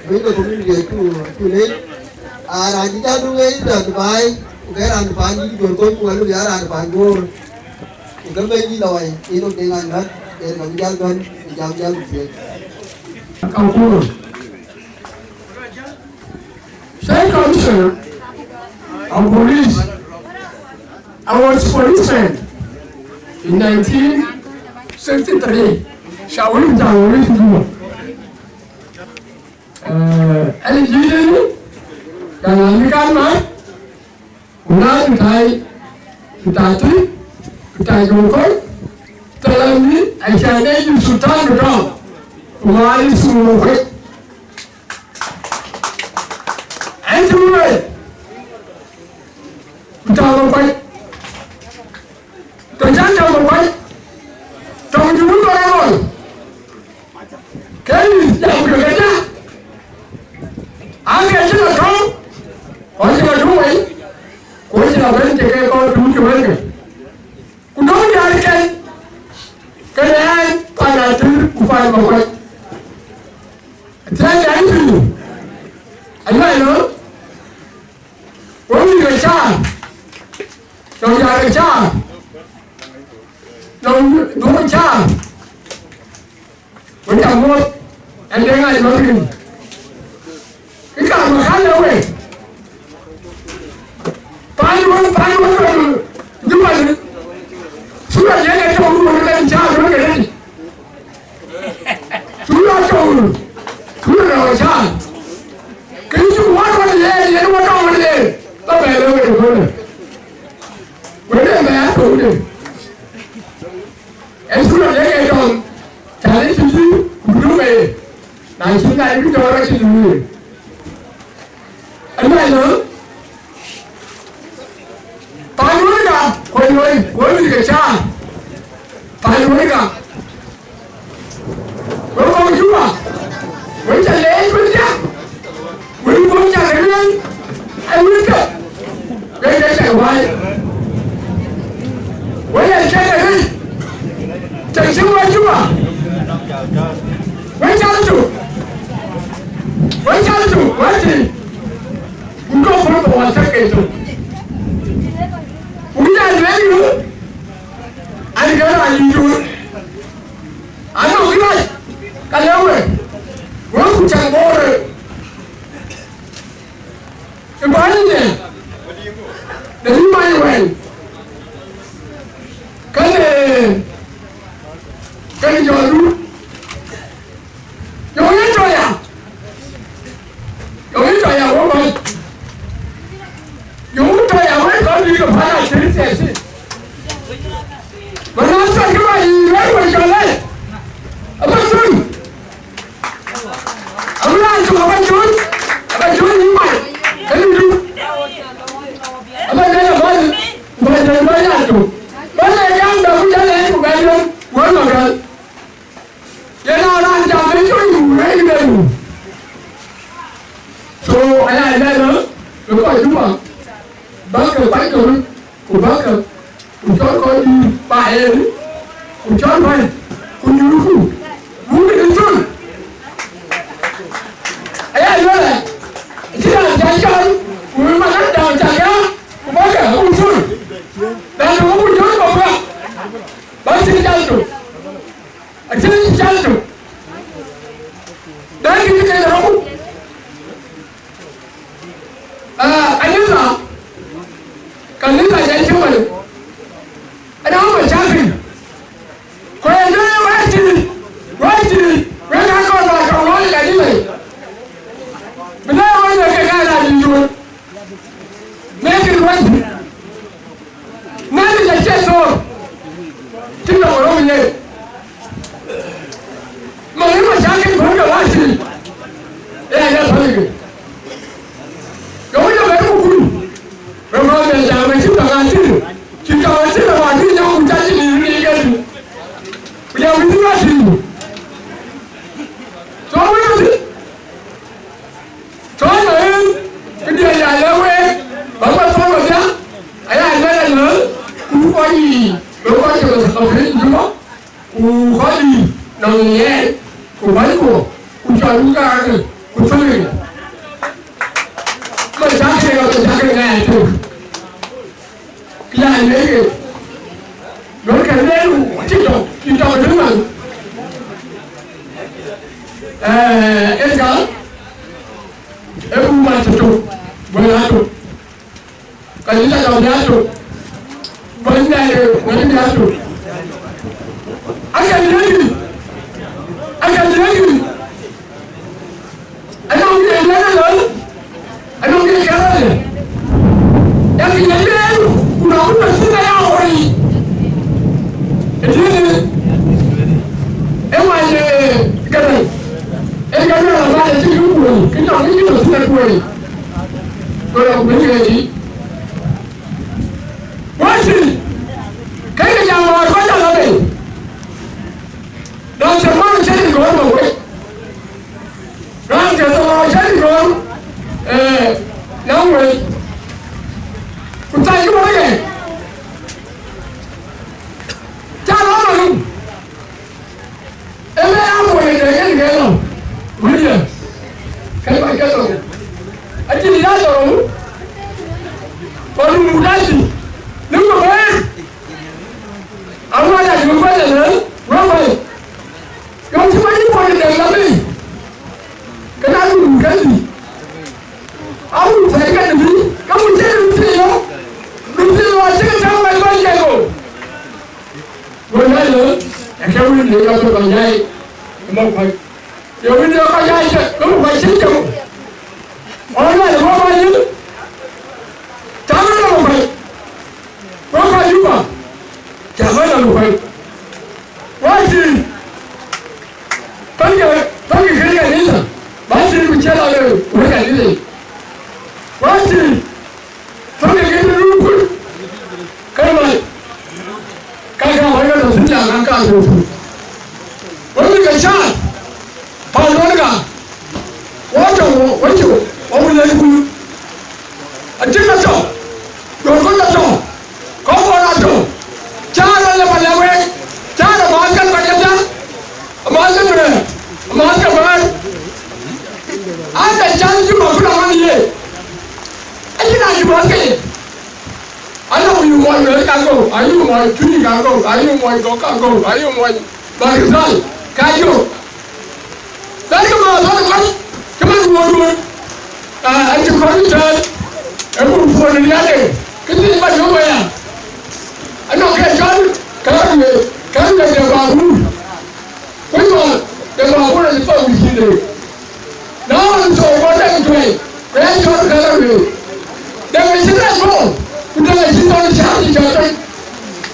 bï de community ë cu, cu leec. Ah, raan cï jal duŋ ë raan baai, ku ke raan paan dït Juɔ̈r Kony, ku wɛ̈l bï aa raan paan Bor. Ku ke bɛ̈ny dït lɔ wai, yen ë Deŋ Aŋäth, yen ka bï jal bɛ̈n, bï jam jal bï thiëëc. Kankuro. State Commissioner of Police. I was policeman in nineteen sixty-three. Shawul Jawul Juba. Eh, ɛn jiëëdënë, ka na mi kan ma, ku na mi tai, mi tai ti, mi tai jong kɔc, tɛ̈ la mi, acan ee yï sultan mi tɔŋ, ku ŋuan yï thuk mi kuec. Ɛn cï mi wëi, mi tɔŋ mi kuec, tɔ̈ can tɔŋ mi kuec, tɔŋ cï wun bä rɔl. Ke yï jam ke ke ja, aa ke cï lɔ tɔŋ, kɔc cï lɔ tuŋ wei, ku cï lɔ ben cï ke kɔn tuŋ cï wël ke. Ku dɔ̈ŋ diäär kɛn, ke ɛn pan Atïr ku pan Makuac. Athiɛɛi diäär piny, aluɛɛl lɔ, wek mïth ke caar, tɔ̈ diäär ke caar, tɔ̈ duɔ̈k ke caar. Wek ca muɔ̈th, ɛn de ŋac lɔ rin. Kë kaar bä kac ë wek. Paan wën, paan wën, wën, Juba, sura yen ë tɔ̈u wën, wën, wën, cä wën, wën, wën. Sura tɔ̈u, sura rɔt cä. Kë cuk wä rɔt yen, yen wä tɔ̈u wën yen. Ba bɛ lɔ wek ë köölë. Wën ë bɛ a tɔ̈u de. Ë sura de ke tɔ̈u. Cä lë cï cï, ku duk ë. Na cï ŋac bï jɔɔr acï lueel. Aluɛɛl lɔ, paan wënda, kuɔny wei, wël mïth ke caar. Paan wënda, wek kɔc Juba, wek ca leec wënda, wek kɔc ca ke lueel, ë wënda. Wek ke cak wai. Wek ya cak arëët. Cak cï wai Juba. Wek cal tuk. Wek cal tuk. Wek tï. Ku dɔk bï bä wal cak ke tuk. Ku ya lueel yu. An ke raan yï dur. An nɔŋ kï rac. Ka lëu wek. Wek ku cak Bor. Ë bäny ë, në bï mac wɛ̈ɛ̈l, kënë, kënë jɔl rut. Yɔ̈ŋ yïn tɔ̈ ya, yɔ̈ŋ yïn tɔ̈ ya, wä bäny. So, aya lɛ̈k ë kɔc Juba, bäk ke kuany ke röt, ku bäk ke, ku cɔl kɔc dïït ba ɣɛn, ku cɔl bäny, ku nyuurku, buk kë col. Aya lueel ë, cï raan cä cɔl, ku wek man raan cä gäär, ku bäk ke, ku col. Raan tök ku col kɔ̈k bäk, bäk cïn jäl tök. Acïn jäl tök. Dan kï ke rɔ̈ku. Ah, kanitha, kanitha jɛ cï wël. Ana ma cakï. Ku ë dee wɛ̈ɛ̈t tï, wɛ̈ɛ̈t tï, wek aa kɔn ba tɔŋ lɔ yï kanitha. Bï lɔ wël ke ka la dït duön. Make it right. Nani ya cheso. Tinda woro mwenye. Mami ma chake kwa wasi. Eh, ya pale. Yo, wina bari kukuru. Mama ya chama chita ngati. Chita ngati na wani ya kutaji ni ni gani. Ya wini wasi. So wini. Tɔ̈ në yen, këdiɛ̈ ya lɛ̈k week, bä bä thɔ̈n wadhiɛ, aya lɛ̈k ëlä, ku kɔc yiic, ku kɔc cï bɛ thɔ̈n piny Juba, ku kɔc yiic nɔm në yen, ku bänykuɔ, ku cɔl wïc kakë, ku thöl ënë. Mɛn cä ke, mɛn cä ke ŋɛɛc tök. Kë ya lëk, lɔ̈k kë lëk, cï tɔ̈, cï tɔ̈ kë dï man. Ee, en ka, ee ku man cï tɔ̈, bɔ̈ ya tɔ̈. Ka cï tɔ̈ ya tɔ̈. Bɔ̈ ya tɔ̈, bɔ̈ ya tɔ̈. Aka lëk, aka lëk. Anɔŋ kë lɛ̈k ëlä, anɔŋ kë kɛ̈ɛ̈r ëlä. Yak yɛn lɛ̈ɛ̈r, ku na ku tɔ̈ thïn aya ɣɔn yic. Ë tiëënë, ë wac, ee, Gäräŋ. Ee Gäräŋ la bä cï kë kuööny, kë nɔŋ kë tɔ̈ thïn akuööny. Go lɔ ku bï ŋiɛc yic. Wacï, ke ke jam ɣɔɔr kɔc ala bei. Dɔn cï man cï gɔ̈ɔ̈r bä wec. Raan ke thou cä dï gɔ̈ɔ̈r, ee, na wël. Ku thac wël ë, cä lɔ malu. Ë bɛ ya wël ë dek yen ke lɔ. William, ke kɔc ke thou. Acïn ya thou. Kɔc nu dac dï. Ni ku bɛ̈ɛ̈r. Awuɔ̈c aa cï kuany ëlë, wek kuany. Yɔŋ cï kuany cï puɔ̈ny ë dek lɔ bei, ke na dun ke dï. Awun thɛɛr ke dï, ke mun cï dun thii lɔ, dun thii lɔ acï ke cäŋ wɛl bɛ̈ny ke go. Go lɛ̈k lë, ë ke wun de yɔ̈k ke kɔc jai ë mɔ̈u kuany. Ye wun de kɔc jai cek, ke mɔ̈u kuany cï cek. Ɣɔn lɛ̈k lë wek kuany yïn, cäŋ wɛl ë mɔ̈u kuany. Wek kɔc Juba, cä bä nɔm kuany. Wacï, pänkï, pänkï kën kanitha, bä cï ku cï lɔ wek kanitha. Wacï, pänkï kën run kuc, kën mac, ka ka wä yɔt thïn, ya ŋa ka run kuc. Wek bï ke caat, Pan Luɔnka, wɔ tɔ̈, wɔ, wɔ cï, wɔ wun lɛc kun. Acï ke tɔ̈, duɔ̈ɔ̈r kɔc ke tɔ̈, kɔc bɔ̈ rɔt tɔ̈. Cä rɔt lɔ pan lɛ̈k week, cä rɔt maath ke kɔc ke tɔ̈, amaath ke duëër, amaath ke bäär. Ade cän cï bɔ̈ ku rɔt ŋɔn ye. Acïn raan cï bɔ̈ ke ye. Anɔŋ yï mɔc wël ka gou, ayï mɔc tui ka gou, ayï mɔc gɔ̈k ka gou, ayï mɔc Bakrithal ka jök. Bɛ̈ɛ̈rkï ma thɔ̈n ë kɔc cï man wuöörduön, aa, acï kɔc ë tɛ̈ɛ̈n, ë muk puɔ̈n ë riɛnde, kë thiin ba yök wëya. Anɔŋ kë cɔl kɛ̈ɛ̈r wëë, kɛ̈ɛ̈r wëë de bä wun. Kuc ɣɔn de bä wun acï thou wïc yïn de. Na ɣɔn thou bɔ̈ dek tuɛi, ku ya cɔl kɛ̈ɛ̈r wëë. Dek ë cï rɛc bɔ̈, ku dek ë cï thɔn cäär cï cɔl tuɛc.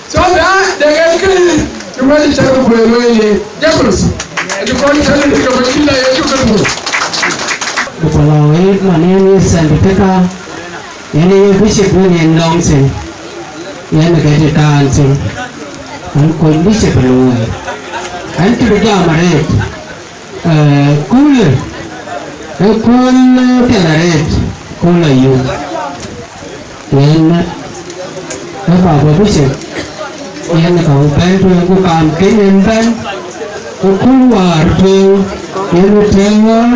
So na dek en kënë, të wɛ̈t cä ke kuëër wëë ye James, ë të kɔn cä ke ke bä cïn la Yecu Kërtho. Ku la wëët man en ye Saint Peter, en ye bishop wën en lɔŋ thïn, en ke të taan thïn, an kony bishop ë luɔi. An cï bï jam arëët. Ee, köölë, ee kööl, ee, piɛth arëët, kööl ayum. Yen, ee, baba bishop, yen ka bɛ̈n tueŋ ku kaam kën en bɛ̈n, ku kööl wäär tueŋ, yen tëëŋ ɣɔn,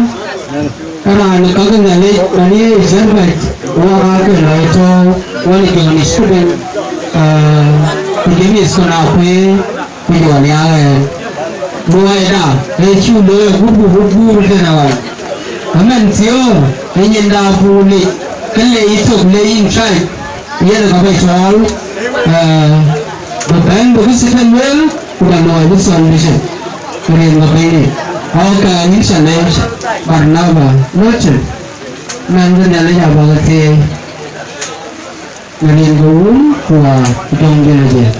raan ka ke Nhialic, man ye shepherd, wok aake lɔ tɔ̈u, wën John student, ee, ku James kɔn akuëër, ku jɔ liaak ɛn. Luɔida, ee cuk looi agut buk guur tënë ɣɔn. Ëmën thiɔ̈k, ee nyinda buk lic, ke le yï thok le yïn cac, yen ka bɛ cɔɔl, ee, bɛ bɛ̈n bï kë cï ke lueel, ku bɛ luɔi bï thɔn bï cïn. Rin ka bɛ̈ny ni. Ɣɔn ka yïn ca lec, Barnaba, Lɔcin. Mɛn bï Nhialic abä ke thieei. Në rin ke Wun ku Wä ku Jɔŋdït Lajik.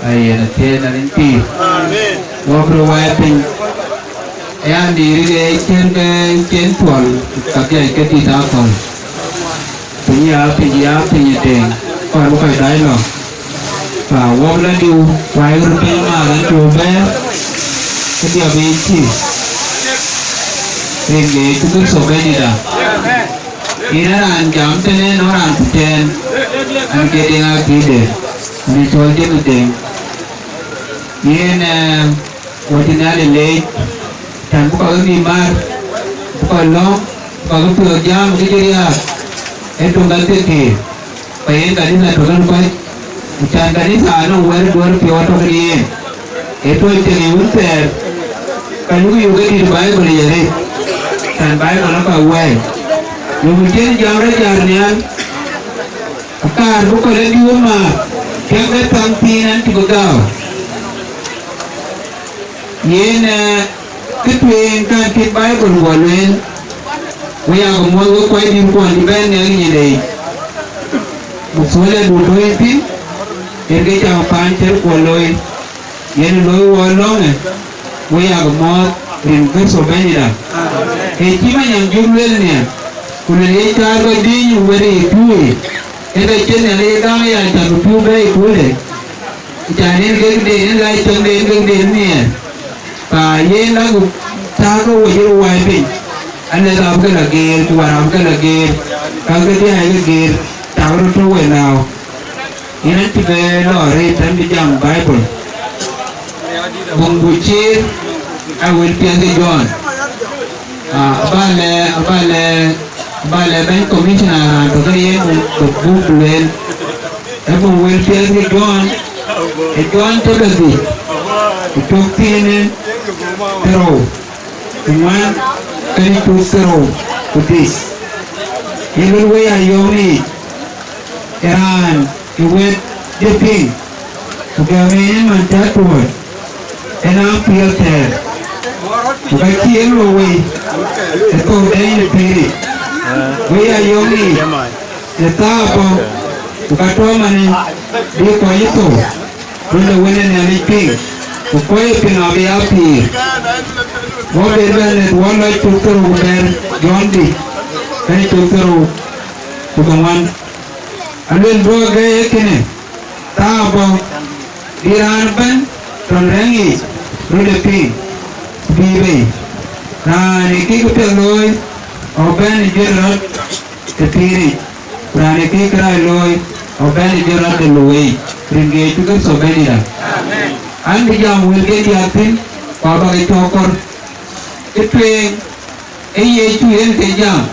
Ayen athiɛɛi në rin pïïr. Amen. Wok röt wɛɛr piny. Aya, dïïr ke cïn ke cïn tuɔl, ka dhiac ke dït akɔ̈l. Piny ya piny, ya piny ë teŋ, kɔc bï kɔc dac lɔ. Ka wok la diu, wai röt piny maar ë tuɔɔk bɛ̈ɛ̈r, ke dhiɔp yiic cï. Rin ke Yecu Kërtho Bɛ̈nydïïtda. Yen ë raan jam tënë nɔn raan ku tɛ̈ɛ̈n, an, ke Deŋ Akïïde, an, ë cɔl James Deŋ. Yen, ee, wɔ cï Nhialic leec, cän bï kɔc ke nhïïm maar, bï kɔc lɔ̈ŋ, bï kɔc ke piɔ̈ɔ̈th jääm kë cï riääk, ee töŋ ka thiekiir, ku yen kanitha tök en kɔc, ku cän kanitha anɔŋ wɛ̈t duɔ̈ɔ̈r piɔ̈u tɔ̈ kën yen. Ee tuɔɔc thiek yic wun thɛɛr, ka yuk yök ke dït Baibol yic arëët, cän Baibol ë ka wɛɛi. Yöŋ cïn jam rɔt jar nhial, akaar bï kɔc lɔ diu ë maar, piɛŋkë thaŋ thiin an, cï bï gääu. Yen, ee, kë tueŋ kan cït Baibol guɔ lueel, wek aa ke muɔ̈th wek kuacdït kuɔn cï bɛ̈n Nhialic nyinde yic. Bï thuɔ̈ldu tɔ̈ yïn thïn, yen ke cam paan cï rɔt guɔ looi. Yen looi wɔ lɔ̈ŋë, wek aa ke muɔ̈th rin Kërtho Bɛ̈nydïïtda. Ee cï Manyaŋ Juuk lueel nhial, ku lueel ye caar kɔc diëëny wɛ̈t ë piu yic, yen ke cïn Nhialic ë gam aya cä bï piu bɛ̈ɛ̈i ë köölde. Cän en kek den, en la cäŋ den kek den nhiɛɛr. Ka yen la ku tääkë wo jël wai piny, anɛth abï ke la geer, ku war abï ke la geer, ka ke diäi ke geer, tak röt tɔ̈ we nääu. Yen acï bɛ lɔ rëët tɛ̈n bï jam Baibol. Buŋ buk ciir, a wël piɛth ke Jɔn. Ah, aba lɛ, aba lɛ, aba lɛ bɛ̈ny commissioner raan tɔ̈ ke yen buk, buk, buk lueel. Ee buk wël piɛth ke Jɔn, ee Jɔn chapter dhïc, ku cök thiin en ke rou, ku ŋuan, ke cök ke rou, ku dhïc. Ye luel wei ayɔ̈ɔ̈m yiic, ee raan ë wɛ̈t de piŋ, ku gɛm en man cä tuɔɔc, en aa pïïr athɛɛr, ku ka cï en luɔk wei ë thou dɛɛny ë pïïric. Wei ayɔ̈ɔ̈m yiic, në thaa bɔ̈, ku ka tɔ̈ manë bï kɔc ë thou, röt de Wën ë Nhialic piŋ, ku kɔc ë piŋ abï aa pïïr. Wɔ ber bɛ̈n ë wɔ lɔc cök thërou ku bɛ̈ɛ̈r Jɔn dhïc, bɛ̈n cök thërou ku dhoŋuan. Aluel duɔ̈k ke ee kënë, thaa bɔ̈, bï raan ëbɛ̈n tɔ̈ rɛ̈ŋ yiic röt ë piŋ, ku bï bei. Raan ë kï këpiɛth looi, ɣɔ̈k bɛ̈n ë juëc rɔt ë pïïric, ku raan ë kï kërac looi, ɣɔ̈k bɛ̈n ë juëc rɔt de luɔic, rin ke Yecu Kërtho Bɛ̈nydïïtda. An, bï jam wëlken diäk thïn, ku abä ke cɔk kɔ̈r. Kë tueŋ, ee Yecu yen ke jam.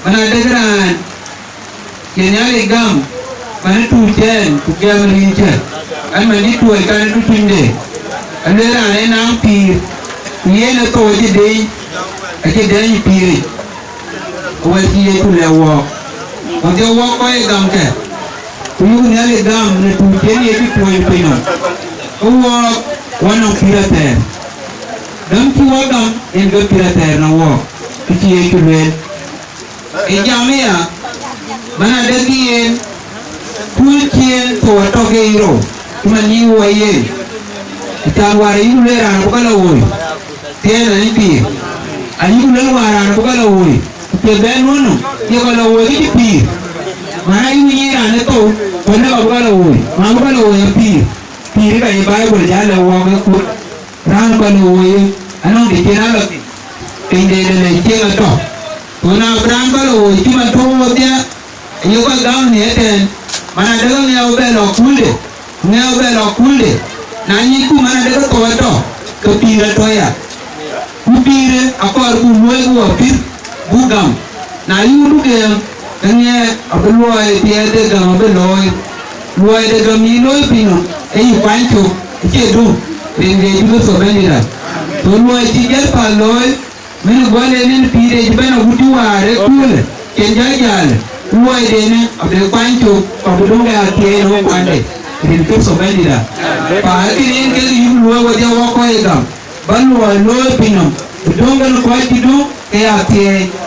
Man adek raan cï Nhialic gam, man ë tuuc cɛɛn, ku gɛm rïïcë, an, man cï tuɔɔc kan ë tutunyde, alueel raan ë naŋ pïïr, ku yen ë thou acï deeny, acï deeny ë pïïric, awɛ̈t cï Yecu lɛ̈k wɔɔk. Ɣɔn dhiɔ̈k wɔɔk kɔc ë gamkë, ku yuk Nhialic gam në tuuc cï en Yecu tuɔɔc ë piny nɔm, ke wɔɔk, wɔ nɔŋ pïïr athɛɛr. Gam cï wɔ gam, en ke pïïr athɛɛr në wɔɔk, kë cï Yecu lueel. Ë jam aya, man adek yen, tuuc cï en thou atɔ̈ ke yï rou, cï man yï wɔ yen. Ë can wäär ayï ku lueel raan abï kɔc lɔ woi, thiëëc anï pïïr. Ayï ku lueel wäär raan abï kɔc lɔ woi, ku piɛth bɛ̈n nuɔ̈n nɔm, ye kɔc lɔ woi ke cï pïïr. Man ayï ku nyic raan ë thou, ku ënɔɔk abï kɔc lɔ woi, ma abï kɔc lɔ woi apïïr. Pïïr ë ka ye Baibul jal lɛ̈k wɔɔk ë kut. Kɔn woi, anɔŋ de cïn alɔ piny, piny de de le cieŋ atɔ. Ku na bï raan kɔn woi cï man tɔ̈ wodhia, aye kɔc gam në ëtɛ̈ɛ̈n, man adekë ŋɛɛu bɛ lɔ kulde, ŋɛɛu bɛ lɔ kulde. Na nyicku man adekë thou atɔ, ke pïïr atɔ ya. Ku pïïrë akɔɔr buk luɔi buk wɔ pïr, buk gam. Na yï wuduk gɛɛm, ke ŋɛɛ abï luɔi piɛth de gam abï looi. Luɔi de gam yï looi piny nɔm, ee yï kuany cök, acie dum, rin ke cï Kërtho Bɛ̈nydït. Ku luɔi cï jäl päl looi, mɛn guɔl en en pïïr ë cï bɛ̈n awut cï waar ë kuulë, cïn jäl jäl, luɔi denë abï kuany cök, ku abï döŋ ke athiɛɛi në wek kuande, rin Kërtho Bɛ̈nydït. Pa ee kënë en kek yï luɔi wodhia wɔ kɔc ë gam. Ba luɔi looi piny nɔm, bï döŋ kën kɔc cï döŋ ke ya thiɛɛi,